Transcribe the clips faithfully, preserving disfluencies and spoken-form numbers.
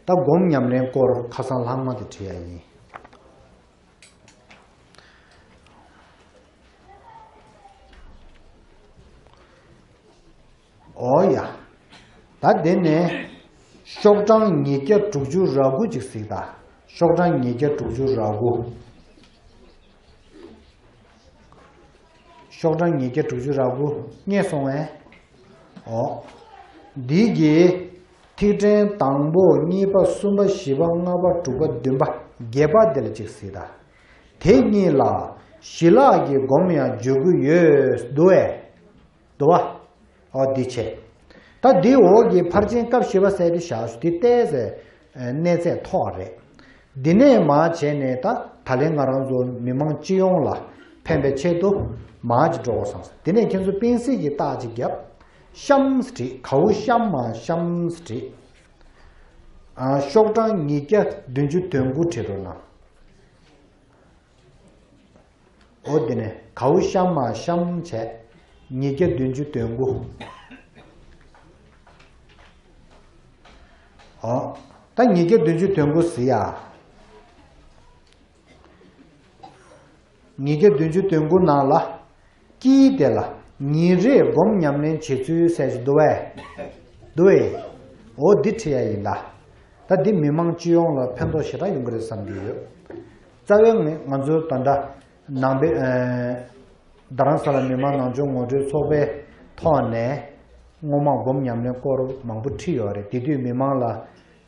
ད་སྒོམ་ཉམས་ལེན་སྐོར་ཁ་སང་ལྷག་མ་དེ་བྲིས་ཡ་ཡིན། ཨོ་ཡ། ད་དེ་ནས་ཤོག་གྲངས་ཉིས་བརྒྱ་དྲུག་ཅུ་ར་དགུ་ཅིག་གཟིགས་དང་། ཤོག་གྲངས་ཉིས་བརྒྱ་དྲུག་ཅུ་ར་དགུ། ཤོག་གྲངས་ཉིས་བརྒྱ་དྲུག་ཅུ་ར་དགུ་རྙེད་སོང་ངས། ཨོ། འདི་གི་ཐིག་ཕྲེང་དང་པོ་གཉིས་པ་གསུམ་པ་བཞི་པ་ལྔ་པ་དྲུག་པ་བདུན་པ་བརྒྱད་པ་དེ་ལ་ཅིག་གཟིགས་དང་། དེ་གཉིས་ལ་ཞི་ལྷག་གི་སྒོམ་ཡང་བརྗོད་ཀྱི་ཡོད་འདུག་བས། འདུག་བ། ཨོ་འདི་བྱས། ད་འདི་འོག་གི་ཕར་ཕྱིན་སྐབས་བཞི་པ་ཟེར་དེ་བཞག་ཞུ་དེ་ཏོག་ཙམ་གནས་ཚད་མཐོ་བ་རེད། འདི་ནས་མར་བྱས་ནས་ད་ད་ལན་ང་རང་ཚོ་མི་མང་སྤྱི་ཡོངས་ལ་ཕན་པའི་ཆེད་དུ་མར་ཅིག་འགྲོ་དགོས་བསམ་སོང་། འདི་ནས་ཁྱེད་ཚོ་པིན་སི་གི་རྟགས་ཅིག་བརྒྱབ། གཤམ་བྲིས། གའུ་གཤམ་མ་གཤམ་བྲིས། ཨ། ཤོག་གྲངས་ཉིས་བརྒྱ་བདུན་ཅུ་དོན་དགུ་བྲིས་རོགས་གནང་། ཨོ་དེ་ནས་གའུ་གཤམ་མ་གཤམ་བྱས། ཉིས་བརྒྱ་བདུན་ཅུ་དོན་དགུ། ཨོ། ད་ཉིས་བརྒྱ་བདུན་ཅུ་དོན་དགུ་ཟེར་ཡ། ཉིས་བརྒྱ་བདུན་ཅུ་དོན་དགུ་ནང་ལ། དཀྱིལ་དེ་ལ་ཉིན་རེའི་སྒོམ་ཉམས་ལེན་བྱེད་ཚུལ་ཟེར་ཞིག་འདུག་བས། འདུག་བས། འོ་འདི་བྲིས་ཡ་ཡིན་ད། ད་འདི་མི་མང་སྤྱི་ཡོངས་ལ་ཕན་ཐོགས་ཞེ་དྲག་ཡོང་གི་རེད་བསམ་གྱི་ཡོད། རྩ་བའི་ངོས་ང་ཚོའི་ད་ལྟ་ནང་པའི། ཨེ། རྡ་རམ་ས་ལ་མི་མང་ནང་ཆོས་ངོ་སྤྲོད་ཚོགས་པའི་ཐོག་ནས་སྔོན་མ་སྒོམ་ཉམས་ལེན་སྐོར་མང་པོ་ཁྲིད་ཡོད་རེད། དེ་དུས་མི་མང་ལ་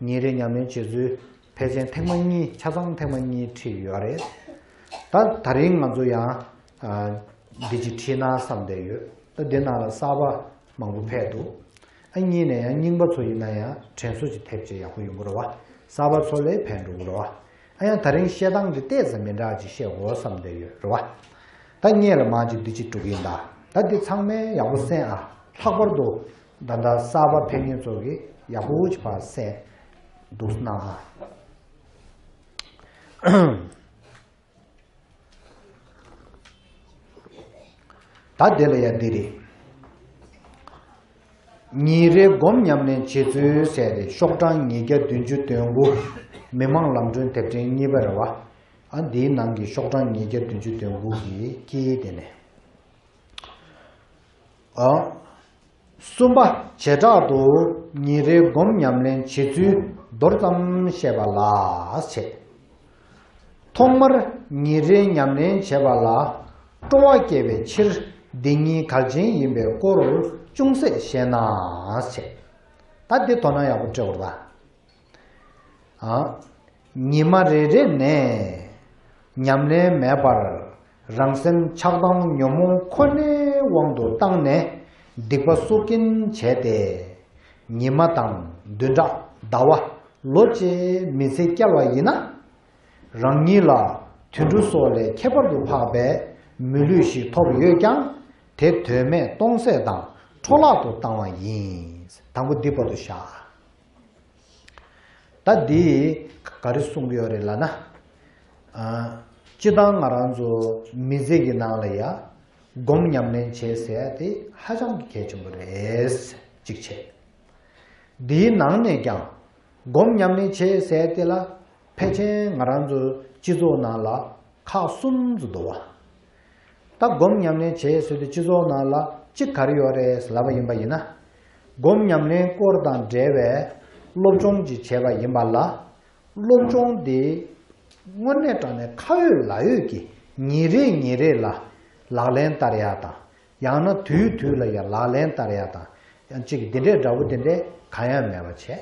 ཉིན་རེ་ཉམས་ལེན་བྱེད་ཚུལ་ཕལ་ཆེར་ཐེངས་མ་གཉིས། ཆ་ཚང་ཐེངས་མ་གཉིས་ཁྲིད་ཡོད་རེད། ད་ད་རིང་ང་ཚོ་ཡང་། ཨ། འདི་ཅིག་ཁྲིད་ན་བསམ་བསྡད་ཡོད། ད་འདི་ནང་ལ་གསར་པ་མང་པོ་ཕེབས་འདུག་ཨ། གཉིས་ནས་ཡང་རྙིང་པ་ཚོ་ཡིན་ན་ཡང་དྲན་གསོ་ཅིག་ཐེབས་ཅིག་ཡག་པོ་ཡོང་གི་རེད་བ། གསར་པ་ཚོ་ལ་ཕན་འགྲོ་གི་རེད་བ། ཨ། ཡང་ད་རིང་བཤད་སྟངས་འདི་ཏོག་ཙམ་མི་འདྲ་ཅིག་བཤད་དགོས་བསམ་བསྡད་ཡོད་རེད་བ། ད་སྔོན་ལ་མར་ཅིག་འདི་ཅིག་འགྲོ་གི་ཡིན་ད། ད་འདི་ཚང་མས་ཡག་པོ་གསན་ཨ། ལྷག་པར་དུ་ད་ལྟ་གསར་པ་ཕེབས་མཁན་ཚོ་གིས་ཡག་པོ་ཅིག་ཕར་གསན་འདུག་གནང་ཨ། ད་དེ་ལ་ཡ་འདི་རེད། ཉིན་རེའི་སྒོམ་ཉམས་ལེན་བྱེད་ཚུལ་ཟེར་ཏེ་ཤོག་གྲངས་ཉིས་བརྒྱ་བདུན་ཅུ་དོན་དགུ། མི་མང་ལམ་གྲོན་དེབ་ཕྲེང་གཉིས་པ་རེད་བ། ཨ། འདིའི་ནང་གི་ཤོག་གྲངས་ཉིས་བརྒྱ་བདུན་ཅུ་དོན་དགུ་གི་དཀྱིལ་དེ་ནས། ཨ། གསུམ་པ། བྱེ་བྲག་ཏུ་ཉིན་རེའི་སྒོམ་ཉམས་ལེན་བྱེད་ཚུལ་མདོར་ཙམ་བཤད་པ་ལ་བྱེད། ཐོག་མར་ཉིན་རེའི་ཉམས་ལེན་བྱེད་པ་ལ་སྤྲོ་བ་སྐྱེ་བའི་ཕྱིར་འདི་ཉིད་གལ་ཆེན་ཡིན་པའི་སྐོར་ཅུང་ཟད་བཤད་ན་བྱེད། ད་འདི་དོ་སྣང་ཡག་པོ་སྤྲད་དགོས་རེད་ད། ཨ། ཉི་མ་རེ་རེ་ནས་ཉམས་ལེན་མེད་པར་རང་སེམས་ཆགས་སྡང་ཉོན་མོངས་ཁོ་ནའི་དབང་དུ་བཏང་ནས་སྡིག་པ་གསོག་གིན་བྱས་ཏེ། ཉི་མ་དང་བདུན་ཕྲག་ཟླ་བ་ལོ་བཅས་མི་ཚེ་བསྐྱལ་བ་ཡིན་ན། རང་ཉིད་ལ་དུད་འགྲོ་སོགས་ལས་ཁྱད་པར་དུ་འཕགས་པའི་མི་ལུས་ཤིག་ཐོབ་ཡོད་ཀྱང་། དེ་དོན་མེད་སྟོང་ཟད་དང་འཕྲོ་བརླག་ཏུ་བཏང་བ་ཡིན། དང་པོ་འདི་བར་དུ་བཞག་ད་འདི་ག་རེ་གསུང་གི་ཡོད་རེད་ལབ་ན། ཨ། སྤྱིར་བཏང་ང་རང་ཚོ་མི་ཚེ་གི་ནང་ལ་ཡ་སྒོམ་ཉམས་ལེན་བྱེད་ཟེར་ཡ་དེ་ཧ་ཅང་གི་གལ་ཆེན་པོ་རེད། གཅིག་བྱས། འདིའི་ནང་ནས་ཀྱང་སྒོམ་ཉམས་ལེན་བྱེད་ཟེར་ཡ་དེ་ལ་ཕལ་ཆེར་ང་རང་ཚོ་སྤྱི་ཚོགས་ནང་ལ་ཁག་གསུམ་ཙམ་འདུག་བ། ད་སྒོམ་ཉམས་ལེན་བྱེད་ཟེར་དུས་སྤྱི་ཚོགས་ནང་ལ་གཅིག་ག་རེ་ཡོད་རེད་ལབ་པ་ཡིན་པ་ཡིན་ན། སྒོམ་ཉམས་ལེན་སྐོར་དང་འབྲེལ་བའི་སློབ་སྦྱོང་ཅིག་བྱས་པ་ཡིན་པ་ལ། སློབ་སྦྱོང་དེ་དངོས་གནས་དྲང་གནས་ཁ་ཡོད་ལག་ཡོད་ཀྱི་ཉིན་རེ་ཉིན་རེ་ལ་ལག་ལེན་བསྟར་ཡ་དང་། ཡང་ན་དུས་དུས་ལ་ཡ་ལག་ལེན་བསྟར་ཡ་དང་། ཡང་གཅིག་འདི་འདྲའི་འདྲ་པོ་དེ་འདྲའི་གང་ཡང་མེད་པ་བྱས།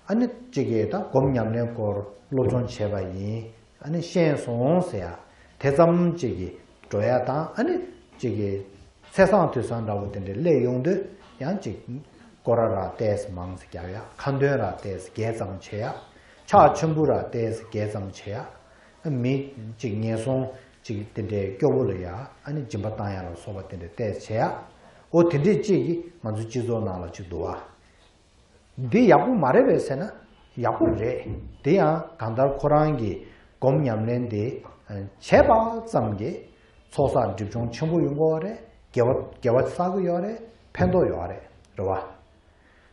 ཨ་ནི་གཅིག་གིས་ད་སྒོམ་ཉམས་ལེན་སྐོར་སློབ་སྦྱོང་བྱས་པ་ཡིན། ཨ་ནི་ཤེས་སོང་ཟེར་ཡ། དེ་ཙམ་གཅིག་གིས་འགྲོ་ཡ་དང་། ཨ་ནི་གཅིག་གིས་ཚེས་བཟང་དུས་བཟང་འདྲ་བོ་དེ་འདྲ་སླེབས་ཡོང་དུས་ཡང་གཅིག་སྐོར་ར་ར་ཏོག་ཙམ་མང་ཙམ་རྒྱག་ཡ། ཁ་འདོན་ར་ཏོག་ཙམ་རྒྱས་ཙམ་བྱེད་ཡ། ཕྱག་མཆོད་འབུལ་ར་ཏོག་ཙམ་རྒྱས་ཙམ་བྱེད་ཡ། མི་གཅིག་ངན་སོང་གཅིག་དེ་འདྲའི་སྐྱོ་བོ་ལ་ཡ་ཨ་ནི་སྦྱིན་པ་བཏང་ཡ་ལ་སོགས་པ་དེ་འདྲ་ཏོག་ཙམ་བྱེད་ཡ། འོ་དེ་འདྲས་གཅིག་གིས་ང་ཚོ་སྤྱི་ཚོགས་ནང་ལ་གཅིག་འདུག་བ། འདི་ཡག་པོ་མ་རེད་པས་ཟེར་ན་ཡག་པོ་རེད། དེ་ཡང་གང་ལྟར་ཁོ་རང་གིས་སྒོམ་ཉམས་ལེན་དེ་བྱས་པ་ཙམ་གྱིས་ཚོགས་བསགས་སྒྲིབ་སྦྱོང་ཆེན་པོ་ཡོང་གི་ཡོད་རེད། དགེ་བ་དགེ་བ་བསགས་ཀྱི་ཡོད་རེད། ཕན་ཐོགས་ཡོད་རེད། རེད་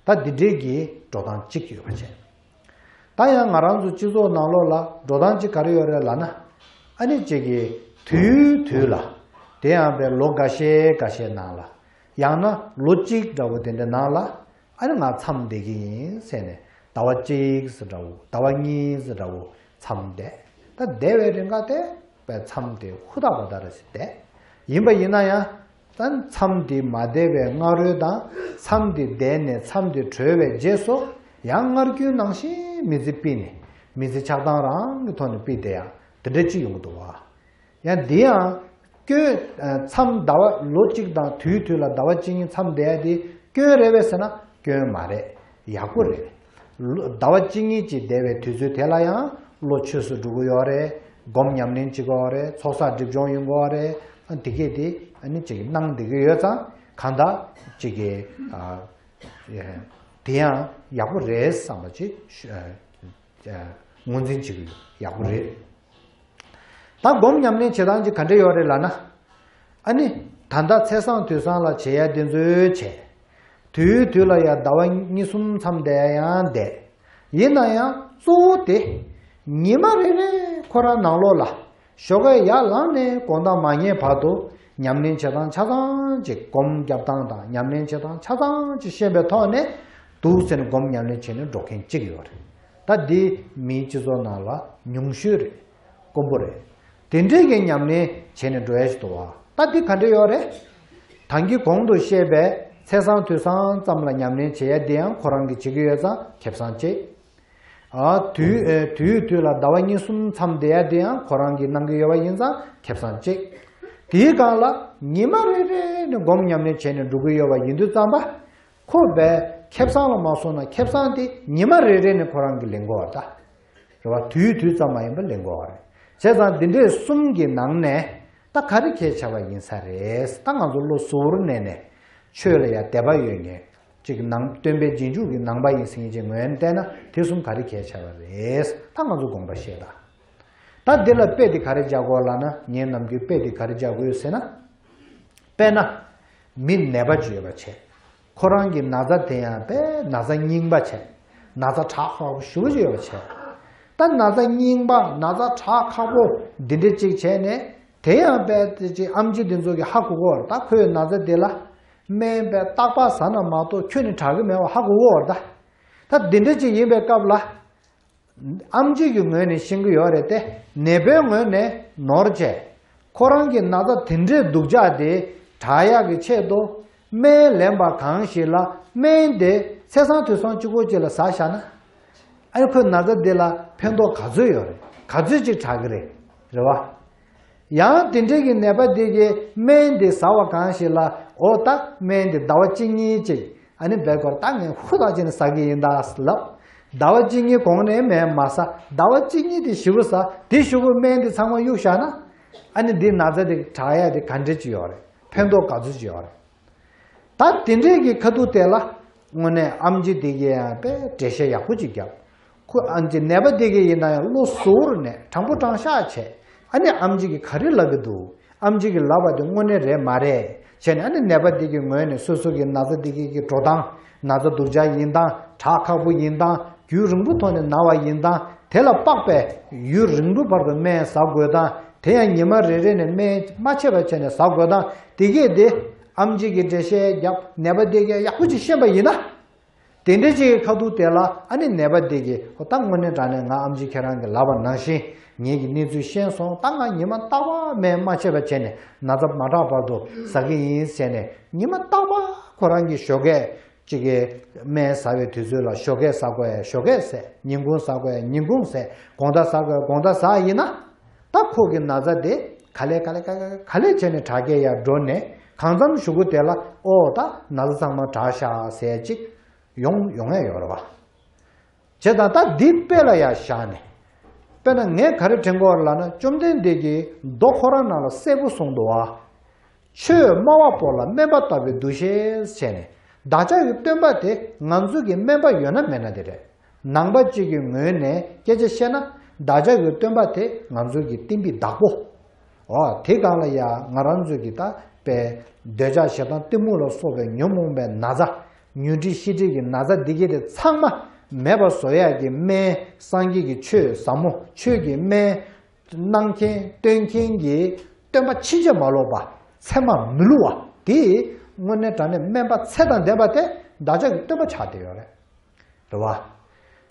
བ། ད་འདི་འདྲའི་གི་འགྲོ་སྟངས་གཅིག་ཡོད་པ་བྱས། ད་ཡང་ང་རང་ཚོ་སྤྱི་ཚོགས་ནང་ལོགས་ལ་འགྲོ་སྟངས་ཅིག་ག་རེ་ཡོད་རེད་ལབ་ན། ཨ་ནི་གཅིག་གིས་དུས་དུས་ལ། དེ་ཡང་པའི་ལོ་འགའ་ཤས་འགའ་ཤས་ནང་ལ། ཡང་ན་ལོ་གཅིག་འདྲ་བོ་དེ་འདྲ་ནང་ལ། ཨ་ནི་ང་མཚམས་བསྡད་ཀྱི་ཡིན་ཟེར་ནས་ཟླ་བ་གཅིག་ཙམ་འདྲ་བོ་ཟླ་བ་གཉིས་ཙམ་འདྲ་བོ་མཚམས་བསྡད། ད་བསྡད་པའི་རིང་ག་དེ་པའི་མཚམས་དེ་ཧུར་ཐག་པ་ད་རེ་ཟེར་བསྡད། ཡིན་པ་ཡིན་ན་ཡང་། ད་མཚམས་འདི་མ་བསྡད་པའི་སྔ་རོལ་དང་མཚམས་འདི་བསྡད་ནས་མཚམས་འདི་གྲོལ་བའི་རྗེས་སུ་ཡང་སྔར་རྒྱུན་ནང་བཞིན་མི་ཚེ་སྤེལ་ནས་མི་ཚེ་ཆགས་སྡང་རང་གི་ཐོག་ནས་སྤེལ་བསྡད་ཡ་དེ་འདྲ་ཅིག་ཡོང་གི་འདུག་བ། ཡང་འདི་ཡང་སྐྱོན། མཚམས་ཟླ་བ་ལོ་གཅིག་དང་དུས་དུས་ལ་ཟླ་བ་གཅིག་གཉིས་མཚམས་བསྡད་ཡ་དེ་སྐྱོན་རེད་པས་ཟེར་ན་སྐྱོན་མ་རེད། ཡག་པོ་རེད། ལོ་ཟླ་བ་གཅིག་གཉིས་ཅིག་བསྡད་པའི་དུས་ཚོད་དེ་ལ་ཡང་བློ་ཆོས་སུ་འགྲོ་གི་ཡོད་རེད། སྒོམ་ཉམས་ལེན་བྱེད་ཀྱི་ཡོད་རེད། ཚོགས་བསགས་སྒྲིབ་སྦྱོང་ཡོང་གི་ཡོད་རེད། དེ་གས་དེ་ཨ་ནི་ཅིག་གནང་བསྡད་ཀྱི་ཡོད་ཙང་གང་ལྟར་ཅིག་གི་ཨ་དེ་ཡང་ཡག་པོ་རེད་བསམ་པ་ཅིག་ངོས་འཛིན་བྱེད་ཀྱི་ཡོད། ཡག་པོ་རེད། ད་སྒོམ་ཉམས་ལེན་བྱེད་སྟངས་ཅིག་ག་འདྲ་ཡོད་རེད་ལབ་ན། ཨ་ནི། ད་ལྟ་ཚེས་བཟང་དུས་བཟང་ལ་བྱེད་ཡ་དེ་ཚོའི་བྱས། དུས་དུས་ལ་ཡ་ཟླ་བ་གཉིས་གསུམ་མཚམས་བསྡད་ཡ་ཡང་བསྡད། ཡིན་ན་ཡང་གཙོ་བོ་དེ། ཉི་མ་རེ་རེ་ཁོ་རང་ནང་ལོགས་ལ། ཞོགས་ཀས་ཡར་ལངས་ནས་དགོང་དག་མ་ཉལ་བར་དུ་ཉམས་ལེན་བྱེད་སྟངས་ཆ་ཚང་ཅིག་སྒོམ་རྒྱབ་སྟངས་དང་ཉམས་ལེན་བྱེད་སྟངས་ཆ་ཚང་ཅིག་ཤེས་པའི་ཐོག་ནས་འདུག་ཟེར་ནས་སྒོམ་ཉམས་ལེན་བྱས་ནས་འགྲོ་མཁན་གཅིག་ཡོད་རེད། ད་འདི་མིའི་སྤྱི་ཚོགས་ནང་ལ་ཉུང་ཤོས་རེད། དཀོན་པོ་རེད། དེ་འདྲས་ཀྱི་ཉམས་ལེན་བྱས་ནས་འགྲོ་ཡ་ཞིག་འདུག་བ། ད་འདི་ག་འདྲས་ཡོད་རེད། ད་གིན་གོང་དུ་བཤད་པའི་ཚེས་བཟང་དུས་བཟང་ཙམ་ལ་ཉམས་ལེན་བྱེད་ཡ་འདི་ཡང་ཁོ་རང་གིས་བྱེད་ཀྱི་ཡོད་ཙང་ཁེ་བཟང་ཆེ། ཨ། དུས་ཨེ། དུས་དུས་ལ་ཟླ་བ་གཉིས་གསུམ་མཚམས་བསྡད་ཡ་དེ་ཡང་ཁོ་རང་གིས་གནང་གི་ཡོད་པ་ཡིན་ཙང་ཁེ་བཟང་གཅིག་དེའི་སྒང་ལ་ཉི་མ་རེ་རེ་ནས་སྒོམ་ཉམས་ལེན་བྱས་ནས་འགྲོ་གི་ཡོད་པ་ཡིན་དུས་ཙམ་པ། ཁོ་བས་ཁེ་བཟང་ལ་མ་སོང་ན་ཁེ་བཟང་དེ་ཉི་མ་རེ་རེ་ནས་ཁོ་རང་གིས་ལེན་དགོས་པ་རེད་ད། རེད་བ། དུས་དུས་ཙམ་མ་ཡིན་པ་ལེན་དགོས་པ་རེད། བྱས་ཙང་འདི་འདྲའི་གསུམ་གྱི་ནང་ནས། ད་ག་རེ་གལ་ཆེ་བ་ཡིན་ས་རེད། ད་ང་ཚོ་བློ་གཟུ་བོར་གནས་ནས་ཆོས་ལ་ཡང་དད་པ་ཡོད་མཁན་ཅིག་ནང་སྟོན་པའི་རྗེས་འཇུག་གི་ནང་པ་ཡིན་ཟེར་མཁན་ཅིག་ངོས་ནས་བལྟས་ན་དེ་གསུམ་ག་རེ་གལ་ཆེ་བ་རེད། ད་ང་ཚོ་དགོངས་པ་བཞེས་དང་། ད་འདི་ལ་དཔེ་དེ་ག་རེ་བཞག་དགོས་ལབ་ན། ངས་ནམ་རྒྱུན་དཔེ་དེ་ག་རེ་བཞག་དགོས་ཟེར་ན། དཔེར་ན། མི་ནད་པ་ཅིག་ཡོད་པ་བྱས། ཁོ་རང་གི་ན་ཚ་དེ་ཡང་དཔེ་ན་ཚ་རྙིང་པ་བྱས། ན་ཚ་དྲག་ཁག་པོ་ཞེ་པོ་ཅིག་ཡོད་པ་བྱས། ད་ན་ཚ་རྙིང་པ་ན་ཚ་དྲག་ཁག་པོ་འདི་འདྲ་ཅིག་བྱས་ནས། དེ་ཡང་དཔེ་དེ་ཅིག་ཨམ་ཆི་འདི་ཚོ་གིས་ཧ་གོ་གོ། ད་ཁོའི་ན་ཚ་འདི་ལ་སྨན་དཔེ་རྟག་པར་ཟ་ན་མ་གཏོགས་ཁྱོན་ནས་དྲག་གི་མེད་པ་ཧ་གོ་གོ། ད་ད་འདི་འདྲ་ཅིག་ཡིན་པའི་སྐབས་ལ། ཨམ་ཆི་གི་ངོས་ནས་ཤེས་ཀྱི་ཡོད་རེད་དེ། ནད་པའི་ངོས་ནས་ནོར་བྱས། ཁོ་རང་གི་ན་ཚ་དེ་འདྲའི་སྡུག་ཅག་དེ་དྲག་ཡག་གི་ཆེད་དུ། སྨན་ལེན་པ་གང་ཞིག་ལ་སྨན་དེ་ཚེས་བཟང་དུས་བཟང་གཅིག་པོ་གཅིག་ལ་ཟ་བཞག་ན། ཨ་ནི་ཁོའི་ན་ཚ་འདི་ལ་ཕན་ཐོགས་ག་ཚོད་ཡོད་རེད། ག་ཚོད་ཅིག་དྲག་གི་རེད། རེད་བ། ཡང་དེ་འདྲའི་གི་ནད་པ་འདི་གིས་སྨན་འདི་ཟ་བ་གང་ཞིག་ལ། འོ་ད་སྨན་འདི་ཟླ་བ་གཅིག་གཉིས་ཅིག་ཨ་ནི་བེ་ཀོར་ད་ངས་ཧུར་ཐག་བྱས་ནས་ཟ་གི་ཡིན་ད་ལབ། ཟླ་བ་གཅིག་གཉིས་གོང་ནས་སྨན་མ་ཟ། ཟླ་བ་གཅིག་གཉིས་དེ་ཞེ་པོ་ཟ། དེ་གཞུག་གུ་སྨན་འདི་ཚང་མ་གཡུག་བཞག་ན། ཨ་ནི་འདི་ན་ཚ་དེ་དྲག་ཡ་དེ་ག་འདྲ་ཅིག་ཡོད་རེད། ཕན་ཐོགས་ག་ཚོད་ཅིག་ཡོད་རེད། ད་དེ་འདྲའི་གི་ཁ་ཐུག་དེ་ལ་དངོས་གནས་ཨམ་ཆི་དེ་གིས་ཡང་དཔེ་འགྲེལ་བཤད་ཡག་པོ་ཅིག་བརྒྱབ། ཁོ་ཨམ་ཆི་ནད་པ་དེ་གིས་ཡིན་ན་ཡང་བློ་གཟུ་བོར་ནས་དྲང་པོ་དྲང་བཞག་བྱས། ཨ་ནི་ཨམ་ཆི་གིས་ག་རེ་ལབ་ཀྱི་འདུག་ཨམ་ཆི་གིས་ལབ་པ་དེ་དངོས་གནས་རེད་མ་རེད་བྱས་ནས། ཨ་ནི་ནད་པ་དེ་གི་ངོས་ནས་སོ་སོ་གི་ན་ཚ་དེ་གི་གི་འགྲོ་སྟངས། ན་ཚ་སྡུག་ཅག་ཡིན་སྟངས། དྲག་ཁག་པོ་ཡིན་སྟངས། རྒྱུན་རིང་པོ་ཐོག་ནས་ན་བ་ཡིན་སྟངས། དེ་ལ་དཔག་པའི་ཡུན་རིང་པོ་བར་དུ་སྨན་ཟ་དགོས་སྟངས། དེ་ཡང་ཉི་མ་རེ་རེ་ནས་སྨན་མ་ཆད་པ་བྱས་ནས་ཟ་དགོས་སྟངས་དེ་གས་དེ། ཨམ་ཆི་གིས་འགྲེལ་བཤད་བརྒྱབ། ནད་པ་དེ་གས་ཡག་པོ་ཅིག་ཤེས་པ་ཡིན་ན། དེ་འདྲ་ཅིག་གི་ཁ་ཐུག་དེ་ལ་ཨ་ནི་ནད་པ་དེ་གིས་ཨོ་ད་དངོས་གནས་དྲང་གནས་ང་ཨམ་ཆི་ཁྱེད་རང་གིས་ལབ་པ་ནང་བཞིན་ངེད་ཀྱིས་གནས་ཚུལ་ཤེས་སོང་། ད་ང་ཉི་མ་རྟག་པར་སྨན་མ་ཆད་པ་བྱས་ནས་ན་ཚ་མ་དྲག་བར་དུ་ཟ་གི་ཡིན་ཟེར་ནས། ཉི་མ་རྟག་པར་ཁོ་རང་གིས་ཞོགས་ཀས་ཅིག་གི་སྨན་ཟ་བའི་དུས་ཚོད་ལ་ཞོགས་ཀས་ཟ་དགོས་ཡ་ཞོགས་ཀས་ཟས། ཉིན་གུང་ཟ་དགོས་ཡ་ཉིན་གུང་ཟས། དགོང་དག་ཟ་དགོས་ཡ་དགོང་དག་ཟ་ཡིན་ན། ད་ཁོ་གི་ན་ཚ་དེ་ག་ལེ་ག་ལེ་ག་ལེ་ག་ལེ་བྱས་ནས་དྲག་སྐྱེད་ཡར་འགྲོ་ནས། གང་འཚམ་གཞུག་གུ་དེ་ལ་ཨོ་ད་ན་ཚ་ཚང་མ་དྲག་ཤག་ཟེར་ཅིག་ཡོང་ཡོང་ཡ་ཡོད་རེད་བ། བྱས་ཙང་ད་འདི་དཔེ་ལ་ཡར་བཞག་ནས། དཔེར་ན་ངས་ག་རེ་དྲན་གྱི་ཡོད་རེད་ལབ་ན། བཅོམ་ལྡན་འདས་ཀྱིས་མདོ་ཁོ་རང་ནང་ལ་གསལ་པོ་གསུངས་འདུག་བ། ཆོས་སྨྲ་བ་པོ་ལ་སྨན་པ་ལྟ་བུའི་འདུ་ཤེས་བྱས་ནས། བདག་ཅག་གི་སྟོན་པ་དེ་ང་ཚོ་གི་སྨན་པ་ཡོད་ན་མེད་ན་དེ་རེད། ནང་པ་གཅིག་གི་ངོས་ནས་སྐད་ཆ་བཤད་ན། བདག་ཅག་གི་སྟོན་པ་དེ་ང་ཚོ་གི་བསྟན་པའི་བདག་པོ། འོ་དེ་སྒང་ལ་ཡ་ང་རང་ཚོ་གི་ད་དཔེ་འདོད་ཆགས་ཞེ་སྡང་གཏི་མུག་ལ་སོགས་པའི་ཉོན་མོངས་པའི་ན་ཚ། ཉོན་སྒྲིབ་ཤེས་སྒྲིབ་ཀྱི་ན་ཚ་འདི་གས་དེ་ཚང་མ་ མེད་པ་བཟོ་ཡག་གི་སྨན། སངས་རྒྱས་ཀྱི་ཆོས་ཟབ་མོ། ཆོས་ཀྱི་སྨན་གནང་མཁན་སྟོན་མཁན་གྱི་སྟོན་པ་ཕྱིན་ཅི་མ་ལོག་པ། མཚན་མ་མི་བསླུ་བ་དེ་དངོས་གནས་དྲང་གནས་སྨན་པ་ཚད་དང་ལྡན་པ་དེ་བདག་ཅག་གི་སྟོན་པ་ཆགས་བསྡད་ཡོད་རེད། རེད་བ།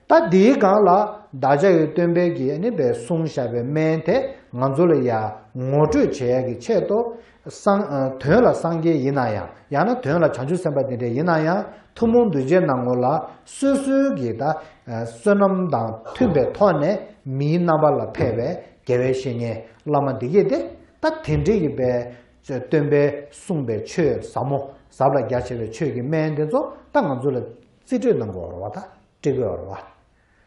ད་འདིའི་སྒང་ལ་བདག་ཅག་གི་སྟོན་པས་ཀྱིས་ནི་བས་གསུངས་བཞག་པའི་སྨན་དེ་ང་ཚོ་ལ་ཡང་ངོ་སྤྲོད་བྱེད་ཡག་གི་ཆེད་དུ། སངས་ཨ་དོན་ལ་སངས་རྒྱས་ཡིན་ན་ཡང་། ཡང་ན་དོན་ལ་བྱང་ཆུབ་སེམས་དཔའ་དེ་འདྲ་ཡིན་ན་ཡང་། ཐུན་མོང་གདུལ་བྱའི་སྣང་ངོ་ལ་སོ་སོའི་གི་ད་ཨ་བསོད་ནམས་དང་མཐུན་པའི་ཐོག་ནས་མིའི་རྣམ་པ་ལ་ཕེབས་པའི་དགེ་བའི་བཤེས་གཉེན་བླ་མ་འདི་གས་དེ། ད་དེ་འདྲའི་གི་བས་སྟོན་པས་གསུངས་པའི་ཆོས་ཟབ་མོ། ཟབ་ལ་རྒྱ་ཆེ་བའི་ཆོས་ཀྱི་སྨན་དེ་ཚོ་ད་ང་ཚོ་ལ་རྩིས་སྤྲོད་གནང་དགོས་རེད་བ། ད་སྤྲད་དགོས་རེད་བ།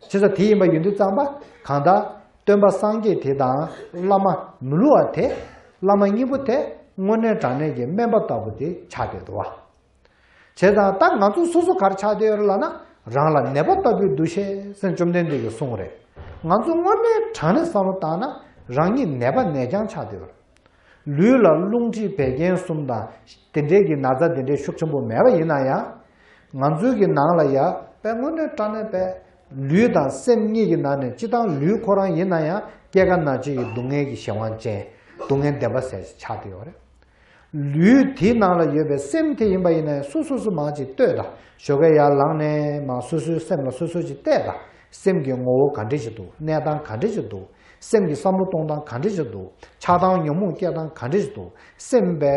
བྱས་ཙང་དེ་ཡིན་པ་ཡིན་དུས་ཙམ་པ། གང་ལྟར་སྟོན་པ་སངས་རྒྱས་དེ་དང་བླ་མ་མི་བསླུ་བ་དེ། བླ་མ་གཉིས་པོ་དེ་དངོས་གནས་དྲང་གནས་ཀྱི་སྨན་པ་ལྟ་བུ་དེ་ཆགས་བསྡད་འདུག་བ། བྱས་ཙང་ད་ང་ཚོ་སོ་སོ་ག་རེ་ཆགས་བསྡད་ཡོད་རེད་ལབ་ན། རང་ལ་ནད་པ་ལྟ་བུའི་འདུ་ཤེས་ཟེར་བཅོམ་ལྡན་འདས་ཀྱིས་གསུངས་རེད། ང་ཚོ་དངོས་གནས་དྲང་གནས་བསམ་བློ་བཏང་ན། རང་ཉིད་ནད་པ་ནད་རྐྱང་ཆགས་བསྡད་ཡོད་རེད། ལུས་ལ་རླུང་མཁྲིས་བད་ཀན་གསུམ་དང་། དེ་འདྲའི་གི་ན་ཚ་དེ་འདྲའི་ཤུགས་ཆེན་པོ་མེད་པ་ཡིན་ན་ཡང་། ང་ཚོའི་གི་ནང་ལ་ཡ་དཔེ་དངོས་གནས་དྲང་གནས་པའི་ལུས་དང་སེམས་གཉིས་ཀྱི་ནང་ནས། སྤྱིར་བཏང་ལུས་ཁོ་རང་ཡིན་ན་ཡང་སྐྱེ་རྒ་ན་འཆི་ཡི་སྡུག་བསྔལ་གྱི་གཞན་དབང་ཅན། སྡུག་བསྔལ་བདེན་པ་ཟེར་ཞིག་ཆགས་བསྡད་ཡོད་རེད། ལུས་དེའི་ནང་ལ་ཡོད་པའི་སེམས་དེ་ཡིན་པ་ཡིན་ན་ཡང་། སོ་སོ་སོ་མར་ཅིག་ལྟོས་དང་། ཞོགས་ཀས་ཡར་ལངས་ནས་མར་སོ་སོའི་སེམས་ལ་སོ་སོས་ཅིག་བལྟས་དང་། སེམས་ཀྱི་ངོ་བོ་ག་འདྲ་ཞིག་འདུག་གནས་སྟངས་ག་འདྲ་ཞིག་འདུག་སེམས་ཀྱི་བསམ་བློ་གཏོང་སྟངས་ག་འདྲ་ཞིག་འདུག་ཆགས་སྡང་ཉོན་མོངས་སྐྱེ་སྟངས་ག་འདྲ་ཞིག་འདུག་སེམས་པའི་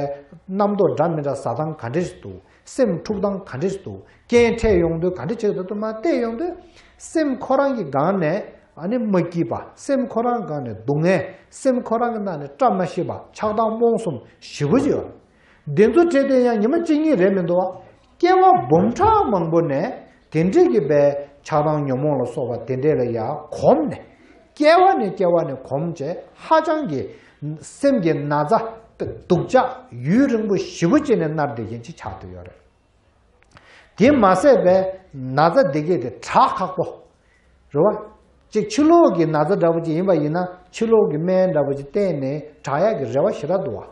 རྣམ་རྟོག་འདྲ་མི་འདྲ་ཟ་སྟངས་ག་འདྲ་ཞིག་འདུག་སེམས་འཁྲུག་སྟངས་ག་འདྲ་ཞིག་འདུག་རྐྱེན་འཕྲད་ཡོང་དུས་ག་འདྲ་བྱེད་ཀྱི་འདུག་དུ་མ་བལྟས་ཡོང་དུས། སེམས་ཁོ་རང་གི་སྒང་ནས་ཨ་ནི་མ་སྐྱིད་པ། སེམས་ཁོ་རང་སྒང་ནས་སྡུག་བསྔལ། སེམས་ཁོ་རང་གི་ནང་ནས་བཀྲ་མ་ཤིས་པ། ཆགས་སྡང་རྨོངས་གསུམ་ཞེ་པོ་ཅིག་ཡོད། འདི་ཚོ་འཕྲད་དེ་ཡང་ཉི་མ་གཅིག་གཉིས་རེད་མི་འདུག་བ། སྐྱེ་བ་འབུམ་ཕྲག་མང་པོ་ནས་དེ་འདྲའི་གི་བའི་ཆགས་སྡང་ཉོན་མོངས་ལ་སོགས་པ་དེ་འདྲས་ལ་ཡ་གོམས་ནས། སྐྱེ་བ་ནས་སྐྱེ་བ་ནས་གོམས་བྱས། ཧ་ཅང་གི་སེམས་ཀྱི་ན་ཚ་སྡུག་ཅག་ཡུན་རིང་པོ་ཞེ་པོ་ཅིག་ནས་མནར་བསྡད་མཁན་ཅིག་ཆགས་བསྡད་ཡོད་རེད། དེ་མ་ཟད་པའི་ན་ཚ་འདི་གས་དེ་དྲག་ཁག་པོ། རེད་བ། གཅིག་ཕྱི་ལོགས་ཀྱི་ན་ཚ་འདྲ་པོ་ཅིག་ཡིན་པ་ཡིན་ན། ཕྱི་ལོགས་ཀྱི་སྨན་འདྲ་པོ་ཅིག་བསྟེན་ནས་དྲག་ཡག་གི་རེ་བ་ཞེ་དྲག་འདུག་བ།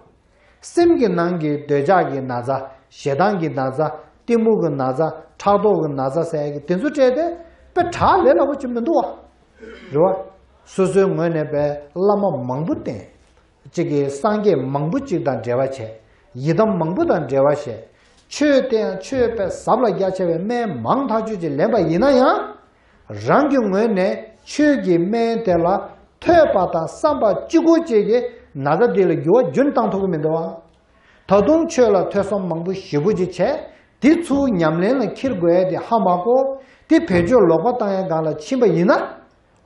སེམས་ཀྱི་ནང་གི་འདོད་ཆགས་ཀྱི་ན་ཚ། ཞེ་སྡང་གི་ན་ཚ། གཏི་མུག་གི་ན་ཚ། ཕྲག་དོག་གི་ན་ཚ་ཟེར་ཡག་གི་དེ་ཚོ་སྤྲད་དེ་དཔེ་དྲག་ལས་སླ་པོ་ཅིག་མི་འདུག་བ། རེད་བ། སོ་སོའི་ངོས་ནས་པའི་བླ་མ་མང་པོ་བསྟེན། གཅིག་གིས་སངས་རྒྱས་མང་པོ་གཅིག་དང་འབྲེལ་བ་བྱས། ཡི་དམ་མང་པོ་དང་འབྲེལ་བ་བྱས། ཆོས་དེ་ཡང་ཆོས་དཔེ་ཟབ་ལ་རྒྱ་ཆེ་བའི་སྨན་མང་ཐག་ཆོད་ཅིག་ལེན་པ་ཡིན་ན་ཡང་། རང་གི་ངོས་ནས་ཆོས་ཀྱི་སྨན་དེ་ལ་ཐོས་པ་དང་བསམ་པ་གཅིག་པོ་གཅིག་གིས་ན་ཚ་འདི་ལ་འགྱུར་བ་རྒྱུན་བཏང་ཐུབ་ཀྱི་མི་འདུག་བ། ད་དུང་ཆོས་ལ་ཐོས་བསམ་མང་པོ་ཞེ་པོ་ཅིག་བྱས། དེ་ཚུར་ཉམས་ལེན་ལ་འཁྱེར་དགོས་ཡ་དེ་ཧ་མ་གོ། དེ་བེད་སྤྱོད་ལོག་པ་བཏང་ཡ་སྒང་ལ་ཕྱིན་པ་ཡིན་ན།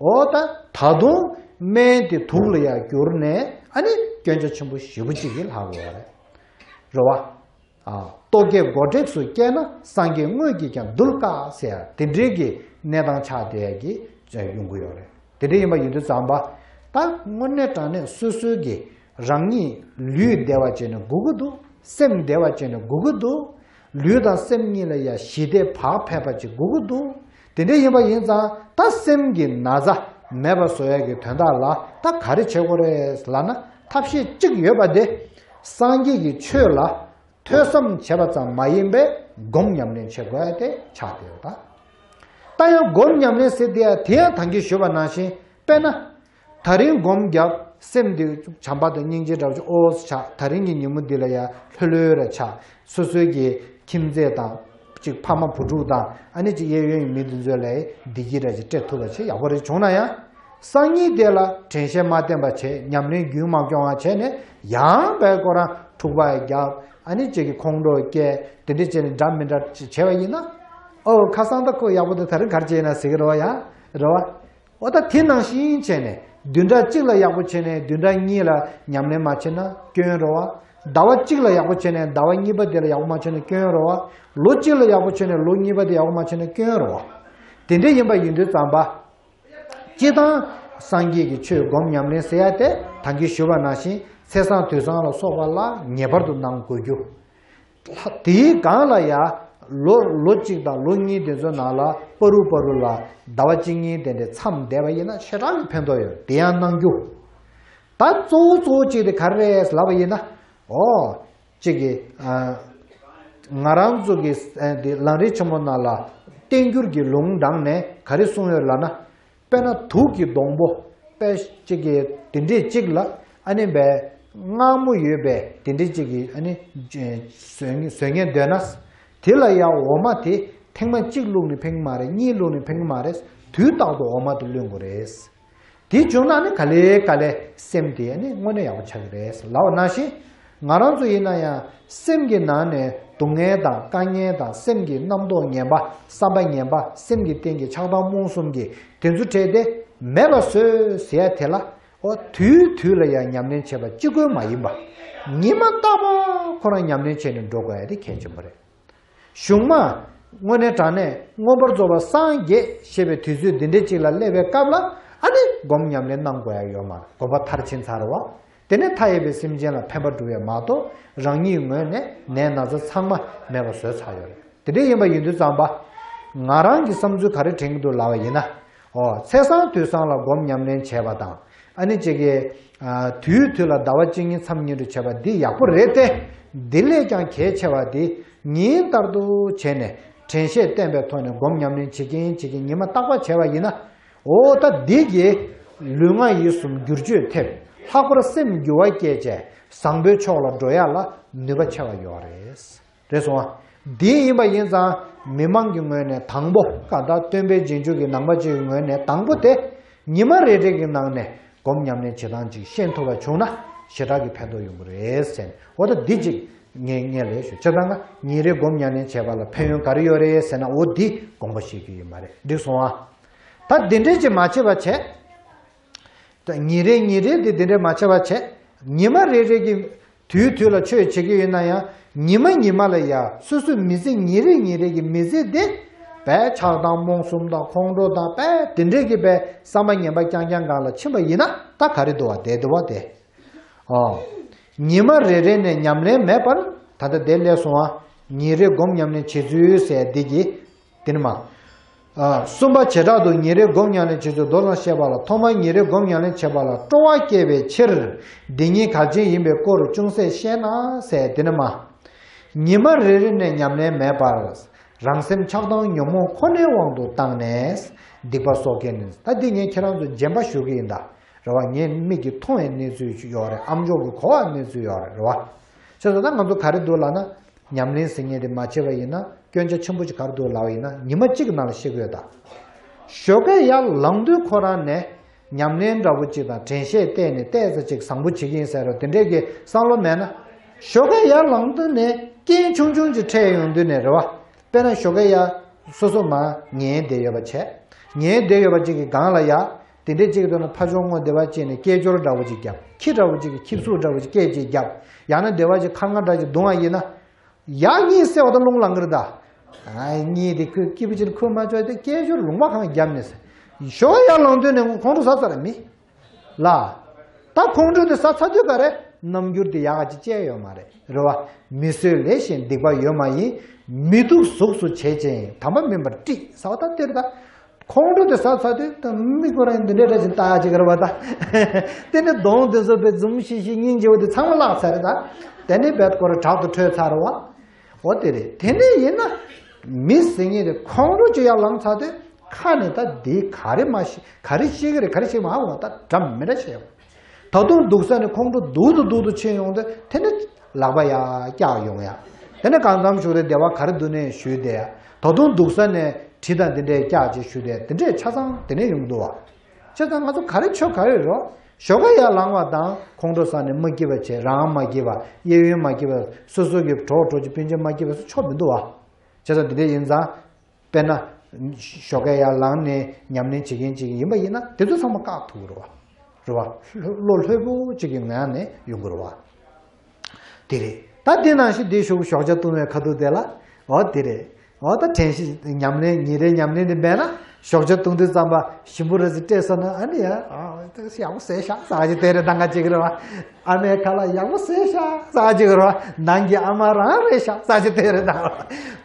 འོ་ད་ད་དུང་སྨན་དེ་དུག་ལ་ཡང་གྱུར་ནས། ཨ་ནི་སྐྱོན་ཆ་ཆེན་པོ་ཞེ་པོ་ཅིག་གིས་ལྷག་དགོས་པ་རེད། རེད་བ། ཨ། ལྟོ་བརྒྱད་མགོ་བྲེགས་སུ་སྐྱེས་ན། སངས་རྒྱས་དངོས་ཀྱིས་ཀྱང་གདུལ་དཀའ་ཟེར་ཡ་དེ་འདྲའི་གི་གནས་སྟངས་ཆགས་བསྡད་ཡ་གི་ཡོང་གི་ཡོད་རེད། དེ་འདྲ་ཡིན་པ་ཡིན་དུས་ཙམ་པ། ད་དངོས་གནས་དྲང་གནས་སོ་སོའི་གི་རང་ཉིད་ལུས་བདེ་བ་བྱས་ནས་སྒུག་གི་འདུག་སེམས་བདེ་བ་བྱས་ནས་སྒུག་གི་འདུག་ལུས་དང་སེམས་གཉིས་ལ་ཡ་ཞི་བདེ་བག་ཕེབས་པ་ཅིག་དགོས་ཀྱི་འདུག་དེ་འདྲ་ཡིན་པ་ཡིན་ཙང་། ད་སེམས་ཀྱི་ན་ཚ་མེད་པ་བཟོ་ཡ་གི་དོན་དག་ལ་ད་ག་རེ་བྱེད་དགོས་རེད་ལབ་ན། ཐབས་ཤེས་གཅིག་ཡོད་པ་དེ། སངས་རྒྱས་ཀྱི་ཆོས་ལ་ཐོས་བསམ་བྱས་པ་ཙམ་མ་ཡིན་པའི་སྒོམ་ཉམས་ལེན་བྱེད་དགོས་ཡ་དེ་ཆགས་བསྡད་ཡོད་ད། ད་ཡང་སྒོམ་ཉམས་ལེན་ཟེར་དེ་ཡ་དེ་ཡང་ད་གིན་ཞུས་པ་ནང་བཞིན། དཔེར་ན། ད་རིང་སྒོམ་བརྒྱབ། སེམས་འདི་བྱམས་པ་དང་སྙིང་རྗེ་འདྲ་བོ་ཅིག་ཨོ་ཆགས། ད་རིང་གི་ཉིན་མོ་འདི་ལ་ཡ་ལྷོད་ལྷོད་ར་ཆགས། སོ་སོའི་གི་ཁྱིམ་མཚེས་དང་། ཅིག་ཕ་མ་བུ་ཕྲུག་དང་། ཨ་ནི་ཅིག་གཡས་གཡོན་གྱི་མི་འདི་ཚོ་ལ་བདེ་སྐྱིད་འདྲ་ཅིག་སྤྲད་ཐུབ་པ་བྱས། ཡག་པོ་རེ་བྱུང་ན་ཡང་། སང་ཉིན་དེ་ལ་དྲན་ཤེས་མ་བསྟེན་པ་བྱས། ཉམས་ལེན་རྒྱུན་མ་སྐྱོང་བ་བྱས་ནས། ཡང་བའི་ཁོ་རང་འཁྲུག་པ་བརྒྱབ། ཨ་ནི་ཅིག་གི་ཁོང་ཁྲོ་སྐྱེ། དེ་འདྲ་བྱས་ནས་འདྲ་མི་འདྲ་ཅིག་བྱས་པ་ཡིན་ན། ཨོ་ཁ་སང་ད་ཁོ་ཡག་པོ་འདུག་ད་རིང་ག་རེ་བྱས་ཡིན་ན་ཟེར་གི་རེད་བ་ཡ། རེད་བ། འོ་ད་དེ་ནང་བཞིན་བྱས་ནས། བདུན་ཕྲག་གཅིག་ལ་ཡག་པོ་བྱས་ནས་བདུན་ཕྲག་གཉིས་ལ་ཉམས་ལེན་མ་བྱས་ན་སྐྱོན་རེད་བ། ཟླ་བ་གཅིག་ལ་ཡག་པོ་བྱས་ནས་ཟླ་བ་གཉིས་པ་དེ་ལ་ཡག་པོ་མ་བྱས་ན་སྐྱོན་རེད་བ། ལོ་གཅིག་ལ་ཡག་པོ་བྱས་ནས་ལོ་གཉིས་པ་དེ་ཡག་པོ་མ་བྱས་ན་སྐྱོན་རེད་བ། དེ་འདྲ་ཡིན་པ་ཡིན་དུས་ཙམ་པ། སྤྱིར་བཏང་སངས་རྒྱས་ཀྱི་ཆོས་སྒོམ་ཉམས་ལེན་ཟེར་ཡ་དེ། ད་གིན་ཞུས་པ་ནང་བཞིན་ཚེས་བཟང་དུས་བཟང་ལ་སོགས་པ་ལ་ངེས་པར་དུ་གནང་དགོས་རྒྱུ། དེའི་སྒང་ལ་ཡ། ལོ་ལོ་གཅིག་དང་ལོ་གཉིས་དེ་ཚོའི་ནང་ལ་བར་དུ་བར་དུ་ལ་ཟླ་བ་གཅིག་གཉིས་དེ་འདྲ་མཚམས་བསྡད་པ་ཡིན་ན་ཞེ་དྲག་གི་ཕན་ཐོགས་ཡོད། དེ་ཡང་གནང་རྒྱུ། ད་གཙོ་བོ་གཙོ་བོ་གཅིག་དེ་ག་རེ་རེད་ལབ་པ་ཡིན་ན། ཨོ། གཅིག་གི། ཨ། ང་རང་ཚོ་གི། ཨ། དེ་ལམ་རིམ་ཆེན་མོ་ནང་ལ། བསྟན་འགྱུར་གྱི་ལུང་དྲངས་ནས་ག་རེ་གསུངས་ཡོད་ལབ་ན། དཔེར་ན་དུག་གི་སྡོང་པོ་དཔེ་གཅིག་གི་དེ་འདྲས་གཅིག་ལ་ཨ་ནི་བས་མངར་མོ་ཡོད་པའི་དེ་འདྲས་གཅིག་གི་ཨ་ནི་བཟོ་བཟོ་ངེས་འདོད་ན། དེ་ལ་ཡང་འོ་མ་དེ་ཐེངས་མ་གཅིག་བླུགས་ནས་ཕན་གྱི་མ་རེད། གཉིས་བླུགས་ནས་ཕན་གྱི་མ་རེད། དུས་རྟག་ཏུ་འོ་མ་དེ་བླུགས་དགོས་རེད། དེ་བྱུང་ན་ནི་ག་ལེ་ག་ལེ་སེམས་དེ་ནི་དངོས་གནས་ཡག་པོ་ཆགས་ཀྱི་རེད་ལབ་པ་ནང་བཞིན། ང་རང་ཚོ་ཡིན་ན་ཡང་སེམས་ཀྱི་ནང་ནས་སྡུག་བསྔལ་དང་དཀའ་ངལ་དང་སེམས་ཀྱི་རྣམ་རྟོག་ངན་པ་བསམ་པ་ངན་པ་སེམས་ཀྱི་སྟེང་གི་ཆགས་སྡང་རྨོངས་གསུམ་གྱི་དེ་ཚོ་བྲལ་ཏེ་མེད་པ་བཟོས་ཟེར་ཡ་དེ་ལ་ཨོ་དུས་དུས་ལ་ཡང་ཉམས་ལེན་བྱེད་པ་གཅིག་པོ་མ་ཡིན་པ། ཉི་མ་རྟག་པར་ཁོ་རང་ཉམས་ལེན་བྱས་ནས་འགྲོ་དགོས་ཡ་དེ་གལ་ཆེན་པོ་རེད། གཞུང་མ། དངོས་གནས་དྲང་གནས་མངོན་པར་རྫོགས་པར་སངས་རྒྱས་ཞེས་པའི་དུས་ཚོད་འདི་འདྲའི་ཅིག་ལ་སླེབས་པའི་སྐབས་ལ་ཨ་ནི་སྒོམ་ཉམས་ལེན་གནང་དགོས་ཡ་ཡོད་མ་རེད། སྒོམ་པ་མཐར་ཕྱིན་ཚར་བ། དེ་ནས་མཐའ་ཡས་པའི་སེམས་ཅན་ལ་ཕན་པ་སྒྲུབ་ཡ་མ་གཏོགས་རང་ཉིད་ངོས་ནས་ནད་ན་ཚ་ཚང་མ་མེད་པ་བཟོས་ཚར་ཡོད་རེད། དེ་འདྲ་ཡིན་པ་ཡིན་དུས་ཙམ་པ། ང་རང་གི་བསམ་ཚུལ་ག་རེ་དྲན་གྱི་འདུག་ལབ་པ་ཡིན་ན། ཨོ་ཚེས་བཟང་དུས་བཟང་ལ་སྒོམ་ཉམས་ལེན་བྱས་པ་དང་། ཨ་ནི་ཅིག་གིས། ཨ་དུས་དུས་ལ་ཟླ་བ་གཅིག་གཉིས་མཚམས་གཉིས་རུ་བྱས་པ་འདི་ཡག་པོ་རེད་དེ། འདི་ལས་ཀྱང་གལ་ཆེ་བ་འདི་ཉིན་ལྟར་དུ་བྱས་ནས་དྲན་ཤེས་བསྟེན་པའི་ཐོག་ནས་སྒོམ་ཉམས་ལེན་བྱེད་ཀྱིན་བྱེད་ཀྱིན་ཉི་མ་རྟག་པར་བྱས་པ་ཡིན་ན། ཨོ་ད་འདི་གིས་ལུས་ངག་ཡིད་གསུམ་བསྒྱུར་བཅོས་ཐེབས། ལྷག་པར་སེམས་འགྱུར་བ་སྐྱེད་བྱས་བཟང་པོའི་ཕྱོགས་ལ་འགྲོ་ཡ་ལ་ནུས་པ་ཆེ་བ་ཡོད་རེད། རེད་སོང་ཨ། འདི་ཡིན་པ་ཡིན་ཙང་མི་མང་གི་ངོས་ནས་དང་པོ་གང་ལྟར་སྟོན་པའི་རྗེས་འཇུག་གི་ནང་པ་ཅིག་གི་ངོས་ནས་དང་པོ་དེ། ཉི་མ་རེ་རེ་གི་ནང་ནས་སྒོམ་ཉམས་ལེན་བྱེད་སྟངས་ཅིག་ཤེས་ཐུབ་པ་བྱུང་ན་ཞེ་དྲག་གི་ཕན་ཐོགས་ཡོང་གི་རེད་ཟེར་ནས་འོ་ད་འདི་ཅིག་ངས་ངས་ལས་ཞུ་བྱས་ཙང་ང་ཉིན་རེ་སྒོམ་ཉམས་ལེན་བྱས་པ་ལ་ཕན་ཡོན་ག་རེ་ཡོད་རེད་ཟེར་ན་འོ་འདི་དགོངས་པ་བཞེས་རྒྱུ་ཡིན་པ་རེད། འགྲིག་སོང་ཨ། ད་འདི་འདྲས་ཅིག་མ་བྱེད་པ་བྱས། ད་ཉིན་རེ་ཉིན་རེ་དེ་དེ་འདྲས་མ་བྱས་པ་བྱས། ཉི་མ་རེ་རེ་གི་དུས་དུས་ལ་ཆོས་བྱེད་ཀྱི་ཡོད་ན་ཡང་ཉི་མ་ཉི་མ་ལ་ཡ་སོ་སོའི་མི་ཚེ་ཉིན་རེ་ཉིན་རེ་གི་མི་ཚེ་དེ་བས་ཆགས་སྡང་རྨོངས་གསུམ་དང་ཁོང་ཁྲོ་དང་བས་དེ་འདྲས་ཀྱི་བས་བསམ་པ་ངན་པ་རྐྱང་རྐྱང་སྒང་ལ་ཕྱིན་པ་ཡིན་ན་ད་ག་རེ་འདུག་བ་དེ་འདུག་བ་དེ། ཨོ། ཉི་མ་རེ་རེ་ནས་ཉམས་ལེན་མེད་པར་ད་ལྟ་དེ་སླེབས་སོང་བ། ཉིན་རེ་སྒོམ་ཉམས་ལེན་བྱེད་ཚུལ་ཟེར་འདི་གི་དེ་ནི་མ། ཨ། གསུམ་པ་བྱེ་བྲག་ཏུ་ཉིན་རེ་སྒོམ་ཉམས་ལེན་བྱེད་ཚུལ་མདོར་ཙམ་བཤད་པ་ལ་ཐོག་མར་ཉིན་རེ་སྒོམ་ཉམས་ལེན་བྱེད་པ་ལ་སྤྲོ་བ་སྐྱེ་བའི་ཕྱིར། འདི་ཉིད་གལ་ཆེན་ཡིན་པའི་སྐོར་ཅུང་ཟད་བཤད་ན་ཟེར་དེ་ནི་མ། ཉི་མ་རེ་རེ་ནས་ཉམས་ལེན་མེད་པར། རང་སེམས་ཆགས་སྡང་ཉོན་མོངས་ཁོ་ནའི་དབང་དུ་བཏང་ནས། སྡིག་པ་གསོག་མཁན་ནི་ད་འདི་ངས་ཁྱེད་རང་ཚོ་རྗེན་པ་ཞུ་གི་ཡིན་ད། རེད་བ། ངས་མིག་གིས་མཐོང་བའི་གནས་ཚུལ་ཡོད་རེད། ཨ་མཆོག་གིས་གོ་བའི་གནས་ཚུལ་ཡོད་རེད། རེད་བ། བྱས་ཙང་ད་ང་ཚོ་ག་རེ་འདུག་ལབ་ན། ཉམས་ལེན་ཟེར་མཁན་དེ་མ་བྱས་པ་ཡིན་ན་སྐྱོན་ཆ་ཆེན་པོ་ཅིག་ག་རེ་འདུག་ལབ་པ་ཡིན་ན་ཉི་མ་གཅིག་གི་ནང་ལ་ཤེས་དགོས་ད། ཞོགས་ཀས་ཡར་ལངས་དུས་ཁོ་རང་ནས་ཉམས་ལེན་འདྲ་པོ་ཅིག་དང་དྲན་ཤེས་བལྟས་ནས་བལྟས་ཙམ་ཅིག་བཟང་པོ་བྱེད་ཀྱི་ཡིན་ཟེར་རོ་དེ་འདྲས་ཀྱི་བསམ་བློ་མེད་ན། ཞོགས་ཀས་ཡར་ལངས་དུས་ནས་རྐྱེན་ཆུང་ཆུང་ཅིག་འཕྲད་ཡོང་དུས་ནས་རེད་བ། དཔེར་ན་ཞོགས་ཀས་ཡར་སོ་སོ་མར་ཉལ་བསྡད་ཡོད་པ་བྱས། ཉལ་བསྡད་ཡོད་པ་ཅིག་གི་སྒང་ལ་ཡ། དེ་འདྲས་ཅིག་གི་ཐོག་ནས་ཕར་ཕྱོགས་སྔོ་སྡེ་བ་ཅིག་ནས་སྐད་ཅོར་འདྲ་པོ་ཅིག་བརྒྱབ། ཁྱི་འདྲ་པོ་ཅིག་གིས་ཁྱི་སུག་འདྲ་པོ་ཅིག་སྐད་ཅིག་བརྒྱབ། ཡང་ན་སྡེ་བ་ཅིག་ཁ་ང་འདྲ་ཅིག་རྡུང་བ་ཡིན་ན། ཡང་གཉིད་སད་པ་དང་རླུང་ལངས་ཀྱི་རེད་ད། ཨ་གཉིད་དེ་ཁོས་སྐྱིད་པོ་ཅིག་ཁུག་མ་ཆོག་དེ་སྐད་ཅོར་ལུང་པ་གང་བརྒྱབ་ནས། ཞོགས་ཡར་ལངས་དུས་ནས་ཁོང་ཁྲོ་ཟ་ཚར་མི། ལ། ད་ཁོང་ཁྲོ་དེ་ཟ་ཚར་དུས་ག་རེ་རྣམ་འགྱུར་དེ་ཡག་ག་ཅིག་སྐྱེ་ཡོད་མ་རེད། རེད་བ། མི་བཟོད་ལས་གཞན་སྡིག་པ་ཡོད་མ་ཡིན། མི་སྡུག་གཟུགས་སུ་བྱེད་ཅིང་དམ་པ་མིན་པར་དཀྲིས་ཟ་བ་ད་དེར་ད། ཁོང་ཁྲོ་དེ་ཟ་ཚར་དུས་ད་མི་ཁོ་རང་འདི་འདྲའི་འདྲ་ཞིག་ལྟ་ཡ་ཅིག་རེད་བ་ད། དེ་ནས་གདོང་དེ་ཚོ་དཔེ་འཛུམ་ཤིག་ཤིག་སྙིང་རྗེ་བོ་དེ་ཚང་མ་བརླག་ཚར་རེད་ད། དེ་ནས་དཔེ་ཁོ་རང་དྲག་ཏུ་ཁྲོས་ཚར་རེད་བ། འོ་དེ་རེད། དེ་ནས་ཡིན་ན། མི་ཟེར་མཁན་དེ་ཁོང་ཁྲོ་ཅིག་ཡར་ལངས་ཚར་དུས་ཁ་ནས་ད་འདི་ག་རེ་མ་ཤེས་ག་རེ་ཤེས་ཀྱི་རེད་ག་རེ་ཤེས་མ་འོང་ད་འདྲ་མི་འདྲ་བཤད་ཡོང་། ད་དུང་སྡུག་ས་ནས་ཁོང་ཁྲོ་སྡུག་ཏུ་སྡུག་ཏུ་ཕྱིན་ཡོང་དུས་དེ་ནས་ལག་པ་ཡར་བཀྱག་ཡོང་ཡ། དེ་ནས་གང་འཚམ་ཞུ་རེ་སྡེ་བ་ག་རེ་འདུག་ནས་ཞུས་བསྡད་ཡ། ད་དུང་སྡུག་ས་ནས་གྲི་དང་དེ་འདྲས་བཀྱག་ཅིག་ཞུས་བསྡད་དེ་འདྲས་ཆ་ཚང་དེ་ནས་ཡོང་གི་འདུག་བ། བྱས་ཙང་ང་ཚོ་ག་རེ་ཆོས་ག་རེ་རོ། ཞོགས་ཀ་ཡར་ལངས་པ་དང་ཁོང་ཁྲོ་ཟ་ནས་མ་སྐྱིད་པ་བྱས་རང་མ་སྐྱིད་པ་གཡས་གཡོན་མ་སྐྱིད་པ་སོ་སོ་གི་གྲོགས་གྲོགས་ཀྱི་སྤུན་མཆེད་མ་སྐྱིད་པ་སུ་ཆོག་མི་འདུག་བ། བྱས་ཙང་དེ་འདྲས་ཡིན་ཙང་། དཔེར་ན། ཞོགས་ཀས་ཡར་ལངས་ནས་ཉམས་ལེན་བྱེད་མཁན་ཅིག་ཡིན་པ་ཡིན་ན་དེ་ཚོ་ཚང་མ་བཀག་ཐུབ་ཀྱི་རེད་བ། རེད་བ། བློ་ལྷོད་པོ་ཅིག་གི་ངང་ནས་ཡོང་གི་རེད་བ། དེ་རེད། ད་དེ་ནང་བཞིན་དེ་ཞོགས་ཞོགས་ཇ་བཏུང་བའི་ཁ་ཐུག་དེ་ལ། འོ་དེ་རེད། འོ་ད་དྲན་ཤེས་ཉམས་ལེན་ཉིན་རེའི་ཉམས་ལེན་དེ་འབད་ན་ཞོགས་ཇ་བཏུང་དུས་ཙམ་པ་ཞིམ་པོ་རེ་ཟིག་སྤྲད་སོང་ན་ཨ་ནི་ཡ། ཨ་ཡག་པོ་ཟས་ཤག་ཟ་གི་དེ་རེད་ད་ང་ཅིག་རེད་བ། ཨ་མའི་ཁ་ལག་ཡག་པོ་ཟས་ཤག་ཟ་གི་རེད་བ། ནང་གི་ཨ་མ་རང་རེད་ཤག་ཟ་གི་དེ་རེད་ད།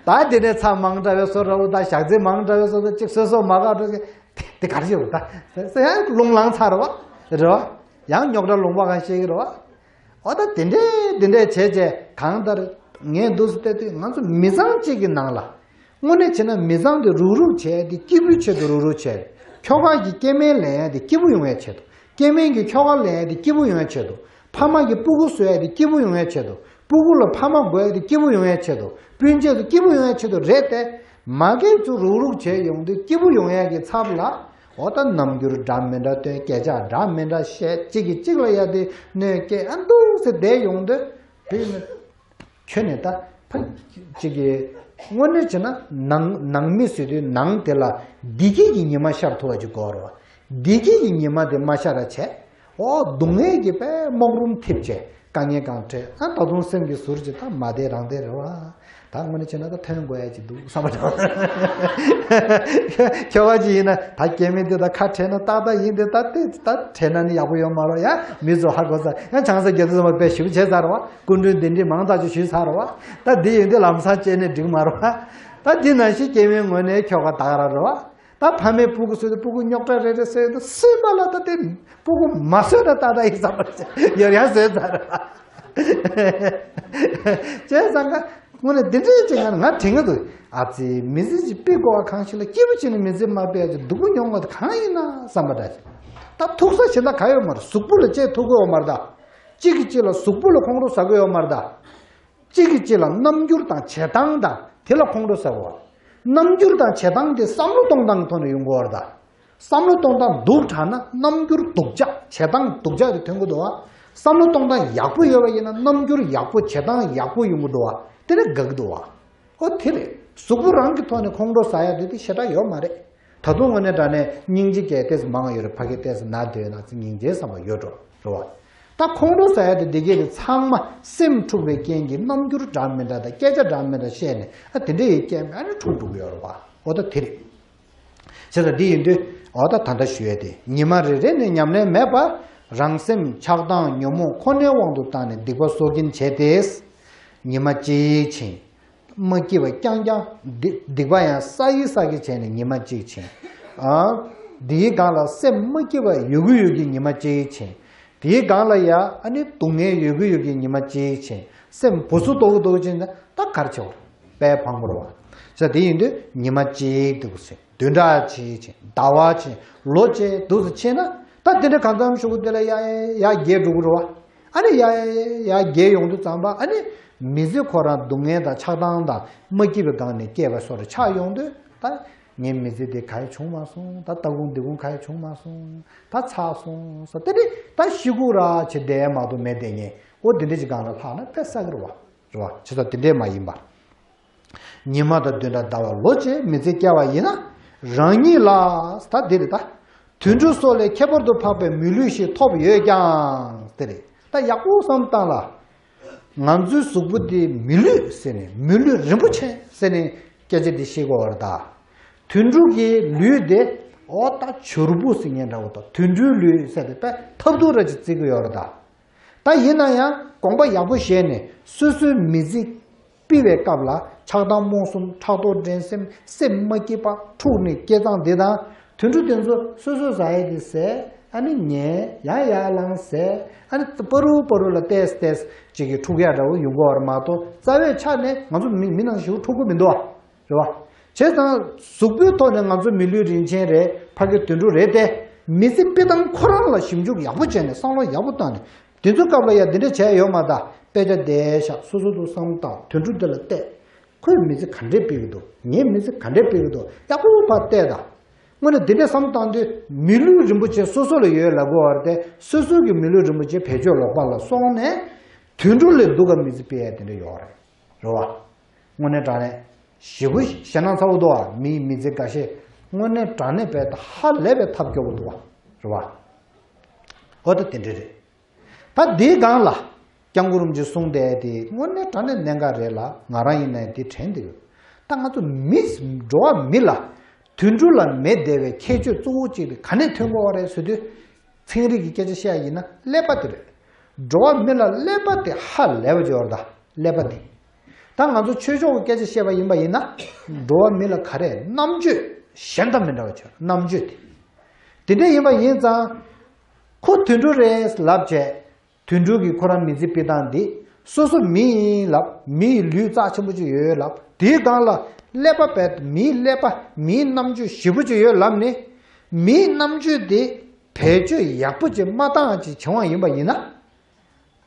ད་དེ་ནས་ཚྭ་མང་དྲགས་པའི་བཟོ་འདྲ་བོ་དང་ཞག་ཚི་མང་དྲགས་པའི་བཟོ་དང་གཅིག་སོ་སོ་མ་དགའ་འགྲོ་གི། དེ་ག་རེ་བྱེད་དགོས་ད། ཟེར་ཡང་རླུང་ལངས་ཚར་བ། རེད་བ། ཡང་རྙོག་དྲ་ལུང་པ་གང་ཤེས་ཀྱི་རེད་བ། འོ་ད་དེ་འདྲས་དེ་འདྲས་བྱས་བྱས་གང་ལྟར་ངས་འདུག་སེ་བལྟས་དུས་ང་ཚོ་མི་ཚང་གཅིག་གི་ནང་ལ། དངོས་གནས་བྱས་ན་མི་ཚང་དེ་རུག་རུག་བྱས་ཏེ་སྐྱིད་པོའི་ཆེད་དུ་རུག་རུག་བྱས། ཁྱོ་ག་གི་སྐྱེ་དམན་ལེན་ཡ་དེ་སྐྱིད་པོ་ཡོང་ཡ་ཆེད་དུ། སྐྱེ་དམན་གྱི་ཁྱོ་ག་ལེན་ཡ་དེ་སྐྱིད་པོ་ཡོང་ཡ་ཆེད་དུ། ཕ་མ་གི་སྤུ་གུ་གསོ་ཡ་དེ་སྐྱིད་པོ་ཡོང་ཡ་ཆེད་དུ། སྤུ་གུ་ལ་ཕ་མ་དགོས་ཡ་དེ་སྐྱིད་པོ་ཡོང་ཡ་ཆེད་དུ། སྤུན་མཆེད་དུ་སྐྱིད་པོ་ཡོང་ཡ་ཆེད་དུ་རེད་དེ། མ་གི་ཚུར་རུག་རུག་བྱས་ཡོང་དུས་སྐྱིད་པོ་ཡོང་ཡ་གི་ཚབ་ལ། འོ་ད་རྣམ་འགྱུར་འདྲ་མི་འདྲ་སྟོན། སྐད་ཆ་འདྲ་མི་འདྲ་བཤད། གཅིག་གིས་གཅིག་ལ་ཡ་དེ་གནོད་སྐྱེལ་ཨ་འདུག་ཟེར་བསྡད་ཡོང་དུས། དེ་ནི་ཁྱོད་ནི་ད་ཕ་གཅིག་གི་དངོས་གནས་བྱས་ན་ནང་ནང་མི་ཟེར་དུས་ནང་དེ་ལ་བདེ་སྐྱིད་ཀྱི་ཉི་མ་ཤར་ཐུབ་པ་ཅིག་དགོས་རེད་བ། བདེ་སྐྱིད་ཀྱི་ཉི་མ་དེ་མ་ཤར་བ་བྱས། འོ་སྡུག་བསྔལ་གྱི་དཔེ་སྨག་རུམ་འཐིབས་བྱས། དཀའ་ངལ་གང་འཕྲད། ཨ་ད་དུང་སེམས་ཀྱི་ཟུར་གྱི་ད་མ་བདེ་རང་བདེ་རེད་བ། ད་དངོས་གནས་བྱས་ན་ད་ཐོན་དགོས་ཡ་ཅིག་འདུག་བསམ་པ་དང་། ཁྱོ་ག་ཅིག་ཡིན་ན་ད་སྐྱེ་དམན་དེ་ད་ཁ་བྲལ་ན་ཏག་ཏག་ཡིན་དེ། ད་དེ་ད་བྲལ་ན་ནི་ཡག་པོ་ཡོད་མ་རེད་ཡ། མི་ཚོ་ཧ་གོ་ཚར་ཡ། བྱང་ས་རྒྱ་མཚོ་ཚང་མ་དཔེ་ཞིབ་བྱས་ཚར་བ། སྐུ་མགྲོན་གདན་འདྲེན་མང་དག་ཅིག་ཞུས་ཚར་བ། ད་འདི་ཡིན་དུས་ལམ་སང་བྱས་ནས་འགྲིག་མ་རེད་བ། ད་འདི་ནང་བཞིན་སྐྱེ་དམན་ངོས་ནས་ཁྱོ་ག་ད་ག་རང་རེད་བ། ད་ཕ་མས་སྤུ་གུ་གསོས་ཏེ་སྤུ་གུ་རྙོག་དྲ་རེ་རེ་བཟོས་ཏེ་སྲིད་པ་ལ། ད་དེ་སྤུ་གུ་མ་གསོས་ན་ཏག་ཏག་ཡིན་བསམ་པ་ཡོད་ཡ་བཟོས་ཚར་བ། བྱས་ཙང་ཀ་དངོས་གནས་འདི་འདྲའི་ཅིག་ང་ང་དྲན་གྱི་འདུག་ཨ་ཙི་མི་ཚེ་ཅིག་སྤེལ་དགོས་པ་གང་ཞིག་ལ་སྐྱིད་པོ་བྱས་ནས་མི་ཚེ་མ་སྤེལ་ཡ་ཅིག་སྡུག་པོ་མྱོང་བ་དེ་གང་ཡིན་ན་བསམ་པ་འདྲ་ཅིག་ད་ཐུག་ས་གཞན་དག་ག་ཡོད་མ་རེད། གཟུགས་པོ་ལ་ཅིག་ཐུག་གི་ཡོད་མ་རེད་ད། གཅིག་གིས་གཅིག་ལ་གཟུགས་པོ་ལ་ཁོང་ཁྲོ་ཟ་གི་ཡོད་མ་རེད་ད། གཅིག་གིས་གཅིག་ལ་རྣམ་འགྱུར་དང་བྱེད་སྟངས་དང་དེ་ལ་ཁོང་ཁྲོ་ཟ་བ། རྣམ་འགྱུར་དང་བྱེད་སྟངས་དེ་བསམ་བློ་གཏོང་སྟངས་ཐོག་ནས་ཡོང་གི་ཡོད་རེད་ད། བསམ་བློ་གཏོང་སྟངས་སྡུག་དྲགས་ན་རྣམ་འགྱུར་སྡུག་ཅག་བྱེད་སྟངས་སྡུག་ཅག་དེ་ཐོན་གྱི་འདུག་བ། བསམ་བློ་གཏོང་སྟངས་ཡག་པོ་ཡོད་པ་ཡིན་ན་རྣམ་འགྱུར་ཡག་པོ་བྱེད་སྟངས་ཡག་པོ་ཡོང་གི་འདུག་བ། དེ་ལས་དགའ་གི་འདུག་བ། ཨོ་དེ་རེད། གཟུགས་པོ་རང་གི་ཐོག་ནས་ཁོང་ཁྲོ་ཟ་ཡ་དེ་དེ་ཞེ་དྲག་ཡོད་མ་རེད། ད་དུང་དངོས་གནས་དྲང་གནས་སྙིང་རྗེ་སྐྱེ་ཏེ་མང་ཡོད་རེད། ཕ་གི་ཏོག་ཙམ་ན་བསྡད་ན་ཚེ་སྙིང་རྗེ་བསམ་པ་ཡོད་འགྲོ་རེད་བ། ད་ཁོང་ཁྲོ་ཟ་ཡ་དེ་འདི་གས་དེ་ཚང་མ་སེམས་འཁྲུགས་པའི་རྐྱེན་གྱིས་རྣམ་འགྱུར་འདྲ་མི་འདྲ་དང་སྐད་ཆ་འདྲ་མི་འདྲ་བཤད་ནས། ཨ་དེ་འདྲ་ཡི་རྐྱེན་ཨ་ནི་འཁྲུགས་འགྲོ་གི་ཡོད་རེད་བ། ཨོ་ད་དེ་རེད། བྱས་ཙང་འདི་ཡིན་དུས་ཨོ་ད་ད་ལྟ་ཞུ་ཡ་དེ་ཉི་མ་རེ་རེ་ནས་ཉམས་ལེན་མེད་པར་རང་སེམས་ཆགས་སྡང་ཉོན་མོངས་ཁོ་ནའི་དབང་དུ་བཏང་ནས་སྡིག་པ་གསོག་གིན་བྱས་ཏེ། ཉི་མ་གཅིག་ཕྱིན། མ་སྐྱིད་པ་རྐྱང་རྐྱང་། སྡིག་སྡིག་པ་ཡང་བསགས་ཀྱིན་བསགས་ཀྱིན་བྱས་ནས་ཉི་མ་གཅིག་ཕྱིན། ཨ། འདིའི་སྒང་ལ་སེམས་མ་སྐྱིད་པ་ཡོད་ཀྱི་ཡོད་ཀྱི་ཉི་མ་གཅིག་ཕྱིན། དེའི་སྒང་ལ་ཡ་ཨ་ནི་སྡུག་བསྔལ་ཡོད་ཀྱི་ཡོད་ཀྱི་ཉི་མ་གཅིག་ཕྱིན། སེམས་སྦུ་སུ་ཏོག་ཏོག་ཕྱིན་ན་ད་ག་རེ་བྱེད་དགོས་རེད། དཔེ་ཕངས་པོ་རེད་བ། ཟེར་དེ་ཡིན་དུས་ཉི་མ་གཅིག་འདུག་ཟེར། བདུན་ཕྲག་གཅིག་ཕྱིན། ཟླ་བ་ཕྱིན། ལོ་གཅིག་འདུག་ཟེར་ཕྱིན་ན་ད་དེ་འདྲ་གང་འཚམ་ཞུ་གི་དེ་ལ་ཡ་ཡ་རྒས་འགྲོ་གི་རེད་བ། ཨ་ནི་ཡ་ཡ་ཡ་རྒས་ཡོང་དུས་ཙམ་པ་ཨ་ནི་མི་ཚེ་ཁོ་རང་སྡུག་བསྔལ་དང་ཆགས་སྡང་དང་མ་སྐྱིད་པའི་སྒང་ནས་སྐྱེས་པ་སོགས་ཆགས་ཡོང་དུས། ད་ངའི་མི་ཚེ་འདི་ག་ཡེ་བྱུང་མ་སོང་། ད་ལྟ་གུང་འདི་གུང་ག་ཡེ་བྱུང་མ་སོང་། ད་ཚར་སོང་ཟེར་དེ་འདྲ་ད་ཤི་སྒུག་ར་བྱེད་བསྡད་མ་གཏོགས་མེད་དེ་ངས་འོ་དེ་འདྲ་ཅིག་སྒང་ལ་ལྷག་ན་དཔེ་བསགས་ཀྱི་རེད་བ། རེད་བ། བྱས་ཙང་དེ་འདྲས་མ་ཡིན་པ། ཉི་མ་དང་བདུན་ཕྲག་ཟླ་བ་ལོ་བཅས་མི་ཚེ་བསྐྱལ་བ་ཡིན་ན། རང་ཉིད་ལ་ད་འདི་རེད་ད། དུད་འགྲོ་སོགས་ལས་ཁྱད་པར་དུ་འཕགས་པའི་མི་ལུས་ཤིག་ཐོབ་ཡོད་ཀྱང་། དེ་རེད་ད། ཡག་པོ་བསམ་བཏང་ལ། ང་ཚོའི་གཟུགས་པོ་འདི་མི་ལུས་ཟེར་ནས་མི་ལུས་རིན་པོ་ཆེ་ཟེར་ནས་སྐད་ཆ་འདི་བཤད་དགོས་པ་རེད་ད། དུད་འགྲོ་གི་ལུས་དེ་འོ་ད་བྱུར་བུ་ཟེར་མཁན་འདྲ་བོ་དང་དུད་འགྲོའི་ལུས་ཟེར་ཏེ་དཔེ་ཐབས་སྡུག་ར་ཅིག་བརྩི་གི་ཡོད་རེད་ད། ད་ཡིན་ན་ཡང་དགོངས་པ་ཡག་པོ་བཞེས་ནས་སོ་སོའི་མི་ཚེ་སྤེལ་བའི་སྐབས་ལ་ཆགས་སྡང་རྨོངས་གསུམ་ཕྲག་དོག་འགྲན་སེམས་སེམས་མ་སྐྱིད་པ་འཁྲུག་ནས་སྐྱེ་སྟངས་འདི་དང་དུད་འགྲོ་དེ་ཚོ་སོ་སོ་ཟ་ཡས་དེ་ཟས་ཨ་ནི་ཉལ་ཡང་ཡར་ལངས་ཟས་ཨ་ནི་པ་རུ་པ་རུ་ལ་བལྟས་བལྟས་ཅིག་གི་འཁྲུག་ཡ་འདྲ་བོ་ཡོང་གི་ཡོད་རེད་མ་གཏོགས་རྩ་བའི་ཆ་ནས་ང་ཚོ་མི་མི་ནང་བཞིན་འཁྲུག་གི་མི་འདུག་བ། རེད་བ། བྱས་ཙང་གཟུགས་པོའི་ཐོག་ནས་ང་ཚོ་མི་ལུས་རིན་ཆེན་རེད། ཕ་གི་དུད་འགྲོ་རེད་དེ། མི་ཚེ་སྤེལ་སྟངས་ཁོ་རང་ལ་ཞིབ་འཇུག་ཡག་པོ་བྱས་ནས་བསམ་བློ་ཡག་པོ་བཏང་ནས་དེ་ཚོའི་སྐབས་ལ་ཡ་འདི་འདྲ་བྱས་ཡོད་མ་ད་དཔེ་ཆ་བལྟས་ཤག་སོ་སོ་དུ་བསམ་བློ་བཏང་དུད་འགྲོ་འདི་ལ་བལྟས། ཁོས་མི་ཚེ་ག་འདྲས་སྤེལ་གི་འདུག་ངའི་མི་ཚེ་ག་འདྲས་སྤེལ་གི་འདུག་ཡག་པོ་ཕར་བལྟས་ད། དངོས་གནས་འདི་འདྲས་བསམ་བློ་བཏང་དུས་མི་ལུས་རིན་པོ་ཆེ་སོ་སོ་ལ་ཡོད་ལབ་དགོས་བ་རེད་དེ། སོ་སོ་གི་མི་ལུས་རིན་པོ་ཆེ་བེད་སྤྱོད་ལོག་པ་ལ་སོང་ནས་དུད་འགྲོ་ལས་སྡུག་ག་མི་ཚེ་སྤེལ་ཡ་དེ་འདྲ་ཡོད་རེད། རེད་བ། དངོས་གནས་དྲང་གནས་ཞེ་པོ་ཞེད་སྣང་ཚ་བོ་འདུག་བ། མིའི་མི་ཚེ་འགའ་ཤས་དངོས་གནས་དྲང་གནས་དཔེ་ད་ཧ་ལས་པའི་ཐབས་སྐྱོ་བོ་འདུག་བ། རེད་བ། འོ་ད་དེ་འདྲ་རེད། ད་འདིའི་སྒང་ལ་སྐྱབས་མགོན་རིན་པོ་ཆེས་གསུངས་བསྡད་དེ་དངོས་གནས་དྲང་གནས་གནད་འགག་རེད་ལ་ང་རང་ཡིན་ནའི་འདི་དྲན་བསྡད་ཡོད། ད་ང་ཚོ་མི་འགྲོ་བ་མི་ལ་དུད་འགྲོ་ལ་མེད་བསྡད་པའི་ཁྱད་ཆོས་གཙོ་བོ་གཅིག་དེ་ག་ནས་ཐོན་དགོས་བ་རེད་ཟེར་དུས། ཚན་རིག་གི་སྐད་ཆ་བཤད་ཡ་ཡིན་ན་ཀླད་པ་དེ་རེད། འགྲོ་བ་མི་ལ་ཀླད་པ་དེ་ཧ་ལས་པ་ཅིག་ཡོད་རེད་ད། ཀླད་པ་དེ། ད་ང་ཚོ་ཆོས་ཕྱོགས་ཀྱི་སྐད་ཆ་བཤད་པ་ཡིན་པ་ཡིན་ན། འགྲོ་བ་མི་ལ་ག་རེ་རྣམ་དཔྱོད་གཞན་དང་མི་འདྲ་བ་ཅིག་ཡོད་རེད། རྣམ་དཔྱོད་དེ། དེ་འདྲ་ཡིན་པ་ཡིན་ཙང་། ཁོ་དུད་འགྲོ་རེད་ལབ་བྱས། དུད་འགྲོ་གིས་ཁོ་རང་མི་ཚེ་སྤེལ་སྟངས་འདི། སོ་སོ་མི་ཡིན་ལབ། མི་ཡི་ལུས་རྩ་ཆེན་པོ་ཅིག་ཡོད་ལབ། དེའི་སྒང་ལ་ ཀླད་པ་བས་མིའི་ཀླད་པ་མིའི་རྣམ་དཔྱོད་ཞེ་པོ་ཅིག་ཡོད་ལབ་ནས། མིའི་རྣམ་དཔྱོད་དེ་བེད་སྤྱོད་ཡག་པོ་ཅིག་མ་བཏང་ཅིག་བྱུང་བ་ཡིན་པ་ཡིན་ན།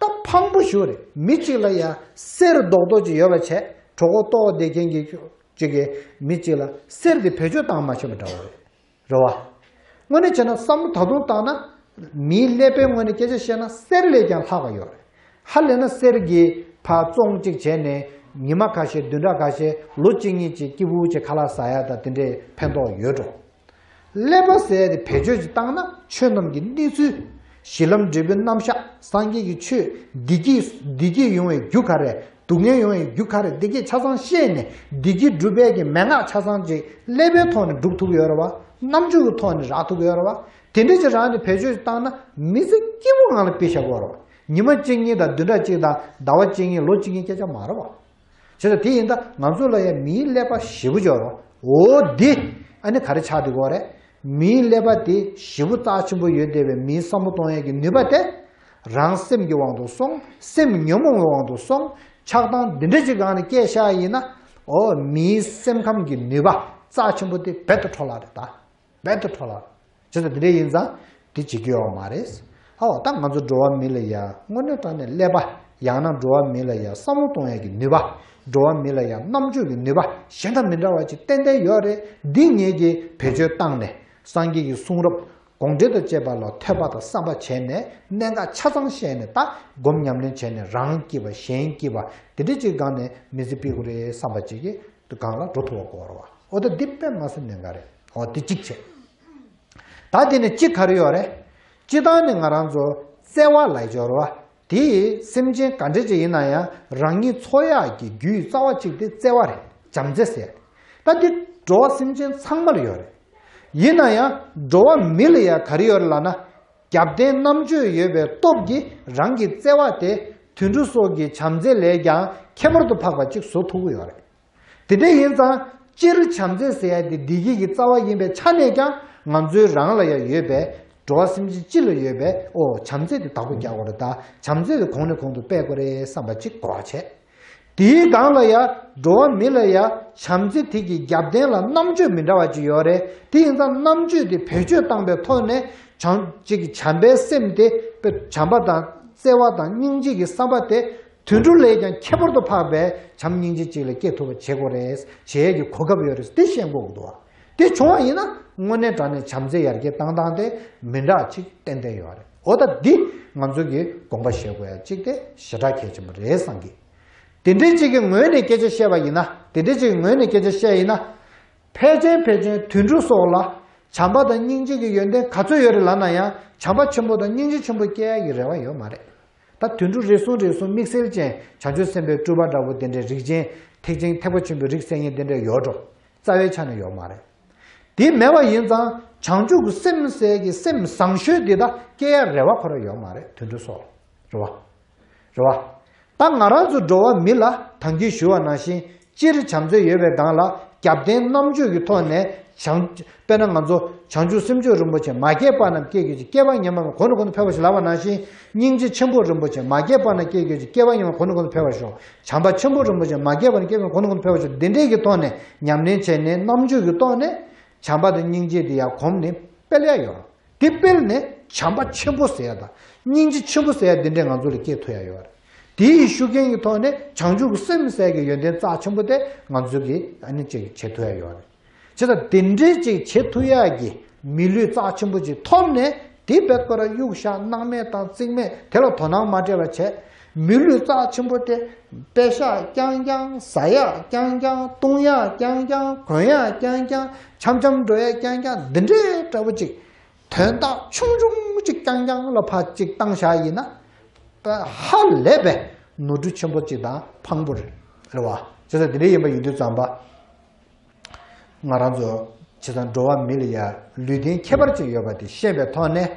ད་ཕངས་པོ་ཞིག་རེད། མི་གཅིག་ལ་ཡ་གསེར་རྡོག་རྡོག་ཅིག་ཡོད་པ་བྱས། གྲོད་ཁོག་ལྟོགས་བསྡད་མཁན་གྱི་ཅིག་གི་མི་གཅིག་ལ་གསེར་དེ་བེད་སྤྱོད་བཏང་མ་ཤེས་པ་འདྲ་བོ་རེད། རེད་བ། དངོས་གནས་བྱས་ན་བསམ་བློ་ད་དུང་བཏང་ན། མིའི་ཀླད་པའི་ངོས་ནས་སྐད་ཆ་བཤད་ན་གསེར་ལས་ཀྱང་ལྷག་པ་ཡོད་རེད། ཧ་ལས་ན་གསེར་གྱི་ཕར་བཙོང་གཅིག་བྱས་ནས་ཉི་མ་ཁ་ཤས་བདུན་ཕྲག་ཁ་ཤས་ལོ་གཅིག་གཉིས་ཀྱི་སྐྱིད་པོ་ཅིག་ཁ་ལག་ཟ་ཡ་དང་དེ་འདྲའི་ཕན་ཐོགས་ཡོད་འགྲོ། ཀླད་པ་ཟེར་ཡ་དེ་བེད་སྤྱོད་ཅིག་བཏང་ན་ཆོས་རྣམས་ཀྱི་གནས་ཚུལ། གཞི་ལམ་འབྲས་བུའི་རྣམ་གཞག་སངས་རྒྱས་ཀྱི་ཆོས། བདེ་སྐྱིད་བདེ་སྐྱིད་ཡོང་བའི་རྒྱུ་ག་རེ། སྡུག་བསྔལ་ཡོང་བའི་རྒྱུ་ག་རེ། འདི་སྐད་ཆ་ཚང་ཤེས་ནས་བདེ་སྐྱིད་སྒྲུབ་པའི་གི་མན་ངག་ཆ་ཚང་ཅིག་ཀླད་པའི་ཐོག་ནས་སྒྲུབ་ཐུབ་ཡོད་རེད་བ། རྣམ་དཔྱོད་ཀྱི་ཐོག་ནས་རག་ཐུབ་ཡོད་རེད་བ། དེ་འདྲ་ཅིག་རང་ནས་བེད་སྤྱོད་བཏང་ན་མི་ཚེ་སྐྱིད་པོ་ངང་ལ་ཕྱིན་བཞག་གི་ཡོད་རེད་བ། ཉི་མ་གཅིག་གཉིས་དང་བདུན་ཕྲག་གཅིག་དང་ཟླ་བ་གཅིག་གཉིས་ལོ་གཅིག་གཉིས་སྐད་ཆ་མ་རེད་བ། བྱས་ཙང་དེ་ཡིན་ད་ང་ཚོ་ལ་ཡང་མིའི་ཀླད་པ་ཞེ་པོ་ཅིག་ཡོད་རེད་བ། འོ་འདི་ཨ་ནི་ག་རེ་ཆགས་བསྡད་ཀྱི་ཡོད་རེད། མིའི་ཀླད་པ་དེ་ཞེ་པོ་རྩ་ཆེན་པོ་ཡོད་བསྡད་པའི་མིའི་བསམ་བློ་གཏོང་ཡས་ཀྱི་ནུས་པ་དེ། རང་སེམས་ཀྱི་དབང་དུ་སོང་། སེམས་ཉོན་མོངས་ཀྱི་དབང་དུ་སོང་། ཆགས་སྡང་འདི་འདྲ་ཅིག་སྒང་ནས་སྐྱེས་བཞག་ཡིན་ན། འོ་མིའི་སེམས་ཁམས་ཀྱི་ནུས་པ་རྩ་ཆེན་པོ་དེ་རྦད་དེ་འཕྲོ་བརླག་རེད་ད། རྦད་དེ་འཕྲོ་བརླག་བྱས་ཙང་དེ་འདྲ་ཡིན་ཙང་དེ་བྱེད་རྒྱུ་ཡོད་མ་རེད། ཨོ་ད་ང་ཚོ་འགྲོ་བ་མི་ལ་ཡ་དངོས་གནས་དྲང་གནས་ཀླད་པ། ཡང་ན་འགྲོ་བ་མི་ལ་ཡ་བསམ་བློ་གཏོང་ཡས་ཀྱི་ནུས་པ། འགྲོ་བ་མི་ལ་ཡ་རྣམ་དཔྱོད་ཀྱི་ནུས་པ་གཞན་དང་མི་འདྲ་བ་ཅིག་ཏན་ཏན་ཡོད་རེད། འདི་ངེད་ཀྱིས་བེད་སྤྱོད་བཏང་ནས་སངས་རྒྱས་ཀྱི་གསུང་རབ། དགོངས་འགྲེལ་དང་བཅས་པ་ལ་ཐོས་པ་དང་བསམ་པ་བྱས་ནས་གནད་འགག་ཆ་ཚང་ཤེས་ནས་ད་སྒོམ་ཉམས་ལེན་བྱས་ནས་རང་སྐྱིད་པ་གཞན་སྐྱིད་པ་དེ་འདྲ་ཅིག་སྒང་ནས་མི་ཚེ་སྐྱིད་པོ་རེད་བསམ་པ་ཅིག་གི་སྒང་ལ་འགྲོ་ཐུབ་པ་དགོས་རེད་བ། འོ་ད་འདི་དཔེ་མ་སྲིད་གནད་འགག་རེད། འོ་དེ་གཅིག་བྱས། ད་དེ་ནས་གཅིག་ག་རེ་ཡོད་རེད། སྤྱིར་བཏང་ནས་ང་རང་ཚོ་བརྩེ་བ་ལབ་ཀྱི་ཡོད་རེད་བ། དེ་སེམས་ཅན་ག་འདྲ་ཅིག་ཡིན་ན་ཡང་རང་ཉིད་འཚོ་ཡག་གི་རྒྱུའི་རྩ་བ་གཅིག་དེ་བརྩེ་བ་རེད། བྱམས་བརྩེ་ཟེར། ད་འདི་འགྲོ་བ་སེམས་ཅན་ཚང་མ་ལ་ཡོད་རེད། ཡིན་ན་ཡང་འགྲོ་བ་མི་ལ་ཡང་ག་རེ་ཡོད་རེད་ལབ་ན། རྒྱབ་རྟེན་རྣམ་དཔྱོད་ཡོད་པའི་སྟོབས་ཀྱིས་རང་གི་བརྩེ་བ་དེ་དུད་འགྲོ་སོགས་ཀྱི་བྱམས་བརྩེ་ལས་ཀྱང་ཁྱད་པར་དུ་འཕགས་པ་གཅིག་བཟོ་ཐུབ་ཀྱི་ཡོད་རེད། དེ་འདྲ་ཡིན་ཙང་སྤྱིར་བྱམས་བརྩེ་ཟེར་ཡ་དེ་བདེ་སྐྱིད་ཀྱི་རྩ་བ་ཡིན་པའི་ཆ་ནས་ཀྱང་ང་ཚོའི་རང་ལ་ཡང་ཡོད་པའི་འགྲོ་བ་སེམས་ཅན་སྤྱི་ལ་ཡོད་པའི་ཨོ་བྱམས་བརྩེ་དེ་བདག་པོ་རྒྱག་དགོས་རེད་ད། བྱམས་བརྩེ་དེ་གོང་ནས་གོང་དུ་སྤེལ་དགོས་རེད་བསམ་པ་གཅིག་གོ་བ་བྱས། དེའི་སྒང་ལ་ཡ་འགྲོ་བ་མི་ལ་ཡ་བྱམས་བརྩེ་དེ་གི་རྒྱབ་རྟེན་ལ་རྣམ་དཔྱོད་མི་འདྲ་བ་ཅིག་ཡོད་རེད། དེ་ཡིན་ཙང་རྣམ་དཔྱོད་དེ་བེད་སྤྱོད་བཏང་པའི་ཐོག་ནས་བྱམས་ཅིག་གི་བྱམས་པའི་སེམས་དེ་དཔེ་བྱམས་པ་དང་བརྩེ་བ་དང་སྙིང་རྗེ་གི་བསམ་པ་དེ་དུད་འགྲོ་ལས་ཀྱང་ཁྱད་པར་དུ་འཕགས་པའི་བྱམས་སྙིང་རྗེ་ཅིག་ལ་སྐྱེ་ཐུབ་པ་བྱེད་དགོས་རེད། བྱེད་ཡས་ཀྱི་གོ་སྐབས་ཡོད་རེད། དེ་ཤེས་དགོས་ཀྱི་འདུག་བ། དེ་བྱུང་བ་ཡིན་ན་དངོས་གནས་དྲང་གནས་བྱམས་བརྩེ་ཡར་རྒྱས་བཏང་སྟངས་དེ་མི་འདྲ་ཅིག་ཏན་ཏན་ཡོད་རེད། འོ་ད་འདི་ང་ཚོ་གི་དགོངས་པ་བཞེས་དགོས་ཡ་གཅིག་དེ་ཞེ་དྲག་གལ་ཆེན་པོ་རེད་བསམ་གི། དེ་འདྲའི་གཅིག་གི་ངོས་ནས་སྐད་ཆ་བཤད་པ་ཡིན་ན། དེ་འདྲའི་གཅིག་གི་ངོས་ནས་སྐད་ཆ་བཤད་ཡིན་ན། ཕལ་ཆེར་ཕལ་ཆེར་དུད་འགྲོ་སོགས་ལ་བྱམས་པ་དང་སྙིང་རྗེ་གི་ཡོན་ཏན་ག་ཚོད་ཡོད་རེད་ལབ་ན་ཡང་བྱམས་པ་ཆེན་པོ་དང་སྙིང་རྗེ་ཆེན་པོ་སྐྱེ་ཡ་གི་རེ་བ་ཡོད་མ་རེད། ད་དུད་འགྲོ་རེ་ཟུང་རེ་ཟུང་དམིགས་བསལ་ཅན་བྱང་ཆུབ་སེམས་དཔའི་སྤྲུལ་པ་འདྲ་བོ་དེ་འདྲའི་རིགས་ཅན་ཐེག་ཆེན་ཐེག་པ་ཆེན་པོའི་རིགས་སད་མཁན་དེ་འདྲ་ཡོད་འགྲོ། རྩ་བའི་ཆ་ནས་ཡོད་མ་རེད། དེ་མེད་པ་ཡིན་ཙང་བྱང་ཆུབ་ཀྱི་སེམས་ཟེར་གྱི་སེམས་བཟང་ཤོས་དེ་དག་སྐྱེ་ཡ་རེ་བ་ཁོ་རང་ཡོད་མ་རེད། དུད་འགྲོ་སོགས་རེད་བ། རེད་བ། ད་ང་རང་ཚོ་འགྲོ་བ་མི་ལ་ད་གིན་ཞུས་པ་ནང་བཞིན་སྤྱིར་བྱམས་བརྩེ་ཡོད་པའི་སྒང་ལ་རྒྱབ་རྟེན་རྣམ་དཔྱོད་ཀྱི་ཐོག་ནས་བྱང་། དཔེར་ན་ང་ཚོ་བྱང་ཆུབ་སེམས་མཆོག་རིན་པོ་ཆེ་མ་སྐྱེས་པ་རྣམས་སྐྱེ་གྱུར་ཅིག་སྐྱེས་པ་ཉམས་པ་རྣམས་གོང་ནས་གོང་དུ་འཕེལ་བར་ཤོག་ལབ་པ་ནང་བཞིན། སྙིང་རྗེ་ཆེན་པོ་རིན་པོ་ཆེ་མ་སྐྱེས་པ་རྣམས་སྐྱེ་གྱུར་ཅིག་སྐྱེས་པ་ཉམས་པ་གོང་ནས་གོང་དུ་འཕེལ་བར་ཤོག་བྱམས་པ་ཆེན་པོ་རིན་པོ་ཆེ་མ་སྐྱེས་པ་རྣམས་སྐྱེ་བ་གོང་ནས་གོང་དུ་འཕེལ་བར་ཤོག་འདི་འདྲས་ཀྱི་ཐོག་ནས་ཉམས་ལེན་བྱས་ནས་རྣམ་དཔྱོད་ཀྱི་ཐོག་ནས་བྱམས་པ་དང་སྙིང་རྗེ་དེ་ཡར་གོམས་ནས་སྤེལ་ཡ་ཡོད་རེད། དེ་སྤེལ་ནས་བྱམས་པ་ཆེན་པོ་ཟེར་ཡ་དང་སྙིང་རྗེ་ཆེན་པོ་ཟེར་ཡ་འདི་འདྲས་ང་ཚོ་ལ་སྐྱེ་ཐུབ་ཡ་ཡོད་རེད། དེའི་ཤུགས་རྐྱེན་གྱི་ཐོག་ནས་བྱང་ཆུབ་ཀྱི་སེམས་ཟེར་གྱི་ཡོན་ཏན་རྩ་ཆེན་པོ་དེ་ང་ཚོ་གིས་ཨ་ནི་ཅིག་བྱེད་ཐུབ་ཡ་ཡོད་རེད། བྱས་ཙང་དེ་འདྲའི་ཅིག་བྱེད་ཐུབ་ཡག་གི་མི་ལུས་རྩ་ཆེན་པོ་ཅིག་ཐོབ་ནས་དེ་བེད་ཀོ་ར་གཡུག་བཞག་སྣང་མེད་དང་རྩིས་མེད་དེ་ལ་དོ་སྣང་མ་སྤྲད་པ་བྱས། མི་ལུས་རྩ་ཆེན་པོ་དེ་པེ་ཤག་རྐྱང་རྐྱང་ཟ་ཡག་རྐྱང་རྐྱང་བཏུང་ཡག་རྐྱང་རྐྱང་གོན་ཡག་རྐྱང་རྐྱང་འཆམ་འཆམ་འགྲོ་ཡག་རྐྱང་རྐྱང་འདི་འདྲའི་འདྲ་པོ་ཅིག་དོན་དག་ཆུང་ཆུང་ཅིག་རྐྱང་རྐྱང་ལ་ཕར་ཅིག་བཏང་བཞག་ཡིན་ན། ཧ་ལས་པའི་ནོར་འཁྲུལ་ཆེན་པོ་ཅིག་དང་ཕངས་པོ་རེད་རེད་བ། བྱས་ཙང་དེ་འདྲ་ཡིན་པ་ཡིན་དུས་ཙམ་པ། ང་རང་ཚོ་བྱས་ཙང་འགྲོ་བ་མི་ལ་ཡ་ལུས་རྟེན་ཁྱད་པར་ཅན་ཡོད་པ་དེ་ཤེས་པའི་ཐོག་ནས་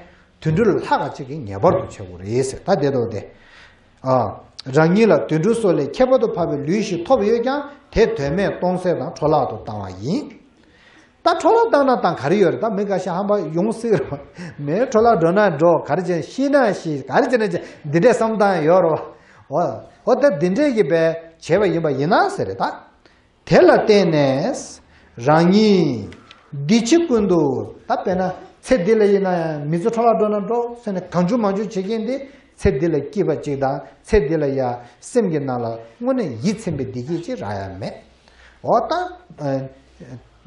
དུད་འགྲོ་ལ་ལྷག་ག་ཅིག་གིས་ངེས་པར་དུ་བྱེད་དགོས་རེད་ཟེར། ད་དེ་ལྟ་བུ་དེ། ཨ། རང་ཉིད་ལ་དུད་འགྲོ་སོགས་ལས་ཁྱད་པར་དུ་འཕགས་པའི་ལུས་ཤིག་ཐོབ་ཡོད་ཀྱང་དེ་དོན་མེད་སྟོང་ཟད་དང་འཕྲོ་བརླག་ཏུ་བཏང་བ་ཡིན། ད་འཕྲོ་བརླག་བཏང་ན་བཏང་ག་རེ་ཡོད་རེད། ད་མི་འགའ་ཤས་ཧམ་པ་ཡོང་སྲིད་རེད། མི་འཕྲོ་བརླག་འགྲོ་ན་འགྲོ་ག་རེ་བྱས་ཤི་ན་ཤི་ག་རེ་བྱས་ན་བྱས་འདི་འདྲས་བསམ་སྟངས་ཡོད་རེད། འོ་འོ་ད་འདི་འདྲས་ཀྱི་བས་བྱས་པ་ཡིན་པ་ཡིན་ན་ཟེར་རེད་ད། དེ་ལ་བརྟེན་ནས་རང་ཉིད་འདི་ཕྱི་ཀུན་ཏུ། ད་དཔེར་ན་ཚེ་འདི་ལ་ཡིན་ན་ཡང་མི་ཚེ་འཕྲོ་བརླག་འགྲོ་ན་འགྲོ་ཟེར་ནས་གང་བྱུང་མང་བྱུང་བྱེད་མཁན་དེ་ཚེ་འདི་ལ་སྐྱིད་པ་ཅིག་དང་ཚེ་འདི་ལ་ཡང་སེམས་ཀྱི་ནང་ལ་དངོས་གནས་ཡིད་ཚིམ་པའི་བདེ་སྐྱིད་ཅིག་རག་ཡ་མེད། འོ་ད།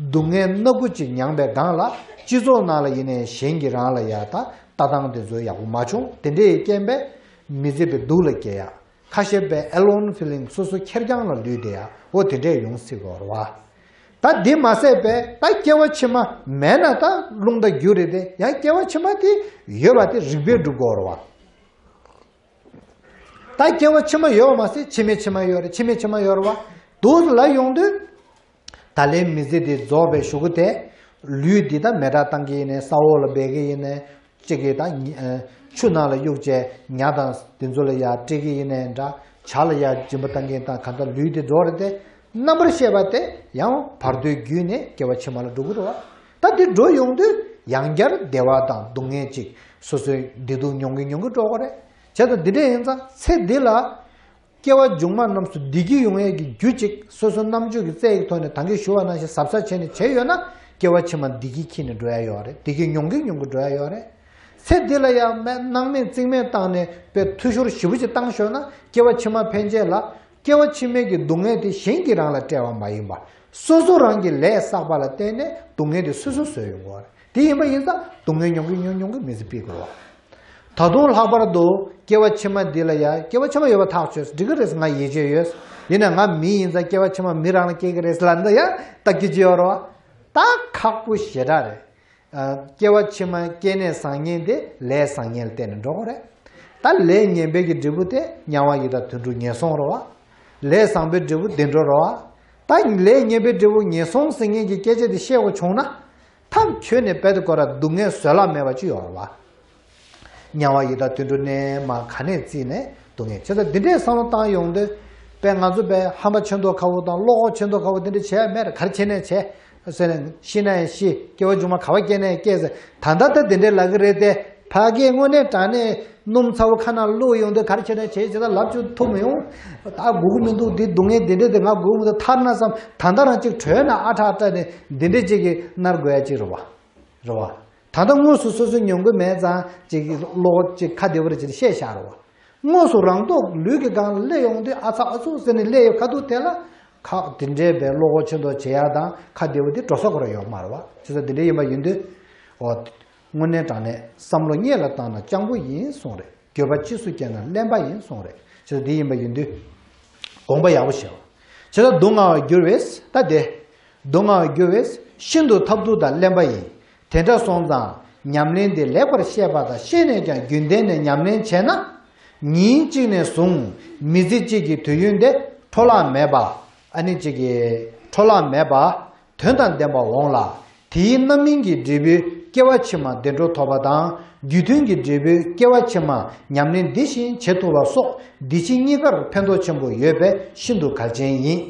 སྡུག་བསྔལ་སྣ་དགུ་ཅིག་མྱངས་པའི་སྒང་ལ་སྤྱི་ཚོགས་ནང་ལ་ཡིན་ནའི་གཞན་གྱིས་རང་ལ་ཡ་ད་ལྟ་སྟངས་དེ་ཚོ་ཡག་པོ་མ་བྱུང་། དེ་འདྲའི་རྐྱེན་པས་མི་བརྩི་བའི་སྡུག་ལ་སྐྱེ་ཡ། ཁ་ཤས་པའི་alone feeling སོ་སོ་ཁེར་རྐྱང་ལ་ལུས་བསྡད་ཡ། འོ་དེ་འདྲས་ཡོང་སྲིད་དགོས་རེད་བ། ད་འདི་མ་ཟད་པའི་ད་སྐྱེ་བ་ཕྱི་མ་མེད་ན་ད་རླུང་རྟ་རྒྱུག་རེད་དེ། ཡང་སྐྱེ་བ་ཕྱི་མ་དེ་ཡོད་པ་དེ་རིགས་པས་སྒྲུབ་དགོས་རེད་བ། ད་སྐྱེ་བ་ཕྱི་མ་ཡོད་པ་མ་ཟད་ཕྱི་མའི་ཕྱི་མ་ཡོད་རེད། ཕྱི་མའི་ཕྱི་མ་ཡོད་རེད་བ། འདུག་ལ་ཡོང་དུས། ད་ལན་མི་ཚེ་འདི་རྫོགས་པའི་གཞུག་གུ་དེ། ལུས་འདི་ད་མེ་སྲེག་བཏང་གི་ཡིན་ནའི། ས་འོག་ལ་སྦས་ཀྱི་ཡིན་ནའི། གཅིག་གིས་ད་ཉི་ཨ་ཆུ་ནང་ལ་གཡུགས་བྱས་ཉ་དང་དེ་ཚོ་ལ་ཡར་སྤྲད་ཀྱི་ཡིན་ནའི་འདྲ། བྱ་ལ་ཡར་སྦྱིན་པ་བཏང་གི་ཡིན། ད་གང་ལྟར་ལུས་འདི་རྫོགས་རེད་དེ། རྣམ་པར་ཤེས་པ་དེ་ཡང་བར་དོའི་བརྒྱུད་ནས་སྐྱེ་བ་ཕྱི་མ་ལ་འགྲོ་གི་རེད་བ། ད་འདི་འགྲོ་ཡོང་དུས་ཡང་བསྐྱར་བདེ་བ་དང་སྡུག་བསྔལ་ཅིག་སོ་སོའི་བདེ་སྡུག་མྱོང་གི་མྱོང་གི་འགྲོ་གི་རེད། བྱས་ཙང་འདི་འདྲ་ཡིན་ཙང་ཚེ་འདི་ལ། སྐྱེ་བ་མཇུག་མ་རྣམས་སུ་བདེ་སྐྱིད་ཡོང་ཡས་ཀྱི་རྒྱུ་གཅིག་སོ་སོའི་རྣམ་དཔྱོད་ཀྱི་རྩལ་གྱི་ཐོག་ནས་ད་གིན་ཞུ་བ་ནང་བཞིན་གཟབ་གཟབ་བྱས་ནས་བྱས་ཡོད་ན། སྐྱེ་བ་ཕྱི་མ་བདེ་སྐྱིད་འཁྱེར་ནས་འགྲོ་ཡ་ཡོད་རེད། བདེ་སྐྱིད་མྱོང་གིན་མྱོང་གིན་འགྲོ་ཡ་ཡོད་རེད། ཚེ་འདི་ལ་ཡང་སྣང་མེད་རྩིས་མེད་བཏང་ནས་དཔེ་འཐུས་ཤོར་ཞེ་པོ་ཅིག་བཏང་ཤོར་ན། སྐྱེ་བ་ཕྱི་མ་ཕན་ཆད་ལ་སྐྱེ་བ་ཕྱི་མའི་གི་སྡུག་བསྔལ་དེ་གཞན་གྱིས་རང་ལ་སྤྲད་པ་མ་ཡིན་པ། སོ་སོ་རང་གི་ལས་བསགས་པ་ལ་བརྟེན་ནས་སྡུག་བསྔལ་དེ་སོ་སོས་བཟོས་ཡོང་གི་རེད། དེ་ཡིན་པ་ཡིན་ཙང་སྡུག་བསྔལ་མྱོང་གིན་མྱོང་མྱོང་གིན་མི་ཚེ་ཕྱི་དགོས་པ། ད་དུང་ལྷག་པར་དུ་སྐྱེ་བ་ཕྱི་མ་འདི་ལ་ཡ། སྐྱེ་བ་ཕྱི་མ་ཡོད་པ་ཐག་ཆོད། འགྲིག་གི་རེད། ང་ཡིད་ཆེས་ཡོད། ཡིན་ན་ང་མི་ཡིན་ཙང་སྐྱེ་བ་ཕྱི་མ་མི་རང་ལ་སྐྱེ་གི་རེད་ལབ་ན་ཡ་ད་སྐྱིད་ཀྱི་ཡོད་རེད་བ། ད་ཁག་པོ་ཞེ་དྲག་རེད། ཨ། སྐྱེ་བ་ཕྱི་མ་སྐྱེ་གནས་བཟང་ངན་དེ་ལས་བཟང་ངན་ལ་བརྟེན་ནས་འགྲོ་གི་རེད། ད་ལས་ངན་པའི་གི་འབྲས་བུ་དེ་དམྱལ་བ་ཡི་དྭགས་དུད་འགྲོ་ངན་སོང་རེད་བ། ལས་བཟང་པོའི་འབྲས་བུ་བདེ་འགྲོ་རེད་བ། ད་ལས་ངན་པའི་འབྲས་བུ་ངན་སོང་ཟེར་མཁན་གྱི་སྐད་ཆ་དེ་བཤད་དགོས་བྱུང་ན། ཐབས་ཆོས་ནས་རྦད་དེ་ཁོ་ར་སྡུག་བསྔལ་བཟོད་གླགས་མེད་པ་ཅིག་ཡོད་རེད་བ། དམྱལ་བ་ཡི་དྭགས་དུད་འགྲོ་ནས་མར་ག་ནས་བརྩིས་ནས་སྡུག་བསྔལ། བྱས་ཙང་འདི་འདྲའི་བསམ་བློ་བཏང་ཡོང་དུས། དཔེ་ང་ཚོ་དཔེ་ཧམ་པ་ཆེ་མདོག་ཁ་པོ་དང་བློ་ཁོག་ཆེ་མདོག་ཁ་པོ་འདི་འདྲ་བྱས་ཡ་མེད་རེད། ག་རེ་བྱས་ནས་བྱས་ཟེར་ནས། ཤི་ན་ཡང་ཤི། སྐྱེ་བ་མཇུག་མ་ག་པར་སྐྱེ་ན་ཡང་སྐྱེ་ཟེར། ད་ལྟ་ད་འདི་འདྲའི་ལབ་གི་རེད་དེ། ཕ་གིའི་དངོས་གནས་དྲང་གནས་སྣུམ་ཚ་པོ་ཁ་ནང་བླུགས་ཡོང་དུས་ག་རེ་བྱས་ན་བྱས་ཅི་ད་ལབ་བཅུག་ཐུབ་མི་ཡོང་། ད་དགོས་ཀྱི་མི་འདུག་འདི་སྡུག་བསྔལ་འདི་འདྲ་དེ་ང་དགོས་ཀྱི་མི་འདུག་ཐར་ན་བསམ། ད་ལྟ་རང་ཅིག་བྲོས་ན་ཨ་ཁྲ་ཨ་ཁྲ་ནས་འདི་འདྲ་ཅིག་གི་མནར་དགོས་ཡ་ཅིག་རེད་བ། རེད་བ། ད་ལྟ་དངོས་སུ་སོ་སོ་མྱོང་གི་མེད་ཙང་ཅིག་བློ་ཅིག་ཁ་བདེ་པོ་རེ་ཅིག་བཤད་བཞག་རེད་བ། དངོས་སུ་རང་ཐོག་ལུས་ཀྱི་སྒང་ལ་སླེབས་ཡོང་དུས་ཨ་ཚ་ཨ་ཚུགས་ཟེར་ནས་སླེབས་ཡོང་ཁ་ཐུག་དེ་ལ། ཁ་འདི་འདྲའི་བའི་བློ་ཁོག་ཆེ་མདོག་བྱེད་ཡ་དང་ཁ་བདེ་པོ་དེ་འགྲོ་ས་ཁོ་རང་ཡོད་མ་རེད་བ། བྱས་ཙང་འདི་འདྲ་ཡིན་པ་ཡིན་དུས། འོ། དངོས་གནས་དྲང་གནས་བསམ་བློ་སྔོན་ལ་བཏང་ན་སྤྱང་པོ་ཡིན་གསུངས་རེད། འགྱོད་པ་ཕྱིས་སུ་སྐྱེས་ན་གླེན་པ་ཡིན་གསུངས་རེད། བྱས་ཙང་འདི་ཡིན་པ་ཡིན་དུས། དགོངས་པ་ཡག་པོ་བཞེས་པ། བྱས་ཙང་སྡུག་བསྔལ་བར་འགྱུར་བས་ད་དེ། སྡུག་བསྔལ་བར་འགྱུར་བས་ཤིན་ཏུ་ཐབས་སྡུག་དང་གླེན་པ་ཡིན། དེ་འདྲ་སོང་ཙང་ཉམས་ལེན་དེ་ལེགས་པར་ཤེས་པ་དང་ཤེས་ནས་ཀྱང་རྒྱུན་ལྡན་ནས་ཉམས་ལེན་བྱས་ན། ཉིན་གཅིག་ནས་བཟུང་མི་ཚེ་གཅིག་གི་དུས་ཡུན་དེ་འཕྲོ་བརླག་མེད་པ། ཨ་ནི་གཅིག་གི་འཕྲོ་བརླག་མེད་པ། དོན་དང་ལྡན་པ་འོང་ལ། དེའི་རྣམ་སྨིན་གྱི་འབྲས་བུས་སྐྱེ་བ་ཕྱི་མ་བདེ་འགྲོ་ཐོབ་པ་དང་། རྒྱུ་མཐུན་གྱི་འབྲས་བུས་སྐྱེ་བ་ཕྱི་མ་ཉམས་ལེན་འདི་བཞིན་བྱེད་ཐུབ་པ་སོགས་འདི་ཕྱི་གཉིས་ཀར་ཕན་ཐོགས་ཆེན་པོ་ཡོད་པས་ཤིན་ཏུ་གལ་ཆེན་ཡིན།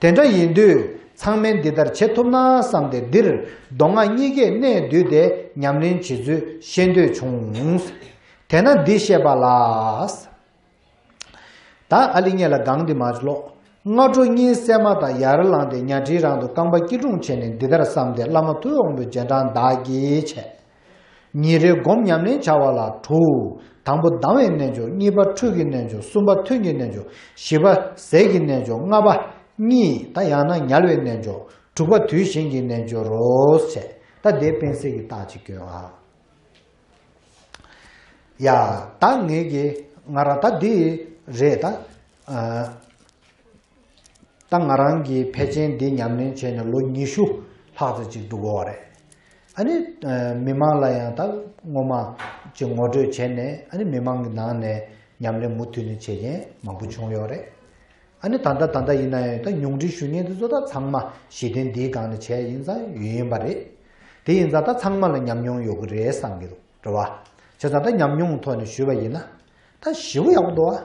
དེ་འདྲ་ཡིན་དུས་ཚང་མས་འདི་ལྟར་བྱེད་ཐུབ་ན་བསམ་སྟེ་འདིར་མདོ་སྔགས་གཉིས་ཀའི་གནད་བསྡུས་ཏེ་ཉམས་ལེན་བྱེད་ཚུལ་ཤེས་འདོད་བྱུང་། དེས་ན་འདི་བཤད་པ་ལ། ད་ཨ་ལི་ངེད་ལ་གང་འདི་མ་ལོག་སྔ་དྲོ་གཉིད་སད་མ་ཐག་ཡར་ལངས་ཏེ་ཉལ་ཁྲིའི་རང་དུ་རྐང་པ་སྐྱིལ་ཀྲུང་བྱས་ནས་འདི་ལྟར་བསམས་ཏེ། བླ་མ་ཐུབ་དབང་པོའི་རྗེས་འབྲང་བདག་གིས་བྱས། ཉིན་རེ་སྒོམ་ཉམས་ལེན་བྱ་བ་ལ་དྲུག་དང་པོ་ལྡང་བའི་རྣལ་འབྱོར། གཉིས་པ་འཁྲུལ་གྱི་རྣལ་འབྱོར། གསུམ་པ་ཐུན་གྱི་རྣལ་འབྱོར། བཞི་པ་ཟས་ཀྱི་རྣལ་འབྱོར། ལྔ་པ་གཉིད་ད་ཡང་ན་ཉལ་བའི་རྣལ་འབྱོར། དྲུག་པ་དུས་གཞན་གྱི་རྣལ་འབྱོར་རོ་བྱས། ད་དེ་དཔེ་གསལ་གྱི་རྟགས་ཅིག་སྐྱོན་ཨ། ཡ། ད་ངེད་ཀྱིས་ང་རང་ད་འདི་རེད་ད། ཨ། ད་ང་རང་གིས་ཕལ་ཆེར་འདི་ཉམས་ལེན་བྱས་ནས་ལོ་ཉི་ཤུ་ལྷག་ཙམ་ཅིག་འགྲོ་གི་ཡོད་རེད། ཨ་ནི། ཨ། མི་མང་ལ་ཡང་ད་སྔོན་མ་ཅིག་ངོ་སྤྲོད་བྱས་ནས། ཨ་ནི་མི་མང་གི་ནང་ནས་ཉམས་ལེན་མུ་མཐུད་ནས་བྱེད་མཁན་མང་པོ་བྱུང་ཡོད་རེད། ཨ་ནི་ད་ལྟ་ད་ལྟ་ཡིན་ན་ཡང་ད་ཉུང་འཕྲི་ཞུ་མཁན་དེ་ཚོ་ད་ཚང་མ་གཞི་རྟེན་འདིའི་སྒང་ནས་བྱས་ཡིན་ཙང་ཡོད་ཡིན་པ་རེད། དེ་ཡིན་ཙང་ད་ཚང་མ་ལ་ཉམས་མྱོང་ཡོད་ཀྱི་རེད་བསམ་གྱི་འདུག་རེད་བ། བྱས་ཙང་ད་ཉམས་མྱོང་ཐོག་ནས་ཞུས་པ་ཡིན་ན། ད་ཞེ་པོ་ཡག་པོ་འདུག་བ།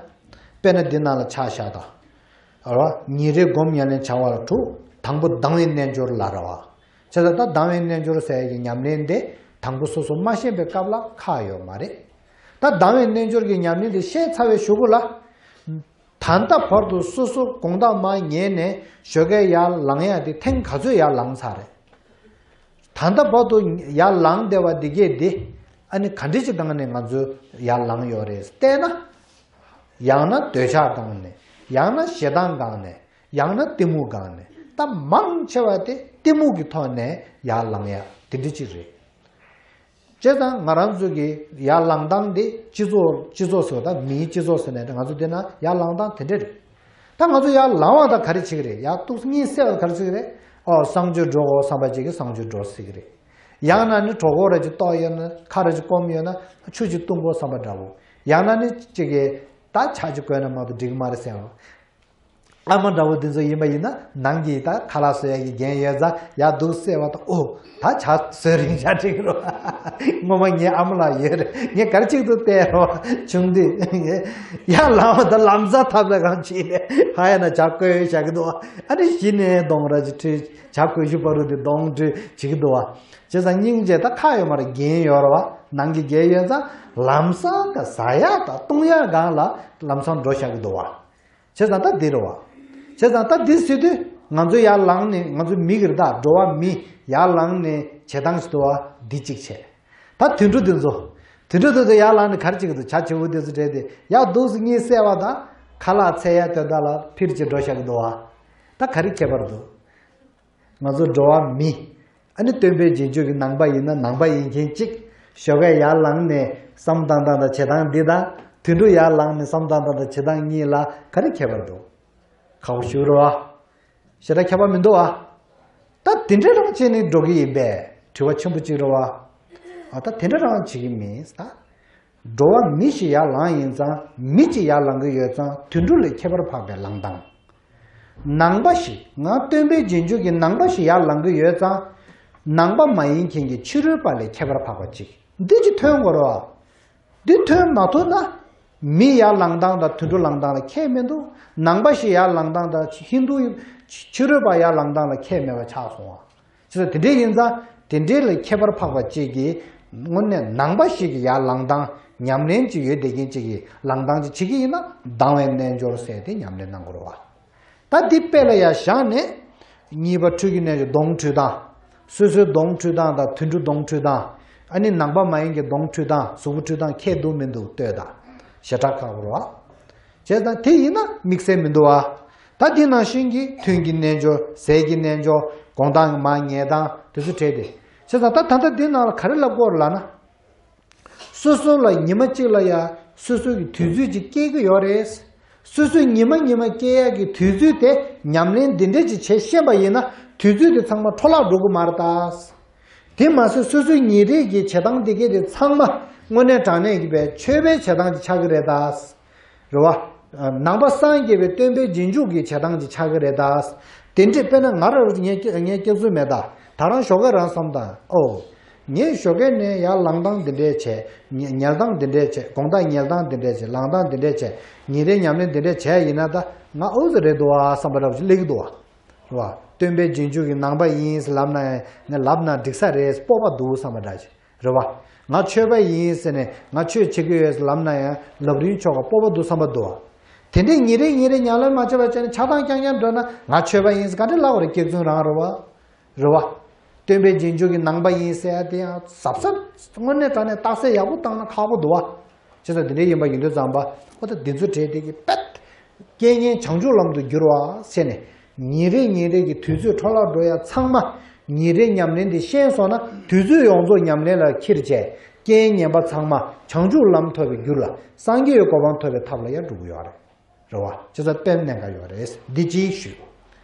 དཔེར་ན་འདི་ནང་ལ་ཆ་བཞག་དང་། རེད་བ། ཉིན་རེ་སྒོམ་ཉམས་ལེན་བྱ་བ་ལ་དྲུག་དང་པོ་ལྡང་བའི་རྣལ་འབྱོར་ལ་རེད་བ། བྱས་ཙང་ད་ལྡང་བའི་རྣལ་འབྱོར་ཟེར་ཡག་གི་ཉམས་ལེན་དེ་དང་པོ་སོ་སོ་མ་ཤེས་པའི་སྐབས་ལ་ཁག་ཡོད་མ་རེད། ད་ལྡང་བའི་རྣལ་འབྱོར་གྱི་ཉམས་ལེན་དེ་ཤེས་ཚར་བའི་གཞུག་གུ་ལ། ད་ལྟ་བར་དུ་སོ་སོ་དགོང་དག་མར་ཉལ་ནས་ཞོགས་ཀས་ཡར་ལངས་ཡ་དེ་ཐེངས་ག་ཚོད་ཡར་ལངས་ཚར་རེད། ད་ལྟ་བར་དུ་ཡར་ལངས་བསྡད་པ་འདི་གས་འདི་ཨ་ནི་ག་འདྲ་ཅིག་སྟེང་ནས་ང་ཚོ་ཡར་ལངས་ཡོད་རེད་བལྟས་ན། ཡང་ན་འདོད་ཆགས་སྒང་ནས། ཡང་ན་ཞེ་སྡང་སྒང་ནས། ཡང་ན་གཏི་མུག་སྒང་ནས། ད་མང་ཆེ་བ་དེ་གཏི་མུག་གི་ཐོག་ནས་ཡར་ལངས་ཡ་དེ་འདྲ་ཅིག་རེད། བྱས་ཙང་ང་རང་ཚོ་གི་ཡར་ལངས་སྟངས་དེ་སྤྱི་ཚོགས་སྤྱི་ཚོགས་ཟེར་བ་དང་མིའི་སྤྱི་ཚོགས་ཟེར་ནས་ང་ཚོ་འདི་ན་ཡར་ལངས་སྟངས་དེ་འདྲ་རེད། ད་ང་ཚོ་ཡར་ལངས་པ་དང་ག་རེ་བྱེད་ཀྱི་རེད། ཡར་ཏོག་ཙམ་གཉིད་སད་པ་ག་རེ་བྱེད་ཀྱི་རེད། ཨོ་གསང་སྤྱོད་འགྲོ་དགོས་བསམ་པ་ཅིག་གིས་གསང་སྤྱོད་འགྲོ་སྲིད་ཀྱི་རེད། ཡང་ན་ནི་གྲོད་ཁོག་ར་ཅིག་ལྟོགས་ཡོད་ན་ཁ་ར་ཅིག་སྐོམ་ཡོད་ན་ཆུ་ཅིག་བཏུང་དགོས་བསམ་པ་འདྲ་བོ། ཡང་ན་ནི་ཅིག་གིས་ད་ཇ་ཅིག་བསྐོལ་ན་མ་གཏོགས་འགྲིག་གི་མ་རེད་ཟེར་བ། ཨ་མ་འདྲ་བོ་འདི་ཚོ་ཡིན་པ་ཡིན་ན་ནང་གི་ད་ཁ་ལག་བཟོ་ཡ་གི་འགན་ཡོད་ཙང་ཡར་འདུག་སེ་བ་དང་། ཨོ་ད་ཇ་བཟོས་རིང་ཇ་འགྲིག་གི་རེད། སྔོན་མ་ངའི་ཨ་མ་ལགས་ཡོད་རེད། ངས་ག་རེ་གཅིག་ཏུ་བལྟས་རོ་བྱུང་དུས། ཡར་ལངས་པ་དང་ལམ་སང་ཐབ་ལ་གང་བྱས་ནས་ཧ་ཡ་ན་ཇ་བསྐོལ་བཞག་གི་འདུག་ཨ་ནི་གཞི་ནས་གདོང་ར་ཅིག་ཁྲུས། ཇ་བསྐོལ་ཞུ་བ་རུ་དེ་གདོང་ཁྲུས་བྱེད་ཀྱི་འདུག་བ། བྱས་ཙང་སྙིང་རྗེ་ད་ཁ་ཡོད་མ་རེད། འགན་ཡོད་རེད་བ། ནང་གི་འགན་ཡོད་ཙང་ལམ་སང་ད་ཟ་ཡ་ད་བཏུང་ཡ་སྒང་ལ་ལམ་སང་འགྲོ་བཞག་གི་འདུག་བ། བྱས་ཙང་ད་འདི་རེད་བ། བྱས་ཙང་ད་འདི་ཟེར་དུས་ང་ཚོ་ཡར་ལངས་ནས་ང་ཚོ་མི་གི་རེད་ད། འགྲོ་བ་མི་ཡར་ལངས་ནས་བྱེད་སྟངས་ཤིག་འདུག་བ། འདི་གཅིག་བྱས། ད་དུད་འགྲོ་འདི་ཚོ། དུད་འགྲོ་འདི་ཚོ་ཡར་ལངས་ནས་ག་རེ་བྱེད་ཀྱི་འདུག་ཇ་བྱེའུ་འདི་ཚོ་བྲེས་ཏེ་ཡར་འདུག་སེ་གཉིད་སད་པ་དང་ཁ་ལག་འཚོལ་ཡ་དོན་དག་ལ་ཕིར་གྱིས་འགྲོ་བཞག་གི་འདུག་བ། ད་ག་རེ་ཁྱད་པར་འདུག་ང་ཚོ་འགྲོ་བ་མི། ཨ་ནི་སྟོན་པའི་རྗེས་འཇུག་གི་ནང་པ་ཡིན་ན་ནང་པ་ཡིན་མཁན་གཅིག་ཞོགས་ཀས་ཡར་ལངས་ནས་བསམ་བཏང་སྟངས་དང་བྱེད་སྟངས་འདི་དང་། དུད་འགྲོ་ཡར་ལངས་ནས་བསམ་བཏང་སྟངས་དང་བྱེད་སྟངས་གཉིས་ལ་ག་རེ་ཁྱད་པར་འདུག་ཁག་པོ་ཞིག་རེད་བ། ཞེ་དྲག་ཁྱད་པར་མི་འདུག་བ། ད་དེ་འདྲ་རང་བྱས་ནས་འགྲོ་གི་ཡིན་པས་དྲི་བ་ཆེན་པོ་གཅིག་རེད་བ། ཨ་ད་དེ་འདྲ་རང་བྱེད་ཀྱི་མིན་ད། འགྲོ་བ་མི་ཞིག་ཡར་ལངས་ཡིན་ཙང་མི་གཅིག་ཡར་ལངས་ཀྱི་ཡོད་ཙང་དུད་འགྲོ་ལས་ཁྱད་པར་འཕགས་པའི་ལངས་སྟངས། ནང་པ་ཞིག་ང་སྟོན་པའི་རྗེས་འཇུག་གི་ནང་པ་ཞིག་ཡར་ལངས་ཀྱི་ཡོད་ཙང་། ནང་པ་མ་ཡིན་མཁན་གྱི་ཕྱི་རོལ་པ་ལས་ཁྱད་པར་འཕགས་པ་ཅིག་འདི་ཅིག་ཐོན་དགོས་རེད་བ། འདི་ཐོན་མ་ཐུབ་ན། མི་ཡར་ལངས་སྟངས་དང་དུད་འགྲོ་ལངས་སྟངས་ལ་ཁྱད་མི་འདུག་ནང་པ་ཞིག་ཡར་ལངས་སྟངས་དང་ཧིན་རྡུ་ཕྱི་རོལ་པ་ཡར་ལངས་སྟངས་ལ་ཁྱད་མེད་པ་ཆགས་སོང་བ། བྱས་ཙང་དེ་འདྲ་ཡིན་ཙང་དེ་འདྲའི་ལ་ཁྱད་པར་འཕགས་པ་གཅིག་གིས་དངོས་གནས་ནང་པ་ཞིག་གི་ཡར་ལངས་སྟངས་ཉམས་ལེན་གྱི་ཡོད་བསྡད་མཁན་གཅིག་གིས་ལངས་སྟངས་ཅིག་བྱེད་ཀྱི་ཡིན་ན་སྡང་བའི་རྣལ་འབྱོར་ཟེར་དེ་ཉམས་ལེན་གནང་དགོས་རེད་བ། ད་འདི་དཔེ་ལ་ཡར་བཞག་ནས་གཉིས་པ་འཁྲུལ་གྱི་རྣལ་འབྱོར་གདོང་འཁྲུད་སྟངས། སོ་སོའི་གདོང་འཁྲུད་སྟངས་དང་དུད་འགྲོ་གདོང་འཁྲུད་སྟངས། ཨ་ནི་ནང་པ་མ་ཡིན་གྱི་གདོང་འཁྲུད་སྟངས་གཟུགས་པོ་འཁྲུད་སྟངས་ཁྱད་འདུག་མི་འདུག་ལྟོས་དང་། ཞེ་དྲག་ཁག་པོ་རེད་བ། བྱས་ཙང་དེ་ཡིན་ན་དམིགས་བསལ་མི་འདུག་བ། ད་དེ་ནང་བཞིན་གྱི་ཐུན་གྱི་རྣལ་འབྱོར་ཟས་ཀྱི་རྣལ་འབྱོར་སྒོམ་སྟངས་མར་ཉལ་སྟངས་དེ་ཚོ་བྲལ་ཏེ། བྱས་ཙང་ད་ད་ལྟ་འདི་ནང་ལ་ག་རེ་ལབ་དགོས་རེད་ལབ་ན། སོ་སོ་ལ་ཉི་མ་གཅིག་ལ་ཡ་སོ་སོ་གི་དུས་ཚོད་ཅིག་སྐྱེལ་གི་ཡོད་རེད། སོ་སོའི་ཉི་མ་ཉི་མ་སྐྱེལ་ཡག་གི་དུས་ཚོད་དེ་ཉམས་ལེན་འདི་འདྲས་ཅིག་བྱེད་ཤེས་པ་ཡིན་ན་དུས་ཚོད་དེ་ཚང་མ་འཕྲོ་བརླག་འགྲོ་གི་མ་རེད་ད། དེ་མ་ཟད་སོ་སོའི་ཉིན་རེ་གི་བྱེད་སྟངས་འདི་གས་དེ་ཚང་མ་དངོས་གནས་དྲང་གནས་ཀྱི་པའི་ཆོས་པའི་བྱེད་སྟངས་ཅིག་ཆགས་ཀྱི་རེད་ད། རེད་བ། ནང་པ་སངས་རྒྱས་པའི་སྟོན་པའི་རྗེས་འཇུག་གི་བྱེད་སྟངས་ཅིག་ཆགས་ཀྱི་རེད་ད། དེ་འདྲས་དཔེར་ན་ང་རང་ངའི་ངའི་སྐྱེ་ཚུལ་མེད་ད། ད་རང་ཞོགས་ཀས་རང་བསམ་དང་ཨོ། ངས་ཞོགས་ཀས་ནས་ཡར་ལངས་སྟངས་འདི་འདྲས་བྱས། ཉལ་ཉལ་སྟངས་འདི་འདྲས་བྱས། དགོང་དག་ཉལ་སྟངས་འདི་འདྲས་བྱས། ལངས་སྟངས་འདི་འདྲས་བྱས། ཉིན་རེའི་ཉམས་ལེན་འདི་འདྲས་བྱས་ཡིན་ན་ད་ང་ཨོ་ཙི་རེད་འདུག་ཨ་བསམ་པ་འདྲ་པོ་ཅིག་སླེབས་ཀྱི་འདུག་ཨ། རེད་བ། སྟོན་པའི་རྗེས་འཇུག་གི་ནང་པ་ཡིན་ཟེར་ལབ་ན་ཡང་ངས་ལབ་ན་འགྲིག་ས་རེད་སྤོབས་པ་འདུག་བསམ་པ་འདྲ་ཞིག་རེད་བ། ང་ཆོས་པ་ཡིན་ཟེར་ནས་ང་ཆོས་བྱེད་ཀྱི་ཡོད་ཟེར་ལབ་ན་ཡང་ལབ་རིན་ཆོག་ག་སྤོབས་པ་འདུག་བསམ་པ་འདུག་བ། དེ་འདྲའི་ཉིན་རེ་ཉིན་རེ་ཉམས་ལེན་མ་བྱས་པ་བྱས་ནས་ཆགས་སྡང་རྐྱང་རྐྱང་འགྲོ་ན་ང་ཆོས་པ་ཡིན་ཟེར་ག་འདྲ་ལབ་དགོས་རེད། སྐྱག་རྫུན་རང་རེད་བ། རེད་བ། སྟོན་པའི་རྗེས་འཇུག་གི་ནང་པ་ཡིན་ཟེར་ཡ་དེ་ཡང་གཟབ་གཟབ་དངོས་གནས་དྲང་གནས་རྟགས་གསལ་ཡག་པོ་བཏང་ན་ཁག་པོ་འདུག་བ། བྱས་ཙང་དེ་འདྲའི་ཡིན་པ་ཡིན་དུས་ཙམ་པ་ཨོ་ད་འདི་ཚོ་གྲས་དེ་གི་པད། རྐྱེན་ངན་བྱང་ཆུབ་ལམ་དུ་བསྒྱུར་བ་ཟེར་ནས་ཉིན་རེ་ཉིན་རེ་གི་དུས་ཚོད་འཕྲོ་བརླག་འགྲོ་ཡ་ཚང་མ་ཉིན་རེ་ཉམས་ལེན་དེ་ཤེས་སོང་ན་དུས་ཚོད་ཡོངས་རྫོགས་ཉམས་ལེན་ལ་འཁྱེར་བྱས་རྐྱེན་ངན་པ་ཚང་མ་བྱང་ཆུབ་ལམ་ཐོབ་པའི་རྒྱུ་ལ་སངས་རྒྱས་གོ་འཕང་ཐོབ་པའི་ཐབས་ལ་ཡང་འགྲོ་གི་ཡོད་རེད། རེད་བ། ཅི་ཙམ་དཔེ་གནད་འགག་ཡོད་རེད། འདི་གཅིག་ཞུས།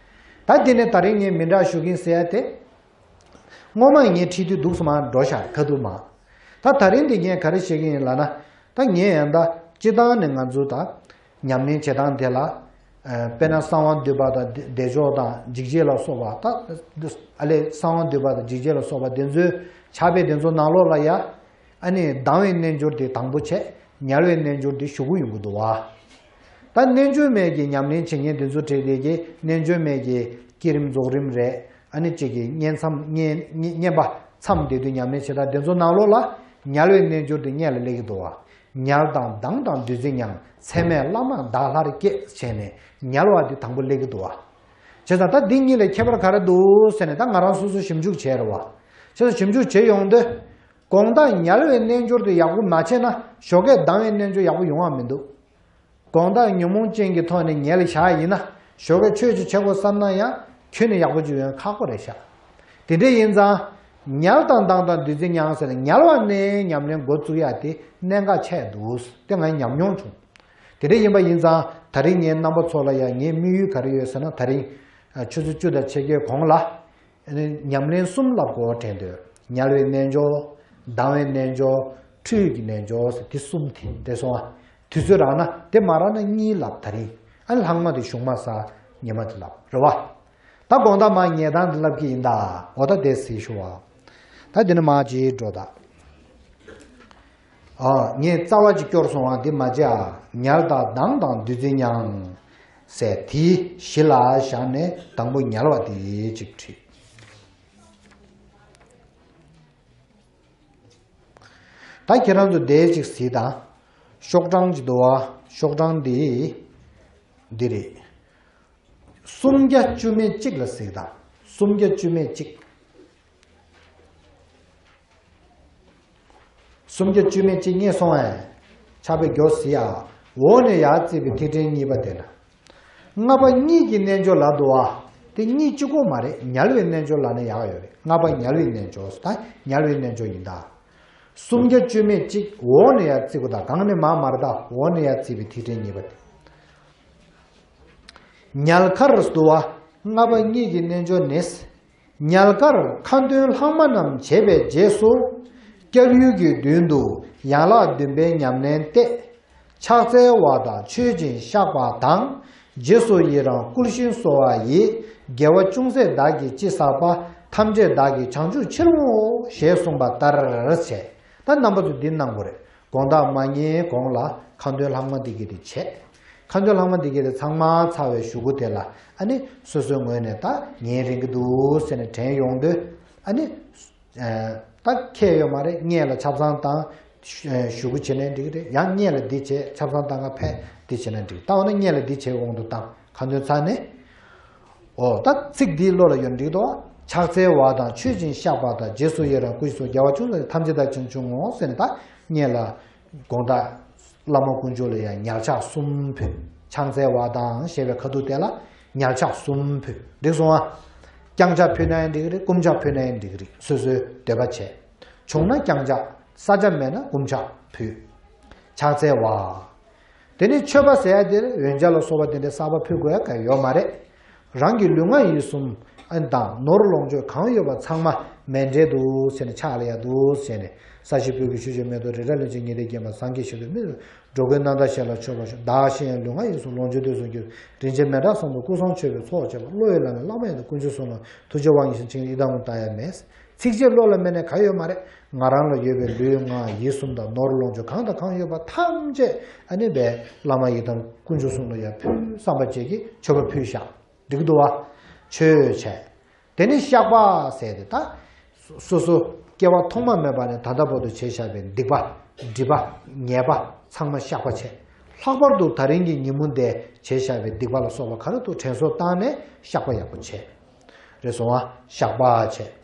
ད་འདི་ནས་ད་རིང་ངས་མི་འདྲ་ཞུ་གིན་ཟེར་ཡ་དེ། སྔོན་མ་ངས་ཁྲིད་དུས་འདུག་སེ་མར་འགྲོ་ཤག་ཁ་ཐུག་མ། ད་ད་རིང་འདི་ངས་ག་རེ་བཤད་ཀྱི་ཡིན་ལབ་ན། ད་ངས་ཡང་ད་སྤྱི་བཏང་ནས་ང་ཚོ་ད་ཉམས་ལེན་བྱེད་སྟངས་དེ་ལ། ཨ། དཔེར་ན་གསང་བ་འདུས་པ་དང་བདེ་མཆོག་དང་འཇིགས་བྱེད་ལ་སོགས་པ་ད། ཨ་ལས་གསང་བ་འདུས་པ་དང་འཇིགས་བྱེད་ལ་སོགས་པ་དེ་ཚོའི་ཕྱག་དཔེ་དེ་ཚོ་ནང་ལོགས་ལ་ཡ། ཨ་ནི་ལྡང་བའི་རྣལ་འབྱོར་དེ་དང་པོ་བྱས། ཉལ་བའི་རྣལ་འབྱོར་དེ་གཞུག་གུ་ཡོང་གི་འདུག་བ། ད་རྣལ་འབྱོར་མའི་གི་ཉམས་ལེན་བྱེད་མཁན་དེ་ཚོ་གྲས་དེ་གི་རྣལ་འབྱོར་མའི་གི་བསྐྱེད་རིམ་རྫོགས་རིམ་རེད། ཨ་ནི་གཅིག་གི་བསྙེན་མཚམས་བསྙེན་བསྙེན་པ་མཚམས་བསྡད་དུས་ཉམས་ལེན་བྱེད་སྟངས་དེ་ཚོ་ནང་ལོགས་ལ་ཉལ་བའི་རྣལ་འབྱོར་དེ་སྔོན་ལ་སླེབས་ཀྱི་འདུག་བ། ཉལ་དང་ལྡང་དང་བདུད་རྩི་མྱང་། ཚད་མེད་བླ་མ་བདག་སླར་སྐྱེ། བྱས་ནས་ཉལ་བ་འདི་དང་པོ་སླེབས་ཀྱི་འདུག་བ། བྱས་ཙང་ད་འདི་གཉིས་ལས་ཁྱད་པར་ག་རེ་འདུག་ཟེར་ནས་ད་ང་རང་སོ་སོ་ཞིབ་འཇུག་བྱས་རེད་བ། བྱས་ཙང་ཞིབ་འཇུག་བྱེད་ཡོང་དུས། དགོང་དག་ཉལ་བའི་རྣལ་འབྱོར་དེ་ཡག་པོ་མ་བྱས་ན་ཞོགས་ཀས་ལྡང་བའི་རྣལ་འབྱོར་ཡག་པོ་ཡོང་བ་མི་འདུག་དགོང་དག་ཉོན་མོངས་ཅན་གྱི་ཐོག་ནས་ཉལ་བཞག་ཡིན་ན་ཞོགས་ཀས་ཆོས་ཅིག་བྱེད་དགོས་བསམ་ན་ཡང་ཁྱོན་ནས་ཡག་པོ་ཅིག་ཡོང་ཁག་པོ་རེད་ཤག་དེ་འདྲ་ཡིན་ཙང་། ཉལ་དང་ལྡང་དང་བདུད་རྩི་མྱང་ཟེར་ནས་ཉལ་བ་ནས་ཉམས་ལེན་འགོ་བཙུགས་ཡ་དེ་གནད་འགག་ཆགས་འདུག་དེ་ང་ཉམས་མྱོང་བྱུང་། དེ་འདྲ་ཡིན་པ་ཡིན་ཙང་ད་རིང་ངའི་རྣམ་པ་ཚོ་ལ་ཡང་ངའི་དམིགས་ཡུལ་ག་རེ་ཡོད་ཟེར་ན། ད་རིང་ཆུ་ཚོད་བཅུ་དང་ཕྱེད་ཀའི་གོང་ལ་ཉམས་ལེན་གསུམ་ལབ་དགོས་དྲན་འདོད། ཉལ་བའི་རྣལ་འབྱོར། ལྡང་བའི་རྣལ་འབྱོར། ཁྲུས་ཀྱི་རྣལ་འབྱོར་ཟེར་དེ་གསུམ་དེ་འདྲ་སོང་ང་། དུས་ཚོད་རག་ན་དེ་མ་རག་ན་གཉིས་ལབ་ད་རིང་། ཨ་ནི་ལྷག་མ་དེ་གཞུག་མ་ས་ཉི་མ་དེ་ལབ་རེད་བ། ད་དགོང་དག་མ་ཉལ་སྟངས་དེ་ལབ་ཀྱི་ཡིན་ད། འོ་ད་དེ་ཟེར་ཞུ་བ། ད་དེ་ནི་མ་ཅིག་འགྲོ་ད། ཨ། ངས་རྩ་བ་ཅིག་སྐྱོར་སོང་བ་འདི་མ་བྱ། ཉལ་དང་ལྡང་དང་བདུད་རྩི་མྱང་། ཟེར་དེ་གཞི་ལ་བཞག་ནས་དང་པོ་ཉལ་བ་དེ་ཅིག་བྲིས། ད་ཁྱེད་རང་ཚོ་དེ་ཅིག་གཟིགས་དང་། ཤོག་གྲངས་ཅིག་འདུག་བ། ཤོག་གྲངས་འདི། འདི་རེད། སུམ་བརྒྱ་བཅུ་མེད་གཅིག་ལ་གཟིགས་དང་། སུམ་བརྒྱ་བཅུ་མེད་གཅིག་སུམ་བརྒྱ་བཅུ་མེད་གཅིག་རྙེད་སོང་ངས། ཕྱག་དཔེ་མགྱོགས་གཟིགས་ཨ། འོག་ནས་ཡར་བརྩིས་པའི་ཐིག་ཕྲེང་གཉིས་པ་དེ་ལ། ལྔ་པ་གཉིད་ཀྱི་རྣལ་འབྱོར་ལབ་འདུག་བ། དེ་གཉིད་གཅིག་པོ་མ་རེད། ཉལ་བའི་རྣལ་འབྱོར་ལབ་ན་ཡག་ཡོད་རེད། ལྔ་པ་ཉལ་བའི་རྣལ་འབྱོར། ད་ཉལ་བའི་རྣལ་འབྱོར་ཡིན་ད། སུམ་བརྒྱ་བཅུ་མེད་གཅིག་འོག་ནས་ཡར་བརྩི་དགོས་ད། སྒང་ནས་མར་མ་རེད་ད། འོག་ནས་ཡར་བརྩིས་པའི་ཐིག་ཕྲེང་གཉིས་པ་དེ། ཉལ་ཁར་འདུག་བ། ལྔ་པ་གཉིད་ཀྱི་རྣལ་འབྱོར་ནི། ཉལ་ཁར་ཁ་འདོན་ལྷག་མ་རྣམས་བྱས་པའི་རྗེས་སུ། སྐྱབས་ཡུལ་གྱི་མདུན་དུ་ཡན་ལག་བདུན་པའི་ཉམས་ལེན་ཏེ། ཕྱག་འཚལ་བ་དང་མཆོད་ཅིང་བཤགས་པ་དང་། རྗེས་སུ་ཡི་རང་བསྐུལ་ཞིང་གསོལ་བ་ཡི། དགེ་བ་ཅུང་ཟད་བདག་གིས་ཅི་བསགས་པ། ཐམས་ཅད་བདག་གིས་བྱང་ཆུབ་ཕྱིར་བསྔོའོ། ཞེས་གསུངས་པ་ལྟར་བྱས། ད་རྣམ་པ་ཚོ་འདི་གནང་དགོས་རེད། དགོང་དག་མ་ཉལ་གོང་ལ་ཁ་འདོན་ལྷག་མ་འདི་གི་དེ་བྱས། ཁ་འདོན་ལྷག་མ་འདི་གི་དེ་ཚང་མ་ཚར་བའི་གཞུག་གུ་དེ་ལ་ཨ་ནི་སོ་སོའི་ངོས་ནས་ད་ཉལ་རན་གི་འདུག་ཟེར་ནས་དྲན་ཡོང་དུས། ཨ་ནི་ད་ཁྱད་ཡོད་མ་རེད། སྔས་ལ་ཆབ་གསང་བཏང་། གཞུག་གུ་བྱས་ནས་འགྲིག་གི་རེད། ཡང་སྔས་ལ་འདི་བྱས། ཆབ་གསང་བཏང་ག་ཕེབས་འདི་བྱས་ན་འགྲིག་ད་འོ་ན་སྔས་ལ་འདི་བྱས་དབང་དུ་བཏང་། ཁ་འདོན་ཚར་ནས། འོ་ད་ཚིག་འདིའི་བློ་ལ་ཡོད་འགྲིག་དོ། ཕྱག་འཚལ་བ་དང་མཆོད་ཅིང་བཤགས་པ་དང་། རྗེས་སུ་ཡི་རང་བསྐུལ་ཞིང་གསོལ། དགེ་བ་ཅུང་ཟད་ཐམས་ཅད་བདག་གིས་བྱང་ཆུབ་བསྔོའོ་ཟེར་ནས། ད་སྔས་ལ་དགོང་དག་བླ་མ་དཀོན་མཆོག་ལ་ཡང་ཉལ་ཕྱག་གསུམ་ཕུལ། ཕྱག་འཚལ་བ་དང་ཞེས་པའི་ཁ་ཐུག་དེ་ལ་ཉལ་ཕྱག་གསུམ་ཕུལ། འགྲིག་སོང་ཨ། བརྐྱང་ཕྱག་ཕུལ་ན་ཡང་འགྲིག་གི་རེད། བསྐུམ་ཕྱག་ཕུལ་ན་ཡང་འགྲིག་གི་རེད། སོ་སོའི་འདོད་པ་བྱས། བྱུང་ན་བརྐྱང་ཕྱག་ས་ཆ་མེད་ན་བསྐུམ་ཕྱག་ཕུལ། ཕྱག་འཚལ་བ། དེ་ནས་མཆོད་པ་ཟེར་ཡ་དེར་འོན་ཆ་ལ་སོགས་པ་དེ་འདྲའི་གསར་པ་ཕུལ་དགོས་ཡ་གང་ཡོད་མ་རེད། རང་གི་ལུས་ངག་ཡིད་གསུམ་ཨ་ནི་དང་ནོར་ལོངས་སྤྱོད་གང་ཡོད་པ་ཚང་མ་མཎྜལ་དུ་ཟེར་ནས་ཕྱག་ལ་ཡ་དུ་ཟེར་ནས། ས་གཞི་སྤོས་ཀྱི་ཆུ་སྤྱོད་མེ་ཏོག་རི་བྲག་རློན་ཆེན་ཉི་ཟླས་བརྒྱན་པ་ཟངས་ཀྱི་ཞལ་དུ་མི་འགྲོ་ཀུན་རྣམ་དག་ཞལ་ལ་མཆོད་པར་ཤོག་བདག་གཞན་ལུས་ངག་ཡིད་གསུམ་ལོངས་སྤྱོད་དུས་གསུམ་གྱུར། རིན་ཆེན་མེ་སྟག་བསམ་དུ་སྐུ་གསུམ་མཆོད་པའི་ཚོགས་བཅས་པ། བློ་ཡི་བླ་མའི་བླ་མ་ཡང་དག་དཀོན་མཆོག་གསུམ་ལ་ཐུགས་རྗེ་དབང་ཡིན་ཞིང་ཆིངས་ཡིག་དང་ལྟ་ཡ་མེད། ཚིགས་བཅད་བློ་ལ་མེད་ནས་ག་ཡོད་མ་རེད། ང་རང་ལ་ཡོད་པའི་ལུས་ངག་ཡིད་གསུམ་དང་ནོར་ལོངས་སྤྱོད་གང་དང་གང་ཡོད་པ་ཐམས་ཅད་ཨ་ནི་བའི་བླ་མ་ཡི་དམ་དཀོན་མཆོག་གསུམ་ལ་ཡར་ཕུལ་བསམ་པ་བཅས་ཀྱིས་མཆོད་པ་ཕུལ་བཞག་འགྲིག་གི་འདུག་བ། མཆོད་བྱས། དེ་ནས་བཤགས་པ་ཟེར་ཏེ་ད། སོ་སོ་སྐྱེ་བ་ཐོག་མ་མེད་པ་ནས་ད་ལྟ་བར་དུ་བྱས་བཞག་པའི་སྡིག་པ། སྒྲིབ་པ། ཉེས་པ་ཚང་མ་བཤགས་པ་བྱས། ལྷག་པར་དུ་ད་རིང་གི་ཉིན་མོ་འདིར་བྱས་བཞག་པའི་སྡིག་པ་ལ་སོགས་པ་ག་རེ་འདུག་དྲན་གསོ་བཏང་ནས་བཤགས་པ་ཡག་པོ་བྱས། རེད་སོང་ཨ། བཤགས་པ་བྱས།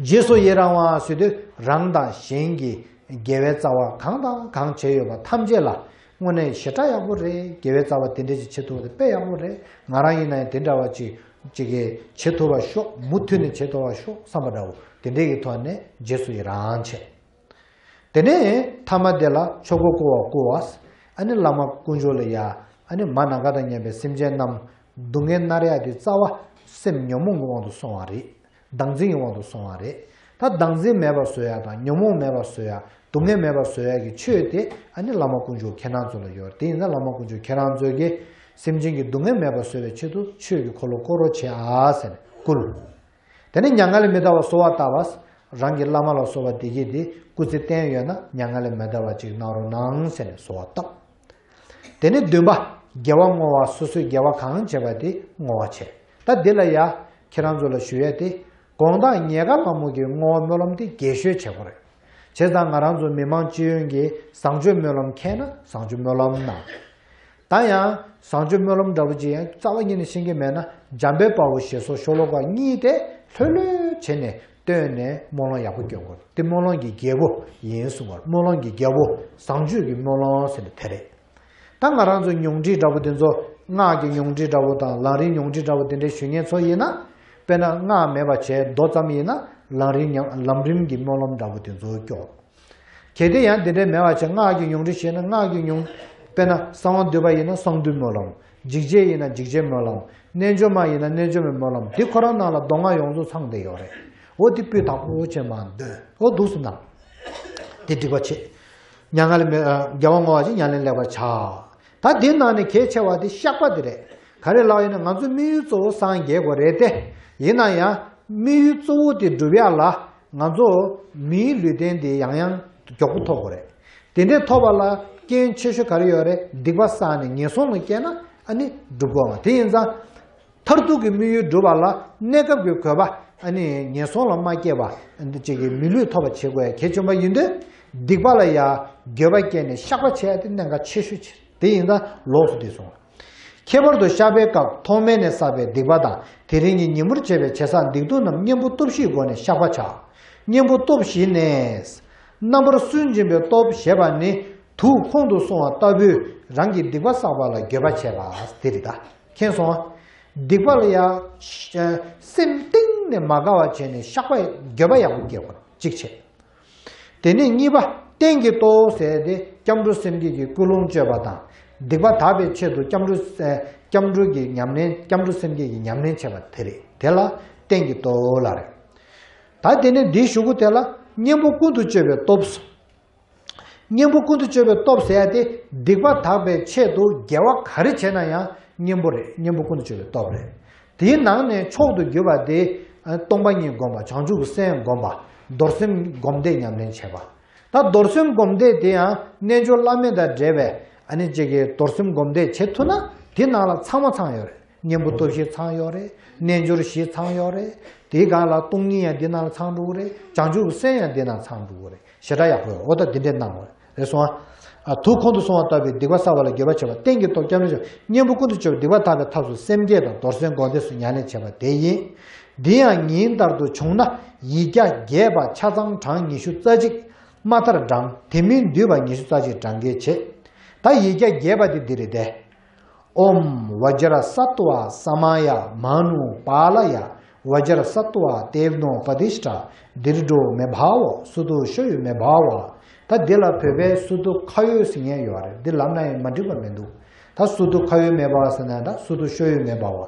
རྗེས་སུ་ཡི་རང་བ་ཟེར་དུས་རང་དང་གཞན་གྱི་དགེ་བའི་རྩ་བ་གང་དང་གང་བྱས་ཡོད་པ་ཐམས་ཅད་ལ་དངོས་གནས་ཞེ་དྲག་ཡག་པོ་རེད། དགེ་བའི་རྩ་བ་དེ་འདྲ་ཅིག་བྱེད་ཐུབ་པ་དེ་དཔེ་ཡག་པོ་རེད། ང་རང་ཡིན་ན་ཡང་དེ་འདྲ་བ་ཅིག་ཅིག་གིས་བྱེད་ཐུབ་པ་ཤོག་མུ་མཐུད་ནས་བྱེད་ཐུབ་པ་ཤོག་བསམ་པ་འདྲ་བོ་དེ་འདྲའི་གི་ཐོག་ནས་རྗེས་སུ་ཡི་རང་བྱས། དེ་ནས་ཐ་མ་དེ་ལ་ཆོ་ག་བསྐུལ་བ་བསྐུལ་བ། ཨ་ནི་བླ་མ་དཀོན་མཆོག་ལ་ཡ། ཨ་ནི་མ་ནམ་མཁའ་དང་མཉམ་པའི་སེམས་ཅན་རྣམས་སྡུག་བསྔལ་མནར་ཡ་དེ་རྩ་བ་སེམས་ཉོན་མོངས་ཀྱི་དབང་དུ་སོང་བ་རེད། བདག་འཛིན་གྱི་དབང་དུ་སོང་བ་རེད། ད་བདག་འཛིན་མེད་པར་བཟོ་ཡ་དང་ཉོན་མོངས་མེད་པར་བཟོ་ཡ། སྡུག་བསྔལ་མེད་པར་བཟོ་ཡ་གི་ཆོས་དེ་ཨ་ནི་བླ་མ་དཀོན་མཆོག་ཁྱེད་རང་ཚོ་ལ་ཡོད་རེད། དེ་ཡིན་ཙང་བླ་མ་དཀོན་མཆོག་ཁྱེད་རང་ཚོས་ཀྱིས་སེམས་ཅན་གྱི་སྡུག་བསྔལ་མེད་པར་བཟོ་བའི་ཆེད་དུ་ཆོས་ཀྱི་འཁོར་ལོ་བསྐོར་རོགས་བྱེད་ཨ་ཟེར་ནས་བསྐུལ། དེ་ནས་མྱ་ངན་ལས་མི་འདའ་བར་གསོལ་བ་བཏབ་པ། རང་གི་བླ་མ་ལ་སོགས་པ་དེ་གྱིས་དེ་སྐུ་ཚེ་བརྟན་ཡོད་ན་མྱ་ངན་ལས་མི་འདའ་བ་ཅིག་གནང་རོགས་གནང་ཟེར་ནས་གསོལ་བ་བཏབ། དེ་ནས་བདུན་པ། དགེ་བ་བསྔོ་བ། སོ་སོས་དགེ་བ་གང་བྱས་པ་དེ་བསྔོ་བ་བྱས། ད་འདི་ལ་ཡ། ཁྱེད་རང་ཚོ་ལ་ཞུ་ཡ་དེ། དགོང་དག་ཉལ་ཁ་ལ་མོ་གི་བསྔོ་བ་སྨོན་ལམ་དེ་རྒྱས་ཤོས་བྱེད་དགོས་རེད། བྱས་ཙང་ང་རང་ཚོ་མི་མང་སྤྱི་ཡོངས་ཀྱིས་བཟང་སྤྱོད་སྨོན་ལམ་མཁྱེན་ན་བཟང་སྤྱོད་སྨོན་ལམ་གནང་། ད་ཡང་བཟང་སྤྱོད་སྨོན་ལམ་འདྲ་པོ་ཅིག་ཡང་རྩ་བ་ཉིད་ནས་ཤེས་ཀྱི་མེད་ན། འཇམ་དཔལ་དཔའ་བོ་ཞེས་སོགས་ཤོ་ལོ་ཀ་གཉིས་དེ་ལྷོད་ལྷོད་བྱས་ནས་བཏོན་ནས་སྨོན་ལམ་ཡག་པོ་སྐྱོན་དགོས། དེ་སྨོན་ལམ་གྱི་རྒྱལ་པོ་ཡིན་གསུངས་པར། སྨོན་ལམ་གྱི་རྒྱལ་པོ་བཟང་སྤྱོད་ཀྱི་སྨོན་ལམ་ཟེར་ནས་དེ་རེད། ད་ང་རང་ཚོའི་ཉུང་འཕྲི་འདྲ་པོ་དེ་ཚོ། སྔགས་ཀྱི་ཉུང་འཕྲི་འདྲ་པོ་དང་ལམ་རིམ་ཉུང་འཕྲི་འདྲ་པོ་དེ་འདྲའི་ཞུ་མཁན་ཚོ་ཡིན་ན། དཔེར་ན་སྔགས་མེད་པ་བྱས་མདོ་ཙམ་ཡིན་ན་ལམ་རིམ་ཉམས། ལམ་རིམ་གྱི་སྨོན་ལམ་འདྲ་པོ་དེ་ཚོ་སྐྱོར། གལ་ཏེ་ཡང་དེ་འདྲའི་མེད་པ་བྱས་སྔགས་ཀྱི་ཉུང་འཕྲི་ཤེས་ན་སྔགས་ཀྱི་ཉུང་། དཔེར་ན་གསང་བ་འདུས་པ་ཡིན་ན་གསང་འདུས་སྨོན་ལམ། འཇིགས་བྱེད་ཡིན་ན་འཇིགས་བྱེད་སྨོན་ལམ། རྣལ་འབྱོར་མ་ཡིན་ན་རྣལ་འབྱོར་མའི་སྨོན་ལམ། འདི་ཁོ་རང་ནང་ལ་མདོ་སྔགས་ཡོངས་རྫོགས་ཚང་བསྡད་ཡོད་རེད། འོ་འདི་སྤུས་དག་པོ་བྱས་མ་འདོན། འོ་འདུག་སེ་གནང་། དེ་འགྲིག་པ་བྱེད། མྱ་ངན་ལས་མི། ཨ། རྒྱལ་བ་བསྔོ་བ་ཅིག་ཉམས་ལེན་ལེགས་པར་བྱ། ད་འདི་ནང་ནས་གལ་ཆེ་བ་དེ་བཤགས་པ་དེ་རེད། ག་རེ་ལབ་ཡིན་ན་ང་ཚོའི་དམིགས་ཡུལ་གཙོ་བོ་སངས་རྒྱས་དགོས་རེད་དེ། ཡིན་ན་ཡང་དམིགས་ཡུལ་གཙོ་བོ་དེ་འགྲུབ་ཡག་ལ་ང་ཚོ་མིའི་ལུས་རྟེན་དེ་ཡང་ཡང་མགྱོགས་པོ་ཐོབ་དགོས་རེད། དེ་འདྲས་ཐོབ་པ་ལ་རྐྱེན་ཆེ་ཤོས་ག་རེ་ཡོད་རེད། སྡིག་པ་བསགས་ནས་ངན་སོང་ལ་སྐྱེས་ན་ཨ་ནི་འགྲུབ་དགོས་པ་དེ་ཡིན་ཙང་། མཐར་ཐུག་གི་དམིགས་ཡུལ་འགྲུབ་པ་ལ་གནས་སྐབས་ཀྱི་དགོས་པ། ཨ་ནི་ངན་སོང་ལ་མ་སྐྱེས་པ་ཅིག་གི་མི་ལུས་ཐོབ་པ་བྱེད་དགོས་ཡ་གལ་ཆེན་པོ་ཡིན་དུས། སྡིག་པ་ལ་ཡ་འགྱོད་པ་སྐྱེས་ནས་བཤགས་པ་བྱེད་ཡ་དེ་གནད་འགག་ཆེ་ཤོས་ཆེ། དེ་ཡིན་ཙང་ལོགས་སུ་འདི་གསུངས། ཁྱད་པར་དུ་བཤགས་པའི་སྐབས་ཐོག་མེད་ནས་བསགས་པའི་སྡིག་པ་དང་དེ་རིང་གི་ཉིན་མོར་བྱས་པའི་བྱས་བསགས་སྡིག་ལྟུང་རྣམས་གཉེན་པོ་སྟོབས་བཞིའི་སྒོ་ནས་བཤགས་པ་བྱ། གཉེན་པོ་སྟོབས་བཞི་ནི། རྣམ་པར་སུན་འབྱིན་པའི་སྟོབས་ཞེས་པ་ནི་དུག་ཁོང་དུ་སོང་བ་ལྟ་བུའི་རང་གི་སྡིག་པ་བསགས་པ་ལ་འགྱོད་པ་བྱེད་པ་དེ་རེད་ད། མཁྱེན་སོང་ང་། སྡིག་པ་ལ་ཡ། སེམས་གཏིང་ནས་མ་དགའ་བ་བྱས་ནས་བཤགས་པ། འགྱོད་པ་ཡག་པོ་སྐྱེ་དགོས་གཅིག་བྱས། དེ་ནས་གཉིས་པ་རྟེན་གྱི་ལྟོ་ཟེར་དེ་སྐྱབས་འགྲོ་སེམས་བསྐྱེད་ཀྱི་ཀུན་སློང་བཅོས་པ་དང་། སྡིག་པ་དག་པའི་ཆེད་དུ་སྐྱབས་འགྲོ། སྐྱབས་འགྲོ་གི་ཉམས་ལེན། སྐྱབས་འགྲོ་སེམས་བསྐྱེད་ཀྱི་ཉམས་ལེན་བྱེད་པ་དེ་རེད། དེ་ལ་རྟེན་གྱི་ལྟོ་ལབ་རེད། ད་དེ་ནས་འདིའི་གཞུག་གུ་དེ་ལ་གཉེན་པོ་ཀུན་ཏུ་སྤྱོད་པའི་སྟོབས། གཉེན་པོ་ཀུན་ཏུ་སྤྱོད་པའི་སྟོབས་ཟེར་ཡ་དེ་སྡིག་པ་དག་པའི་ཆེད་དུ་དགེ་བ་ག་རེ་བྱས་ན་ཡང་གཉེན་པོ་རེད། གཉེན་པོ་ཀུན་ཏུ་སྤྱོད་པའི་སྟོབས་རེད། དེའི་ནང་ནས་མཆོག་ཏུ་གྱུར་པ་དེ་སྟོང་པ་ཉིད་བསྒོམ་པ། བྱང་ཆུབ་ཀྱི་སེམས་བསྒོམ་པ། རྡོར་སེམས་སྒོམ་བཟླས་ཉམས་ལེན་བྱེད་པ། ད་རྡོར་སེམས་སྒོམ་བཟླས་དེ་ཡང་རྣལ་འབྱོར་བླ་མེད་དང་འབྲེལ་བའི་ཨ་ནི་ཅིག་གི་རྡོར་སེམས་སྒོམ་བཟླས་བྱེད་ཐུབ་ན་དེ་ནང་ལ་ཚང་མ་ཚང་ཡོད་རེད། གཉེན་པོ་སྟོབས་བཞི་ཚང་ཡོད་རེད། རྣལ་འབྱོར་བཞི་ཚང་ཡོད་རེད། དེའི་སྒང་ལ་སྟོང་ཉིད་ཡང་འདི་ནང་ལ་ཚང་འགྲོ་གི་རེད། བྱང་ཆུབ་ཀྱི་སེམས་ཡང་འདི་ནང་ཚང་འགྲོ་གི་རེད། ཞེ་དྲག་ཡག་པོ་ཡོད། འོ་ད་འདི་འདྲས་གནང་བ་རེད་སོང་ཨ། དུག་ཁོང་དུ་སོང་བ་ལྟ་བུའི་སྡིག་པ་བསགས་པ་ལ་འགྱོད་པ་བྱེད་པ། རྟེན་གྱི་ལྟོ་སྐྱབས་འགྲོ་བྱེད་པ། གཉེན་པོ་ཀུན་ཏུ་སྤྱོད་པའི་སྡིག་པ་དག་པའི་ཐབས་སུ་སེམས་བསྐྱེད་དང་རྡོར་སེམས་སྒོམ་བཟླས་སུ་ཉམས་ལེན་བྱེད་པ་དེ་ཡིན། འདི་ཡང་ཉིན་ལྟར་དུ་བྱུང་ན་ཡིག་བརྒྱ་རྒྱས་པ་ཆ་ཚང་གྲངས་ཉི་ཤུ་རྩ་གཅིག་མ་མཐར་བགྲང་། དེ་མིན་བསྡུས་པ་ཉི་ཤུ་རྩ་གཅིག་བགྲང་གལ་ཆེ། ད་ཡིག་བརྒྱ་རྒྱས་པ་དེ་འདི་རེད་དེ། ཨོཾ་བཛྲ་སཏྭ་ས་མ་ཡ་མ་ནུ་པཱ་ལ་ཡ། བཛྲ་སཏྭ་དེ་ཝ་ནོ་པ་ཏིཥྛ། དྲྀ་ཌྷོ་མེ་བྷ་ཝ། སུ་ཏོ་ཤོ་ཡོ་མེ་བྷ་ཝ། ད་འདི་ལ་བོད་པའི་སུ་ཏོ་ཁ་ཡོ་ཟེར་མཁན་ཡོད་རེད། འདི་ལབ་ན་ཡང་མ་འགྲིག་པ་མི་འདུག་ད་སུ་ཏོ་ཁ་ཡོ་མེ་བྷ་ཝ་ཟེར་ན་ད་སུ་ཏོ་ཤོ་ཡོ་མེ་བྷ་ཝ།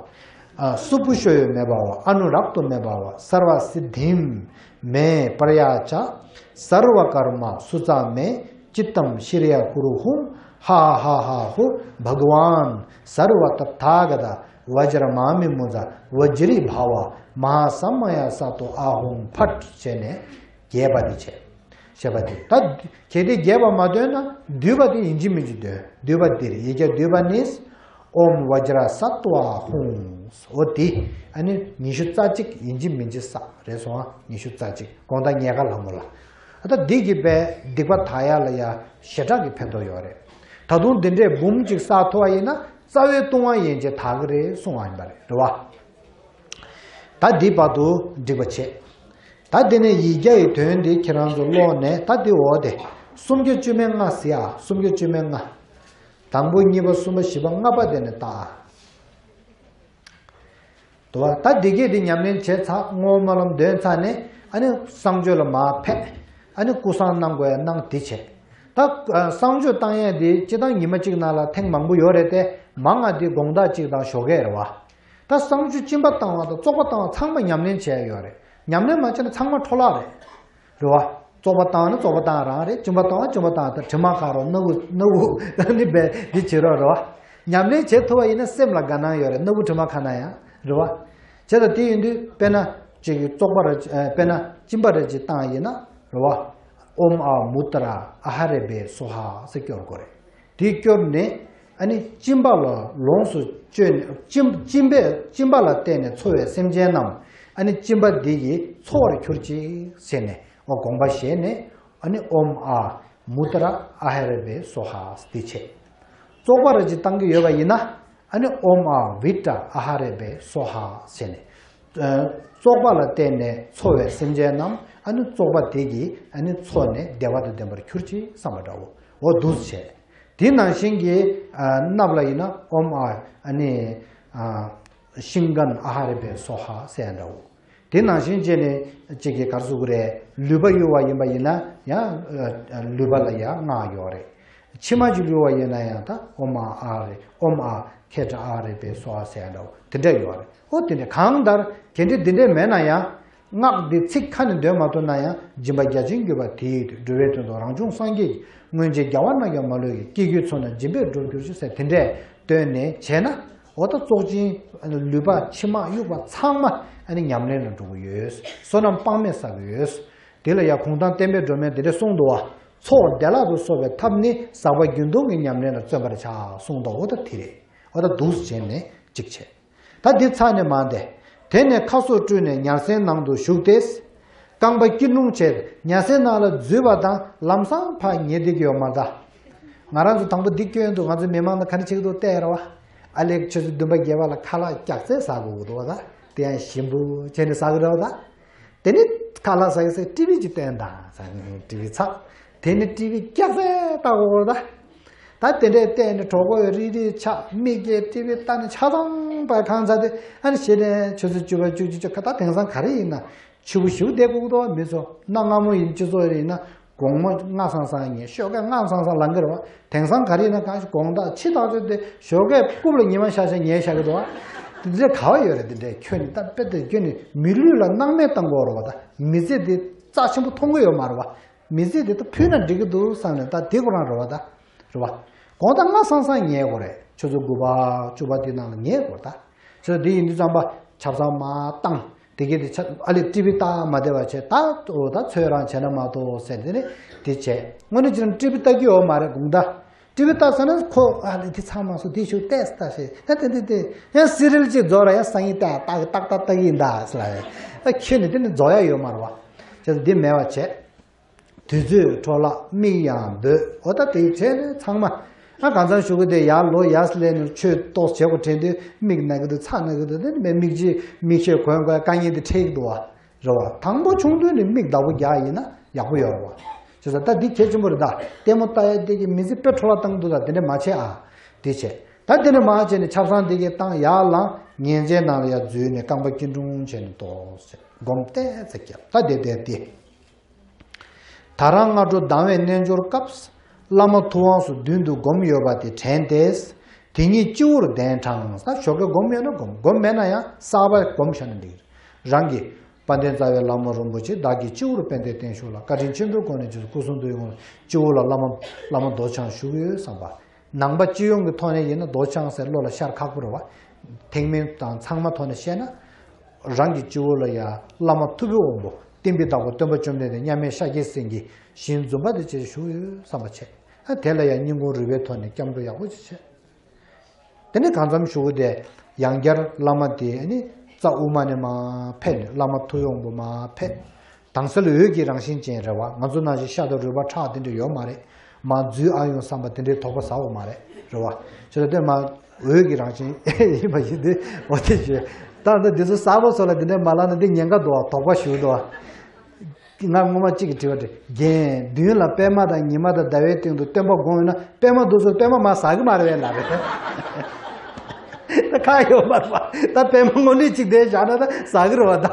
ཨ། སུ་པུ་ཤོ་ཡོ་མེ་བྷ་ཝ། ཨ་ནུ་རཀྟོ་མེ་བྷ་ཝ། སརྦ་སིདྡྷིཾ་མེ་པྲ་ཡ་ཙྪ། སརྦ་ཀརྨ་སུ་ཙ་མེ། ཅིཏྟཾ་ཤྲཱི་ཡ་ཀུ་རུ་ཧཱུྃ། ཧ་ཧ་ཧ་ཧ་ཧུ་བྷ་ག་ཝཱན། སརྦ་ཏ་ཐཱ་ག་ཏ་བཛྲ་མ་མི་མུ་ཙ་བཛྲི་བྷ་ཝ་མ་ཧཱ་ས་མ་ཡ་སཏྭ་ཨཱ་ཧཱུྃ་ཕཊ་བྱས་ནས་རྒྱས་པ་འདི་བྱས། ཞེས་པ་དེ། ད་གལ་ཏེ་རྒྱས་པ་མ་འདོན་ན་བསྡུས་པ་དེ་ཡིན་གཅིག་མིན་གཅིག་འདོན། བསྡུས་པ་འདིར་ཡིག་བརྒྱ་བསྡུས་པ་ནི། ཨོཾ་བཛྲ་སཏྭ་ཧཱུྃ། འོ་དེ་ཨ་ནི་ཉི་ཤུ་རྩ་གཅིག་ཡིན་གཅིག་མིན་གཅིག་བསགས་རེད་སོང་ཨ། ཉི་ཤུ་རྩ་གཅིག་དགོང་དག་ཉལ་ཁ་ལྷ་མོ་ལ། ཨ་ད་འདི་གི་པའི་སྡིག་པ་དག་ཡ་ལ་ཡ་ཞེ་དྲག་གི་ཕན་ཐོགས་ཡོད་རེད། ད་དུང་འདི་འདྲའི་འབུམ་གཅིག་བསགས་ཐུབ་པ་ཡིན་ན་རྩ་བའི་ལྟུང་བ་ཡན་ཆད་དག་གི་རེད་གསུང་བ་ཡིན་པ་རེད། རེད་བ། ད་འདི་བར་དུ་འགྲིག་པ་བྱེད། ད་འདི་ནས་ཡིག་བརྒྱ་ཡི་དོན་འདི་ཁྱེད་རང་ཚོ་ཀློག་ནས་ད་འདི་འོ་དེ། སུམ་བརྒྱ་བཅུ་མེད་ལྔ་ཟེར་ཨ། སུམ་བརྒྱ་བཅུ་མེད་ལྔ། དང་པོ་གཉིས་པ་གསུམ་པ་བཞི་པ་ལྔ་པ་དེ་ནས་བལྟ་ཨ། དུ་བ། ད་འདི་གས་འདི་ཉམས་ལེན་བྱས་ཚར། བསྔོ་སྨོན་ལམ་འདོན་ཚར་ནས་ཨ་ནི་གསང་སྤྱོད་ལ་མར་ཕེབས། ཨ་ནི་སྐུ་གསང་གནང་དགོས་ཡ་གནང་འདི་བྱས། ད་གསང་སྤྱོད་བཏང་ཡ་འདི་སྤྱིར་བཏང་ཉི་མ་གཅིག་ནང་ལ་ཐེངས་མང་པོ་ཡོད་རེད་དེ། མང་ང་འདི་དགོང་དག་གཅིག་དང་ཞོགས་ཀས་རེད་བ། ད་གསང་སྤྱོད་སྦྱིན་པ་བཏང་བ་དང་བཙོག་པ་བཏང་བ་ཚང་མ་ཉམས་ལེན་བྱས་ཡོད་རེད། ཉམས་ལེན་མ་བྱས་ན་ཚང་མ་འཕྲོ་བརླག་རེད། རེད་བ། བཙོག་པ་བཏང་ན་བཙོག་པ་བཏང་རང་རེད། སྦྱིན་པ་བཏང་བ་སྦྱིན་པ་བཏང་། ད་དྲི་མ་ཁ་རོགས་སྣ་བུག་སྣ་བུག་ནི་བས་འདི་བྱེད་རོགས་རེད་བ། ཉམས་ལེན་བྱེད་ཐུབ་པ་ཡིན་ན་སེམས་ལ་དགའ་སྣང་ཡོད་རེད། སྣ་བུག་དྲི་མ་ཁ་ན་ཡང་རེད་བ། བྱས་ད་དེ་ཡིན་དུས་དཔེར་ན་ཅིག་བཙོག་པ་རེ་ཅིག་དཔེར་ན་སྦྱིན་པ་རེ་ཅིག་བཏང་ཡིན་ན་རེད་བ། ཨོཾ་ཨ་མུ་ཏྲ་ཨ་ཧ་རེ་བྷེ་སྭཱ་ཧཱ་ཟེར་སྐྱོར་དགོས་རེད། དེ་སྐྱོར་ནས་ཨ་ནི་སྦྱིན་པ་ལ་ལོངས་སུ་སྤྱོད་ནས་སྦྱིན་སྦྱིན་པས་སྦྱིན་པ་ལ་བརྟེན་ནས་འཚོ་བའི་སེམས་ཅན་རྣམས་ཨ་ནི་སྦྱིན་པ་འདི་ཡིས་འཚོ་བར་གྱུར་ཅིག་ཟེར་ནས་འོ་དགོངས་པ་བཞེས་ནས་ ཨ་ནི་ཨོམ་ཨ་མུ་ཏྲ་ཨ་ཧ་རེ་བེ་སོ་ཧ་སྟེ་བྱས། བཙོག་པ་ར་ཅིག་བཏང་གི་ཡོད་པ་ཡིན་ན། ཨ་ནི་ཨོམ་ཨ་བི་ཏྲ་ཨ་ཧ་རེ་བེ་སོ་ཧ་ཟེར་ནས། ཨ་བཙོག་པ་ལ་བརྟེན་ནས་འཚོ་བའི་སེམས་ཅན་རྣམས་ཨ་ནི་བཙོག་པ་དེ་གིས་ཨ་ནི་འཚོ་ནས་བདེ་བ་དང་ལྡན་པར་གྱུར་ཅིག་བསམ་པ་འདྲ་བོ། འོ་འདུག་སེ་བྱས། དེ་ནང་བཞིན་གྱི་ཨ་སྣབས་ལ་ཡིན་ན་ཨོམ་ཨ་ཨ་ནི་ཨ་ཤིང་ཀན་ཨ་ཧ་རེ་བེ་སོ་ཧ་ཟེར་ཡ་འདྲ་བོ། དེ་ནང་བཞིན་བྱས་ནས་གཅིག་གིས་ག་རེ་ཟེར་དགོས་རེད། ལུད་པ་གཡུག་པ་ཡིན་པ་ཡིན་ན་ཡང་ཨ་ལུད་པ་ལ་ཡང་སྔགས་ཡོད་རེད། མཆིལ་མ་ཅིག་གཡུག་པ་ཡིན་ན་ཡང་ད་ཨོམ་ཨ་ཨ་རེ་ཨོམ་ཨ་ཁེ་ཏྲ་ཨ་རེ་བེ་སོ་ཨ་ཟེར་ཡ་འདྲ་བོ་དེ་འདྲ་ཡོད་རེད། ཨོ་དེ་འདྲ་གང་ལྟར་དེ་འདྲ་དེ་འདྲ་མེད་ན་ཡང་། སྔགས་འདི་ཚིག་ཁ་ནས་འདོན་མ་ཐུབ་ན་ཡང་སྦྱིན་པ་རྒྱ་ཆེན་བརྒྱུད་པ་དེའི་མཐུས་འགྲོ་བའི་དོན་དུ་རང་བྱུང་སངས་རྒྱས་ཀྱིས། སྔོན་ཆད་རྒྱལ་བ་རྣམས་ཀྱང་མ་ལུས་ཀྱི། སྐྱེ་དགུའི་ཚོགས་རྣམས་སྦྱིན་པས་འགྲུབ་གྱུར་ཅིག་ཟེར་དེ་འདྲས་བཏོན་ནས་བྱས་ན། འོ་ད་བཙོག་ཅིང་ལུད་པ་མཆིལ་མ་གཡུག་པ་ཚང་མ་ཨ་ནི་ཉམས་ལེན་ལ་འགྲོ་གི་ཡོད། བསོད་ནམས་དཔག་མེད་བསགས་ཀྱི་ཡོད། དེ་ལ་ཡང་གུང་ཐང་བསྟན་པའི་སྒྲོན་མས་འདི་འདྲས་གསུངས་འདུག་བ། ཚོགས་བདེ་བླག་ཏུ་གསོག་པའི་ཐབས་ནི། ཟག་པ་རྒྱུན་གཏོང་གི་ཉམས་ལེན་ལ་བརྩོན་པར་བྱ་གསུངས་འདུག་འོ་ད་དེ་རེད། འོ་ད་འདུག་སེ་བྱས་ནས་གཅིག་བྱས། ད་འདི་ཚར་ནས་མར་འདི། དེ་ནས་ཁ་གསོ་བཀྲུས་ནས་ཉ་སེན་ནང་དུ་ཞུགས་ཏེ། རྐང་པ་སྐྱིལ་ཀྲུང་བྱས་ཉ་སེན་ནང་ལ་འཛུལ་བ་དང་ལམ་སང་ཕར་ཉལ་བསྡད་ཀྱི་ཡོད་མ་རེད་ད། ང་རང་ཚོ་དང་པོ་འདི་སྐྱོན་འདུག་ང་ཚོ་མི་མང་ལ་ག་རེ་བྱེད་ཀྱི་འདུག་བལྟས་ར་བ། ཨ་ལེ་ཆུ་ཚོད་བདུན་པ་བརྒྱད་པ་ལ་ཁ་ལག་སྐྱག་རྫས་ཟ་དགོས་ཀྱི་འདུག་བ་ད། དེ་ཡང་ཞིམ་པོ་བྱས་ནས་ཟ་གི་རེད་བ་ད། དེ་ནི་ཁ་ལག་ཟ་གི་ཟེར་ཊི་ཝི་ཅིག་སྟོན་དང་ཟེར་ནས་ཊི་ཝི་ཚགས། དེ་ནི་ཊི་ཝི་སྐྱག་རྫས་ལྟ་དགོས་ཀྱི་རེད་ད། ད་དེ་འདྲས་བལྟས་ནས་གྲོད་ཁོག་རིལ་རིལ་ཆགས། མིག་གིས་ཊི་ཝི་ལྟ་ནས་ཆ་ཚང་པ་གང་ཚ་དེ་ཨ་ནི་ཞེ་ནས་ཆུ་ཚོད་བཅུ་པ་བཅུ་གཅིག་བཅུ་ཁ་ད་དེང་སང་ག་རེ་ཡིན་ན་ཕྱི་པོ་ཞིག་བསྡད་དགོས་ཀྱི་འདུག་མི་ཚོ་གནའ་སྔ་མོ་ཡིན་སྤྱི་ཚོགས་ཡིན་ན་དགོང་མོ་སྔ་སང་སང་ཉལ་ཞོགས་ཀས་སྔ་སང་སང་ལངས་ཀྱི་རེད་བ། དེང་སང་ག་རེ་ཡིན་ན་གང་ཞིག་དགོང་དག་ཕྱི་ཐག་ཆོད་དེ་ཞོགས་ཀས་རྐུབ་ལ་ཉི་མ་ཤར་ཤར་ཉལ་བཞག་གི་འདུག་བ། དེ་འདྲས་ག་བ་ཡོད་རེད། དེ་འདྲས་ཁྱོད་ནི་ད་དཔེ་དེ་ཁྱོད་ནི་མི་ལུས་ལ་སྣང་མེད་བཏང་དགོས་རེད་བ། ད་མི་ཚེ་འདི་རྩ་ཆེན་པོ་མཐོང་གི་ཡོད་མ་རེད་བ། མི་ཚེ་འདི་ད་ཕུལ་ན་འགྲིག་གི་འདུག་བསམ་ནས་ད་དེ་ཁོ་རང་རེད་བ་ད། རེད་བ། དགོང་དག་སྔ་སང་སང་ཉལ་དགོས་རེད། ཆུ་ཚོད་དགུ་པ་བཅུ་པ་དེ་ནང་ལ་ཉལ་དགོས་རེད་ད། ཆུ་ཚོད་འདི་ཡིན་དུས་ཙམ་པ་ཆབ་གསང་མར་བཏང་། དེ་གས་དེ་ཆ་ཨ་ལེ་ཊི་ཝི་ལྟ་མ་བདེ་བ་བྱས་ད་འོ་ད་ཚོད་རང་བྱས་ན་མ་གཏོགས་ཟེར་དེ་ནས་དེ་བྱས། དངོས་གནས་ཅི་རང་ཊི་ཝི་ལྟ་གི་ཡོད་མ་རེད་དགོང་དག་ཊི་ཝི་ལྟ་ས་ན་ཁོ་ཨ་ལེ་དེ་ཚང་མ་སོ་དེ་ཞུ་ལྟས་ལྟ་ཞེས་ད་དེ་དེ་དེ་ཡང་སི་རིལ་ཅིག་རྫོགས་ར་ཡང་སང་ཉིན་ལྟ་ཏག་ཏག་ཏག་ཏག་ཡིན་ད་ཟེར་ལ་ཡང་ཨ་ཁྱོད་ནི་དེ་ནི་རྫོགས་ཡ་ཡོད་མ་རེད་བ། བྱས་ཙང་འདི་མེད་བ་བྱས། དུས་ཚོད་འཕྲོ་བརླག་མིག་ཡང་འབོད། འོ་ད་དེ་བྱས་ནས་ཚང་མ་ཨ་གང་འཚམ་ཞུ་གི་དེ་ཡར་ལོ་ཡར་སླེབས་ནས་ཆོས་ཏོག་བྱེད་དགོས་དྲན་དུས་མིག་ན་གི་འདུག་ཚ་ན་གི་འདུག་དེ་ནི་མིག་ཆུ་མིག་ཤེལ་གོན་དགོས་དཀའ་ངལ་དེ་འཕྲད་ཀྱི་འདུག་བ། རེད་བ། དང་པོ་ཆུང་དུས་ནས་མིག་བདག་པོ་རྒྱག་ཡིན་ན་ཡག་པོ་ཡོད་རེད་བ། བྱས་ཙང་ད་འདི་གལ་ཆེན་པོ་རེད་ད། ལྟད་མོ་ལྟ་ཡ་དེ་གི་མི་ཚེ་དཔེ་འཕྲོ་བརླག་བཏང་གི་འདུག་ད་དེ་འདྲ་མ་བྱེད་ཨ། དེ་བྱས། ད་དེ་འདྲ་མ་བྱས་ནས་ཆབ་གསང་དེ་གི་བཏང་ཡར་ལངས་ཉལ་ཆས་ནང་ལ་ཡར་འཛུལ་ནས་རྐང་པ་སྐྱིལ་ཀྲུང་བྱས་ནས་ཏོག་ཙམ་སྒོམ་ཏོག་ཙམ་བརྒྱབ་ད་དེ་བསྡད་དེ། ད་རང་སྔ་དྲོ་ཟླ་བའི་རྣལ་འབྱོར་སྐབས། བླ་མ་ཐུབ་དབང་སོགས་མདུན་དུ་སྒོམ་ཡོད་པ་དེ་དྲན་ཏེ། དེ་ཉིད་སྤྱི་བོར་གདན་དྲངས། ད་ཞོགས་ཀས་སྒོམ་ཡོད་ན་སྒོམ། སྒོམ་མེད་ན་ཡང་གསར་པ་སྒོམ་བཞག་ན་འགྲིག་རང་གི་དཔལ་ལྡན་རྩ་བའི་བླ་མ་རིན་པོ་ཆེ་བདག་གི་སྤྱི་བོར་དཔལ་ལྡན་བརྟན་བཞུགས་ལ་བཀའ་དྲིན་ཆེན་པོའི་སྒོ་ནས་རྗེས་སུ་སྐུ་གསུང་ཐུགས་ཡོངས་ལ་སྤྱི་བོ་ལ་བླ་མ་བླ་མ་རྡོ་རྐྱང་བཞུགས་ཡོད་བསམ་པ། ནང་པ་སྤྱི་ཡོངས་ཀྱི་ཐོག་ནས་ཡིན་ན་རྡོ་རྐྱང་ཟེར་བློ་ལ་ཤར་ཁག་པོ་རེད་བ། ཐེག་དམན་དང་ཚང་མ་ཐོག་ནས་བཤད་ན། རང་གི་སྤྱི་བོ་ལ་ཡང་བླ་མ་ཐུབ་པའི་དབང་པོ་བསྟན་པའི་བདག་པོ་སྟོན་པ་བཅོམ་ལྡན་འདས་མཉམ་མེད་ཤཱཀྱའི་སེང་གེ་ཞལ་འཛུམ་པ་དེ་བྱས་བཞུགས་ཡོད་བསམ་པ་བྱས། ཨ་དེ་ལ་ཡང་སྙིང་ཁུང་རུས་པའི་ཐོག་ནས་སྐྱབས་འགྲོ་ཡག་པོ་ཅིག་བྱས། དེ་ནས་གང་འཚམ་བཞུགས་དེ་ཡང་བསྐྱར་བླ་མ་དེ་ནི་རྩ་དབུ་མ་ནས་མར་ཕེབས་ནས་བླ་མ་ཐུབ་པའི་དབང་པོ་མར་ཕེབས། དྭངས་གསལ་འོད་ཀྱི་རང་བཞིན་ཅན་རེད་བ། ང་ཚོ་ནང་བཞིན་ཤ་དང་རུས་པ་ཁྲག་དེ་འདྲ་ཡོད་མ་རེད། མར་འཛུལ་ཨ་ཡོང་བསམ་པ་དེ་འདྲའི་དོགས་པ་ཟ་འོ་མ་རེད། རེད་བ། ཆེ་ལ་དེ་མར་འོད་ཀྱི་རང་བཞིན་ཡིན་པ་ཡིན་ཏེ་འོ་དེ་བྱོས། ད་ལྟ་འདི་ཚོ་གསར་པ་ཚོ་ལ་དེ་འདྲའི་མ་ལབ་ན་འདི་ཉེན་ཁ་འདུག་བ། དོགས་པ་ཞུགས་འདུག་བ། ང་སྔོན་མ་གཅིག་གིས་དྲིས་པ་དེ་རྒན་མདུན་ལ་པད་མ་དང་ཉི་མ་དང་ཟླ་བའི་སྟེང་དུ་སྟོན་པ་དགོངས་ཡོད་ན་པད་མ་འདུག་ཟེར་པད་མ་མར་ཟག་གི་མ་རེད་པས་ལབ་རེད། ད་ཁག་ཡོད་མ་རེད་པ། ད་པད་མ་དངོས་གནས་གཅིག་བསྡད་བཞག་ན་ད་ཟག་གི་རེད་བ་ད།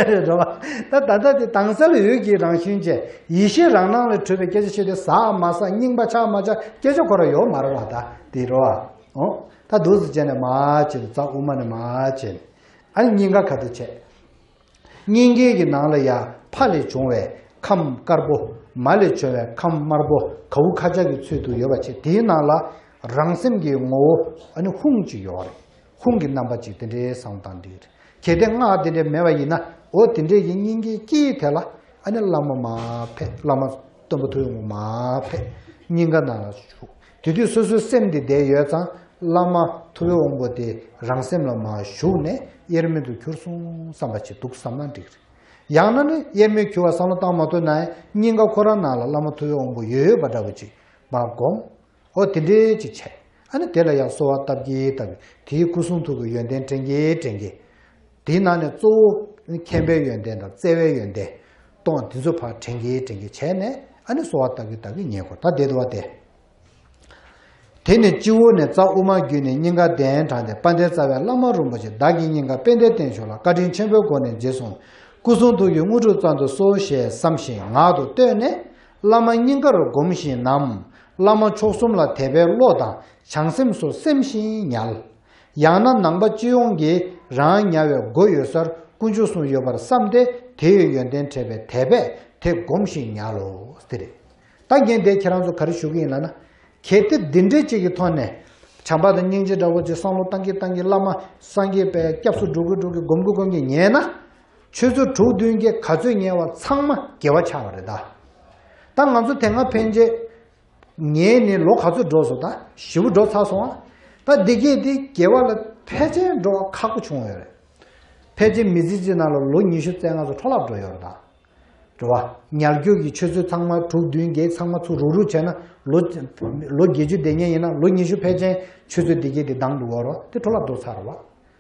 རེད་བ། ད་ད་ལྟ་དེ་དྭངས་གསལ་འོད་ཀྱི་རང་བཞིན་ཅན་ཡེ་ཤེས་རང་སྣང་ལས་གྲུབ་པའི་སྐད་ཆ་བཤད་དེ་ཟག་མ་ཟག་རྙིང་པ་ཆགས་མ་ཆགས་སྐད་ཆ་ཁོ་རང་ཡོད་མ་རེད་བ་ད་དེ་རེད་བ། ཨོ། ད་འདུག་སེ་བྱས་ནས་མར་བྱས་ཏེ་རྩ་དབུ་མ་ནས་མར་བྱས་ནས་ཨ་ནི་སྙིང་ག་ག་དུ་བྱས། སྙིང་གའི་གི་ནང་ལ་ཡང་ཕ་ལས་བྱུང་བའི་ཁམས་དཀར་པོ། མ་ལས་བྱུང་བའི་ཁམས་དམར་པོ་གའུ་ཁ་ཆག་གི་ཚུལ་དུ་ཡོད་པ་བྱས། དེའི་ནང་ལ་རང་སེམས་ཀྱི་ངོ་བོ་ཨ་ནི་ཧཱུྃ་ཅིག་ཡོད་རེད། ཧཱུྃ་གི་རྣམ་པ་ཅིག་དེ་འདྲའི་བཟང་དང་འདྲིས་རེད། གལ་ཏེ་སྔགས་དེ་འདྲའི་མེད་པ་ཡིན་ན་འོ་དེ་འདྲའི་གི་སྙིང་གའི་དཀྱིལ་དེ་ལ་ཨ་ནི་བླ་མ་མར་ཕེབས། བླ་མ་སྟོན་པ་ཐུབ་པའི་དབང་པོ་མར་ཕེབས། སྙིང་ག་ནང་ལ་བཞུགས། དེ་དུས་སོ་སོའི་སེམས་དེ་བསྡད་ཡོད་ཙང་བླ་མ་ཐུབ་པའི་དབང་པོ་དེ་རང་སེམས་ལ་མར་ཞུགས་ནས་དབྱེར་མེད་དུ་གྱུར་སོང་བསམ་པ་ཅིག་འདུག་བསམ་ན་འགྲིག་རེད། ཡང་ན་ནི་དབྱེར་མེད་གྱུར་པ་བསམ་བློ་བཏང་མ་ཐུབ་ན་ཡང་སྙིང་ག་ཁོ་རང་ནང་ལ་བླ་མ་ཐུགས་ཡོད་དབང་པོ་ཡོད་ཡོད་པ་འདྲ་པོ་ཅིག་མར་སྒོམ། འོ་དེ་འདྲའི་ཅིག་བྱས། ཨ་ནི་དེ་ལ་ཡང་གསོལ་བ་བཏབ་ཀྱིན་བཏབ་ཀྱིན་དེའི་སྐུ་གསུང་ཐུགས་ཀྱི་ཡོན་ཏན་དྲན་གྱིན་དྲན་གྱིན། དེའི་ནང་ནས་གཙོ་བོ་མཁྱེན་པའི་ཡོན་ཏན་དང་བརྩེ་བའི་ཡོན་ཏན་གཏོང་བ་དེ་ཚོ་ཕར་དྲན་གྱིན་དྲན་གྱིན་བྱས་ནས། ཨ་ནི་གསོལ་བ་བཏབ་ཀྱིན་བཏབ་ཀྱིན་ཉལ་དགོས། ད་དེ་འདུག་པ་དེ། དེ་ནས་སྤྱི་བོ་ནས་རྩ་དབུ་མར་བརྒྱུད་ནས་སྙིང་ག་གདན་དྲངས་ཏེ། དཔལ་ལྡན་རྩ་བའི་བླ་མ་རིན་པོ་ཆེ་བདག་གི་སྙིང་ག་དཔལ་ལྡན་བསྟན་ཆོས་ལ་བཀའ་དྲིན་ཆེན་པོའི་སྒོ་ནས་རྗེས་སུ་སྐུ་གསུང་ཐུགས་ཀྱི་དངོས་གྲུབ་སྩལ་དུ་གསོལ་ཞེས་བསམ་ཞིང་ངག་ཏུ་བཏོན་ནས། བླ་མ་སྙིང་གར་སྒོམ་ཞིང་ནམ། བླ་མ་མཆོག་གསུམ་ལ་དད་པའི་བློ་དང་བྱང་སེམས་སུ་སེམས་ཤིང་ཉལ། ཡང་ན་ནང་པ་སྤྱི་ཡོངས་ཀྱིས་རང་ཉལ་བའི་སྒོ་ཡོད་སར་དཀོན་མཆོག་གསུམ་ཡོད་པར་བསམས་ཏེ། དེ་ཡི་ཡོན་ཏན་དྲན་པའི་དད་པས་དེ་སྒོམ་ཞིང་ཉལ་ལོ། དེ་རེད། ད་ངས་འདིར་ཁྱེད་རང་ཚོ་ག་རེ་ཞུ་གི་ཡིན་ལབ་ན། གལ་ཏེ་འདི་འདྲའི་ཅིག་གི་ཐོག་ནས་བྱམས་པ་དང་སྙིང་རྗེ་འདྲ་བོ་ཅིག་བསམ་བློ་བཏང་གིན་བཏང་གིན། བླ་མ་སངས་རྒྱས་པའི་སྐྱབས་སུ་འགྲོ་གིན་འགྲོ་གིན། སྒོམ་གིན་སྒོམ་གིན་ཉལ་ན། ཆུ་ཚོད་དྲུག་བདུན་བརྒྱད་ག་ཚོད་ཉལ་བ་ཚང་མ་དགེ་བ་ཆགས་པ་རེད་ད། ད་ང་ཚོ་དེ་སྔ་ཕན་ཆད་ངས་ནི་ལོ་ག་ཚོད་འགྲོ་སོང་། ད་ཞེ་པོ་འགྲོ་ཚར་སོང་ཨ། ད་འདི་གས་འདི་དགེ་བ་ལ་ཕལ་ཆེར་འགྲོ་བ་ཁག་པོ་བྱུང་ཡོད་རེད། ཕལ་ཆེར་མི་ཚེ་གཅིག་ནང་ལ་ལོ་ཉི་ཤུ་རྩ་ལྔ་ཚོ་འཕྲོ་བརླག་འགྲོ་ཡོད་རེད་ད། རེད་བ། ཉལ་རྒྱུ་གི་ཆུ་ཚོད་ཚང་མ་དྲུག་བདུན་བརྒྱད་ཚང་མ་ཚུར་རུག་རུག་བྱས་ན། ལོ་ལོ་བརྒྱད་ཅུ་བསྡད་མཁན་ཡིན་ན་ལོ་ཉི་ཤུ་ཕལ་ཆེར་ཆུ་ཚོད་འདི་གས་འདི་ལྡང་འགྲོ་གི་རེད་བ། དེ་འཕྲོ་བརླག་འགྲོ་ཚར་རེད་བ།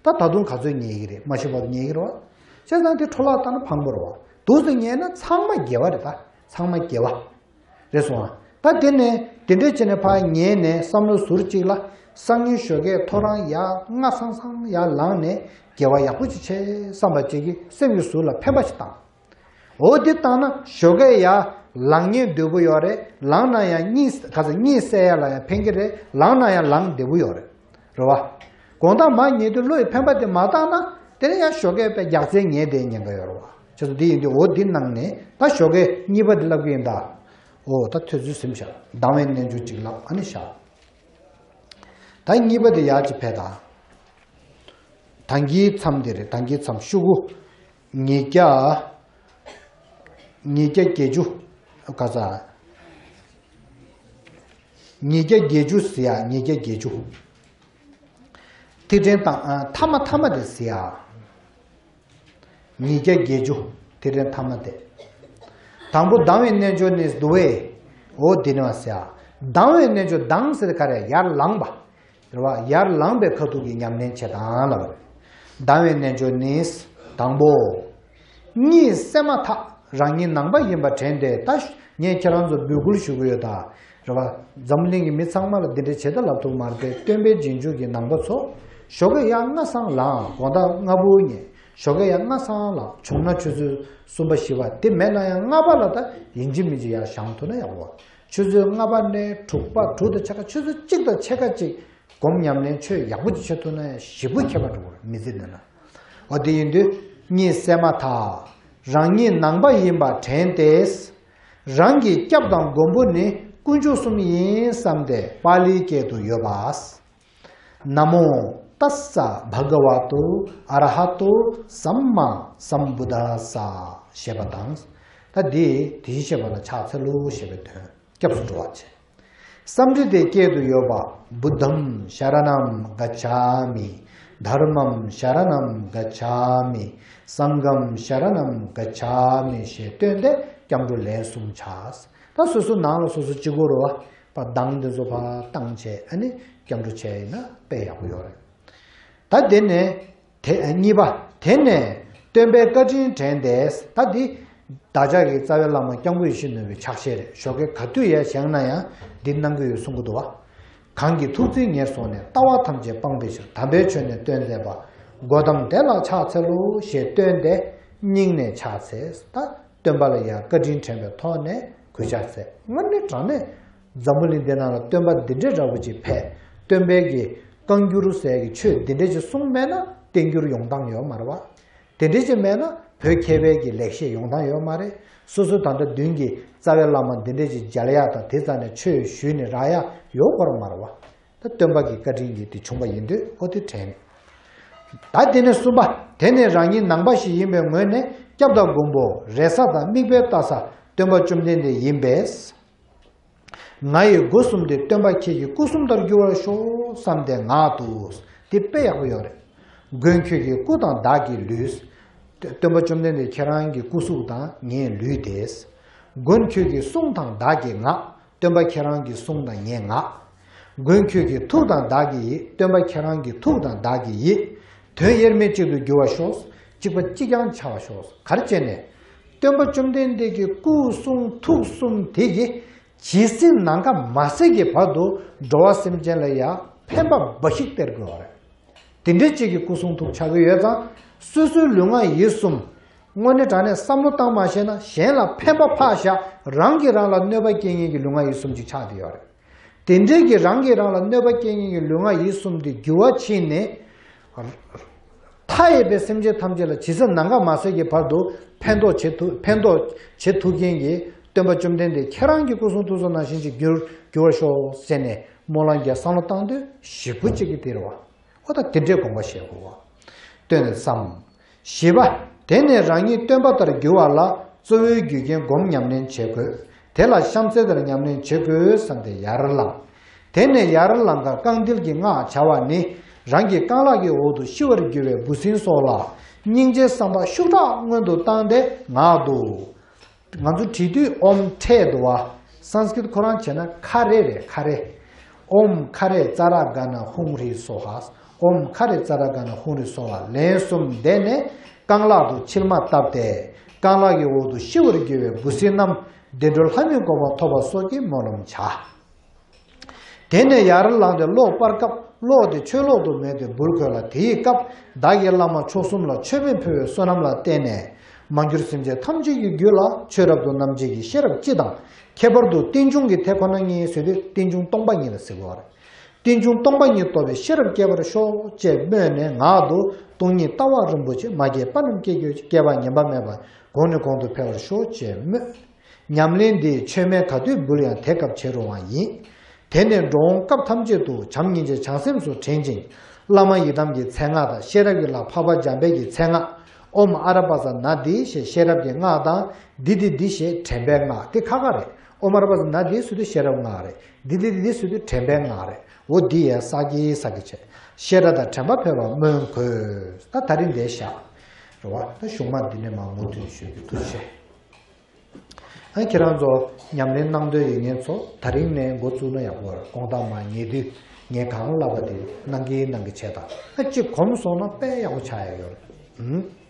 ད་ད་དུང་ག་ཚོད་ཉལ་གི་རེད། མ་ཤི་བར་དུ་ཉལ་གི་རེད་བ། བྱས་ཙང་དེ་འཕྲོ་བརླག་བཏང་ན་ཕངས་པོ་རེད་བ། འདུག་སེ་ཉལ་ན་ཚང་མ་དགེ་བ་རེད་ད། ཚང་མ་དགེ་བ་རེད་སོང་ཨ། ད་དེ་ནས་དེ་འདྲས་བྱས་ནས་ཕར་ཉལ་ནས་བསམ་བློ་ཟུར་གཅིག་ལ། སང་ཉིན་ཞོགས་ཀས་ཐོ་རངས་ཡར་སྔ་སང་སང་ཡར་ལངས་ནས་དགེ་བ་ཡག་པོ་ཅིག་བྱེད་བསམ་པ་ཅིག་གིས་སེམས་ཀྱི་ཟུར་ལ་འཕེན་པ་ཞིག་བཏང་། འོ་འདི་བཏང་ན་ཞོགས་ཀས་ཡར་ལངས་ཉེན་སྡུག་པོ་ཡོད་རེད། ལངས་ན་ཡང་གཉིད་ག་ཚོད་གཉིད་སད་ཡ་ལ་ཡང་ཕན་གྱི་རེད། ལངས་ན་ཡང་ལངས་བདེ་པོ་ཡོད་རེད། རེད་བ། དགོང་དག་མར་ཉལ་དུས་བློ་ཡི་འཕེན་པ་དེ་མ་བཏང་ན། དེ་ནས་ཡང་ཞོགས་ཀས་པའི་རྒྱགས་ཚད་ཉལ་བསྡད་ཉེན་ཁ་ཡོད་རེད་བ། བྱས་ཙང་འདི་ཡིན་དུས་འོ་འདི་གནང་ནས་ད་ཞོགས་ཀས་གཉིས་པ་འདི་ལབ་ཀྱི་ཡིན་ད། འོ་ད་ཐོས་ཚུལ་ཟིན་བཞག། ལྡང་བའི་རྣལ་འབྱོར་གཅིག་ལབ། ཨ་ནི་བཞག། ད་གཉིས་པ་དེ་ཡར་གཅིག་ཕེབས་དང་། ད་གིན་མཚམས་དེ་རེད། ད་གིན་མཚམས་ཤོག་གུ་ཉིས་བརྒྱ། ཉིས་བརྒྱ་བརྒྱད་ཅུ། ག་ས། ཉིས་བརྒྱ་བརྒྱད་ཅུ་ཟེར་ཡ། ཉིས་བརྒྱ་བརྒྱད་ཅུ། ཐིག་ཕྲེང་དང་ཨ་ཐ་མ་ཐ་མ་དེ་ཟེར་ཡ། ཉིས་བརྒྱ་བརྒྱད་ཅུ། ཐིག་ཕྲེང་ཐ་མ་དེ། དང་པོ་ལྡང་བའི་རྣལ་འབྱོར་ནི་འདུག་པས། འོ་དེ་ནི་བ་ཟེར་ཡ། ལྡང་བའི་རྣལ་འབྱོར། ལྡང་ཟེར་ག་རེ། ཡར་ལངས་པ། རེད་བ། ཡར་ལངས་པའི་ཁ་ཐུག་གི་ཉམས་ལེན་བྱེད་སྟངས་ལབ་པ་རེད། ལྡང་བའི་རྣལ་འབྱོར་ནི། དང་པོ། གཉིད་སད་མ་ཐག་རང་ཉིད་ནང་པ་ཡིན་པ་དྲན་ཏེ། ད་ངས་ཁྱེད་རང་ཚོ་འབོད་སྐུལ་ཞུ་གི་ཡོད་ད། རེད་བ། འཛམ་བུ་གླིང་གི་མི་ཚང་མ་ལ་འདི་འདྲ་བྱེད་ད་ལབ་ཐུབ་མ་རེད་དེ། སྟོན་པའི་རྗེས་འཇུག་གི་ནང་པ་ཚོ་ཞོགས་ཀས་ཡར་སྔ་སང་ལངས། དགོང་དག་སྔ་པོ་ཉལ། ཞོགས་ཀས་ཡར་སྔ་སང་ལངས། བྱུང་ན་ཆུ་ཚོད་གསུམ་པ་བཞི་པ། དེ་མེད་ན་ཡང་ལྔ་པ་ལ་ད་ཡིན་གཅིག་མིན་གཅིག་ཡར་བཞེངས་ཐུབ་ན་ཡག་པོ། ཆུ་ཚོད་ལྔ་པ་ནས་དྲུག་པ། དྲུག་དང་ཕྱེད་ཀ། ཆུ་ཚོད་གཅིག་དང་ཕྱེད་ཀ་གཅིག་སྒོམ་ཉམས་ལེན་ཆོས་ཡག་པོ་ཅིག་བྱེད་ཐུབ་ན་ཞེ་པོ་ཁྱད་པར་འགྲོ་གི་རེད། མི་ཚེ་འདི་ན། འོ་དེ་ཡིན་དུས་གཉིད་སད་མ་ཐག་རང་ཉིད་ནང་པ་ཡིན་པ་དྲན་ཏེ། རང་གི་སྐྱབས་དང་མགོན་པོ་ནི་དཀོན་མཆོག་གསུམ་ཡིན་བསམ་སྟེ་པཱ་ལིའི་སྐད་དུ་ཡོད་པ། ན་མོ་ཏཱ་ས་བྷ་ག་ཝ་ཏོ་ཨ་ར་ཧ་ཏོ་སམ་མ་སམ་བུད་དཱ་ས་ཞེས་པ་དང་། ད་འདི་དེ་བཞིན་གཤེགས་པ་ལ་ཕྱག་འཚལ་ལོ་ཞེས་པའི་དོན། སྐྱབས་སུ་འགྲོ་བ་བྱེད། སཾ་རི་ཏའི་སྐད་དུ་ཡོད་པ། བུདྡྷམ་ཤ་ར་ཎམ་ག་ཅཱ་མི། དྷརྨམ་ཤ་ར་ཎམ་ག་ཅཱ་མི། སངྒྷམ་ཤ་ར་ཎམ་ག་ཅཱ་མི་ཞེས་བཏོན་ཏེ་སྐྱབས་འགྲོ་ལན་གསུམ་བྱ། ད་སོ་སོ་ནང་ལ་སོ་སོ་གཅིག་པོ་རེད་བ། ཕར་གདངས་དེ་ཚོ་ཕར་བཏང་བྱས། ཨ་ནི་སྐྱབས་འགྲོ་བྱས་ཡིན་ན་དཔེ་ཡག་པོ་ཡོད་རེད། ད་དེ་ནས། དེ་གཉིས་པ། དེ་ནས་སྟོན་པའི་བཀའ་དྲིན་དྲན་ཏེ། ད་འདི་བདག་ཅག་གི་རྩ་བའི་བླ་མ་སྐྱབས་མགོན་ཡིད་བཞིན་ནོར་བུའི་ཕྱག་བཞེས་རེད། ཞོགས་ཀས་ག་དུས་ཡར་བཞེངས་ན་ཡང་འདི་གནང་གི་ཡོད་གསུང་གི་འདུག་བ། གང་གིས་ཐུགས་བརྩེ་ཉེར་བཟུང་ནས། ལྟ་བ་ཐམས་ཅད་སྤང་བའི་ཕྱིར། དམ་པའི་ཆོས་ནི་སྟོན་མཛད་པ། གོ་ཏམ་དེ་ལ་ཕྱག་འཚལ་ལོ་ཞེས་བཏོན་ཏེ་སྙིང་ནས་ཕྱག་འཚལ། ད་སྟོན་པ་ལ་ཡང་བཀའ་དྲིན་དྲན་པའི་ཐོག་ནས་གུས་ཕྱག་འཚལ། སྔར་ནས་དྲང་གནས་འཛམ་བུ་གླིང་འདི་ནང་ལ་སྟོན་པ་འདི་འདྲའི་འདྲ་བོ་ཅིག་ཕེབས། སྟོན་པའི་གི་བཀའ་འགྱུར་ཟེར་གི་ཆོས་འདི་འདྲ་ཅིག་གསུངས་མེད་ན་བསྟན་འགྱུར་ཡོང་སྟངས་ཡོད་མ་རེད་བ། དེ་འདྲ་ཅིག་མེད་ན་བོད་མཁས་པའི་གི་ལེགས་བཤད་ཡོང་སྟངས་ཡོད་མ་རེད། སོ་སོ་ད་ལྟ་མདུན་གྱི་རྩ་བའི་བླ་མ་འདི་འདྲ་ཅིག་མཇལ་ཡག་དང་དེ་རྩ་ནས་ཆོས་ཞུས་ནས་རག་ཡག་ཡོད་དགོས་རེད་མ་རེད་བ། ད་སྟོན་པ་གི་བཀའ་དྲིན་གྱིས་དེ་བྱུང་བ་ཡིན་དུས་ཨོ་དེ་དྲན། ད་དེ་ནས་གསུམ་པ། དེ་ནས་རང་ཉིད་ནང་པ་ཞིག་ཡིན་པའི་ངོས་ནས་སྐྱབས་དང་མགོན་པོ་རེ་ས་དང་དམིགས་པའི་ལྟ་ས་སྟོན་པ་བཅོམ་ལྡན་འདས་ཡིན་པས། ང་ཡི་སྒོ་གསུམ་དེ་སྟོན་པ་ཁྱེད་ཀྱི་སྐུ་གསུམ་ལྟར་འགྱུར་བར་ཤོག་བསམ་སྟེ་ངག་ཏུ། དེ་དཔེ་ཡག་པོ་ཡོད་རེད། མགོན་ཁྱོད་ཀྱི་སྐུ་དང་བདག་གི་ལུས། སྟོན་པ་བཅོམ་ལྡན་འདས་ཁྱེད་རང་གི་སྐུ་གཟུགས་དང་ངའི་ལུས་ཏེ། མགོན་ཁྱོད་ཀྱི་གསུང་དང་བདག་གིས་ངག་སྟོན་པ་ཁྱེད་རང་གི་གསུང་དང་ངས་ངག་མགོན་ཁྱོད་ཀྱི་ཐུགས་དང་བདག་གི་ཡིད། སྟོན་པ་ཁྱེད་རང་གི་ཐུགས་དང་བདག་གི་ཡིད། དོན་དབྱེར་མེད་གཅིག་ཏུ་འགྱུར་བར་ཤོག་གཅིག་པ་གཅིག་རྐྱང་ཆགས་པར་ཤོག་ག་རེ་བྱས་ནས། སྟོན་པ་བཅོམ་ལྡན་འདས་ཀྱི་སྐུ་གསུང་ཐུགས་གསུམ་དེ་གིས་ཇི་སྲིད་ནམ་མཁའ་མ་ཟད་ཀྱི་བར་དུ་འགྲོ་བ་སེམས་ཅན་ལ་ཡང་ཕན་པ་འབའ་ཞིག་སྟེར་དགོས་པ་རེད། དེ་འདྲའི་གཅིག་གི་སྐུ་གསུང་ཐུགས་ཆགས་ཀྱི་ཡོད་ཙང་། སོ་སོའི་ལུས་ངག་ཡིད་གསུམ། དངོས་གནས་དྲང་གནས་བསམ་བློ་བཏང་མ་ཤེས་ན་གཞན་ལ་ཕན་པ་ཕར་བཞག་རང་གིས་རང་ལ་གནོད་པ་སྐྱེལ་མཁན་གྱི་ལུས་ངག་ཡིད་གསུམ་ཅིག་ཆགས་བསྡད་ཡོད་རེད། དེ་འདྲའི་གི་རང་གིས་རང་ལ་གནོད་པ་སྐྱེལ་མཁན་གྱི་ལུས་ངག་ཡིད་གསུམ་དེ་འགྱུར་བ་ཕྱིན་ནས། མཐའ་ཡས་པའི་སེམས་ཅན་ཐམས་ཅད་ལ་ཇི་སྲིད་ནམ་མཁའ་མ་ཟད་ཀྱི་བར་དུ་ཕན་ཐོགས་བྱེད་ཐུབ་ཕན་ཐོགས་བྱེད་ཐུབ་མཁན་གྱི་སྟོན་པ་བཅོམ་ལྡན་འདས་ཁྱེད་རང་གི་སྐུ་གསུང་ཐུགས་གསུང་ནང་བཞིན་ཅིག་འགྱུར་འགྱུར་བར་ཤོག་ཟེར་ནས་སྨོན་ལམ་གྱི་བསམ་བློ་བཏང་དུས་ཞེ་པོ་ཅིག་གི་དེ་རེད་བ། ཨོ་ད་དེ་འདྲའི་དགོངས་པ་བཞེས་དགོས་བ། སྟོན་ནས་སམ། བཞི་པ། དེ་ནས་རང་ཉིད་སྟོན་པ་ལྟར་འགྱུར་བ་ལ་གཙོ་བོའི་རྒྱུ་རྐྱེན་སྒོམ་ཉམས་ལེན་བྱེད་དགོས། དེ་ལ་གཤམ་གསལ་ལྟར་ཉམས་ལེན་བྱེད་དགོས་བསམ་སྟེ་ཡར་ལངས། དེ་ནས་ཡར་ལངས་ཀ་རྐང་མཐིལ་གྱི་སྔགས་བྱ་བ་ནི། རང་གི་རྐང་ལག་གི་འོག་ཏུ་ཤི་བར་གྱུར་པའི་འབུ་སྲིན་སོགས་ལ་སྙིང་རྗེའི་བསམ་པ་ཤུགས་དྲག་སྔོན་དུ་བཏང་སྟེ་ངག་ཏུ། ང་ཚོ་བྲིས་དུས་ཨོམ་ཕྲད་འདུག་བ། སཾ་སྐྲྀཏ་ཁོ་རང་བྱས་ན་ཁ་རེ་རེད་ཁ་རེ། ཨོམ་ཁ་རེ་ཙ་ར་ག་ན་ཧཱུྃ་ཧྲཱིཿ་སྭཱ་ཧཱ། ཨོམ་ཁ་རེ་ཙ་ར་ག་ན་ཧཱུྃ་ཧྲཱིཿ་སྭཱ་ཧཱ། ལན་གསུམ་བཟླས་ནས་རྐང་ལག་ཏུ་མཆིལ་མ་བཏབ་སྟེ། རྐང་ལག་གི་འོག་ཏུ་ཤི་བར་གྱུར་པའི་འབུ་སྲིན་རྣམས་བདེ་འགྲོ་ལྷ་མིའི་གོ་འཕང་ཐོབ་པ་སོགས་ཀྱི་སྨོན་ལམ་བྱ། དེ་ནས་ཡར་ལངས་ཏེ་གློག་སྤར་སྐབས་གློག་དེ་ཆོས་གློག་ཏུ་མོས་ཏེ་འབུལ་དགོས་ལ། དེའི་སྐབས་བདག་གི་བླ་མ་མཆོག་གསུམ་ལ་མཆོད་པ་ཕུལ་བའི་བསོད་ནམས་ལ་བརྟེན་ནས་མ་གྱུར་སེམས་ཅན་ཐམས་ཅད་ཀྱི་རྒྱུད་ལ་ཆོས་རབ་ཏུ་རྣམ་འབྱེད་ཀྱི་ཤེས་རབ་སྤྱི་དང་། ཁྱད་པར་དུ་རྟེན་འབྱུང་གི་དེ་ཁོ་ན་ཉིད་ཟེར་དུས་རྟེན་འབྱུང་སྟོང་པ་ཉིད་ལ་ཟེར་དགོས་པ་རེད། རྟེན་འབྱུང་སྟོང་པ་ཉིད་རྟོགས་པའི་ཤེས་རབ་སྐྱེ་བར་ཤོག་ཅེས་སྨོས་ནས་ངག་ཏུ་སྟོང་ཉིད་ལྟ་བ་རིན་པོ་ཆེ་མ་སྐྱེས་པ་རྣམས་སྐྱེ་དགོས། སྐྱེ་བ་ངན་པ་མེད་པར་གོང་ནས་གོང་དུ་འཕེལ་བར་ཤོག་ཅེས་སྨོས། ཉམས་ལེན་འདི་མཆོད་མེ་ག་དུས་འབུལ་ཡང་དེ་སྐབས་བྱེད་རུང་བ་ཡིན། དེ་ནས་འགྲོ་འོང་སྐབས་ཐམས་ཅད་དུ་བྱམས་སྙིང་རྗེ་བྱང་སེམས་སུ་དྲན་ཅིང་། བླ་མ་ཡི་དམ་གྱི་མཚན་སྔགས་དང་ཤེས་རབ་ཀྱི་ལྷ་འཕགས་པ་འཇམ་དཔལ་གྱི་མཚན་སྔགས། ཨོཾ་ཨ་ར་པ་ཙ་ན་དྷཱིཿ་ཞེས་ཤེས་རབ་ཀྱི་སྔགས་དང་། དྷཱིཿ་དྷཱིཿ་དྷཱིཿ་ཞེས་དྲན་པའི་སྔགས། དེ་ཁ་ཁ་རེད། ཨོཾ་ཨ་ར་པ་ཙ་ན་དྷཱིཿ་ཟེར་དུས་ཤེས་རབ་སྔགས་རེད། དྷཱིཿ་དྷཱིཿ་དྷཱིཿ་ཟེར་དུས་དྲན་པའི་སྔགས་རེད། འོ་འདི་ཡས་བསགས་ཀྱིན་བསགས་ཀྱིན་བྱས། ཤེས་རབ་དང་དྲན་པ་འཕེལ་བར་སྨོན་དགོས། ད་ད་རིང་འདིར་བཞག་རེད་བ། ད་གཞུང་མ་འདི་ནས་མར་མུ་མཐུད་ཞུ་རྒྱུ། ཐུགས་རྗེ་ཆེ། ཨ་ཁྱེད་རང་ཚོ་ཉམས་ལེན་གནང་འདོད་ཡོད་མཁན་ཚོ་ད་རིང་ནས་འགོ་བཙུགས་ན་ཡག་པོ་རེད། དགོང་དག་མར་ཉལ་དུས་ངས་གང་བསླབས་པ་དེ་གནང་གིན་གནང་གིན་བྱས་དང་། ཨ་གཅིག་གོམས་སོང་ན་དཔེ་ཡག་པོ་ཆགས་ཡག་ཡོད་རེད། ཨུམ།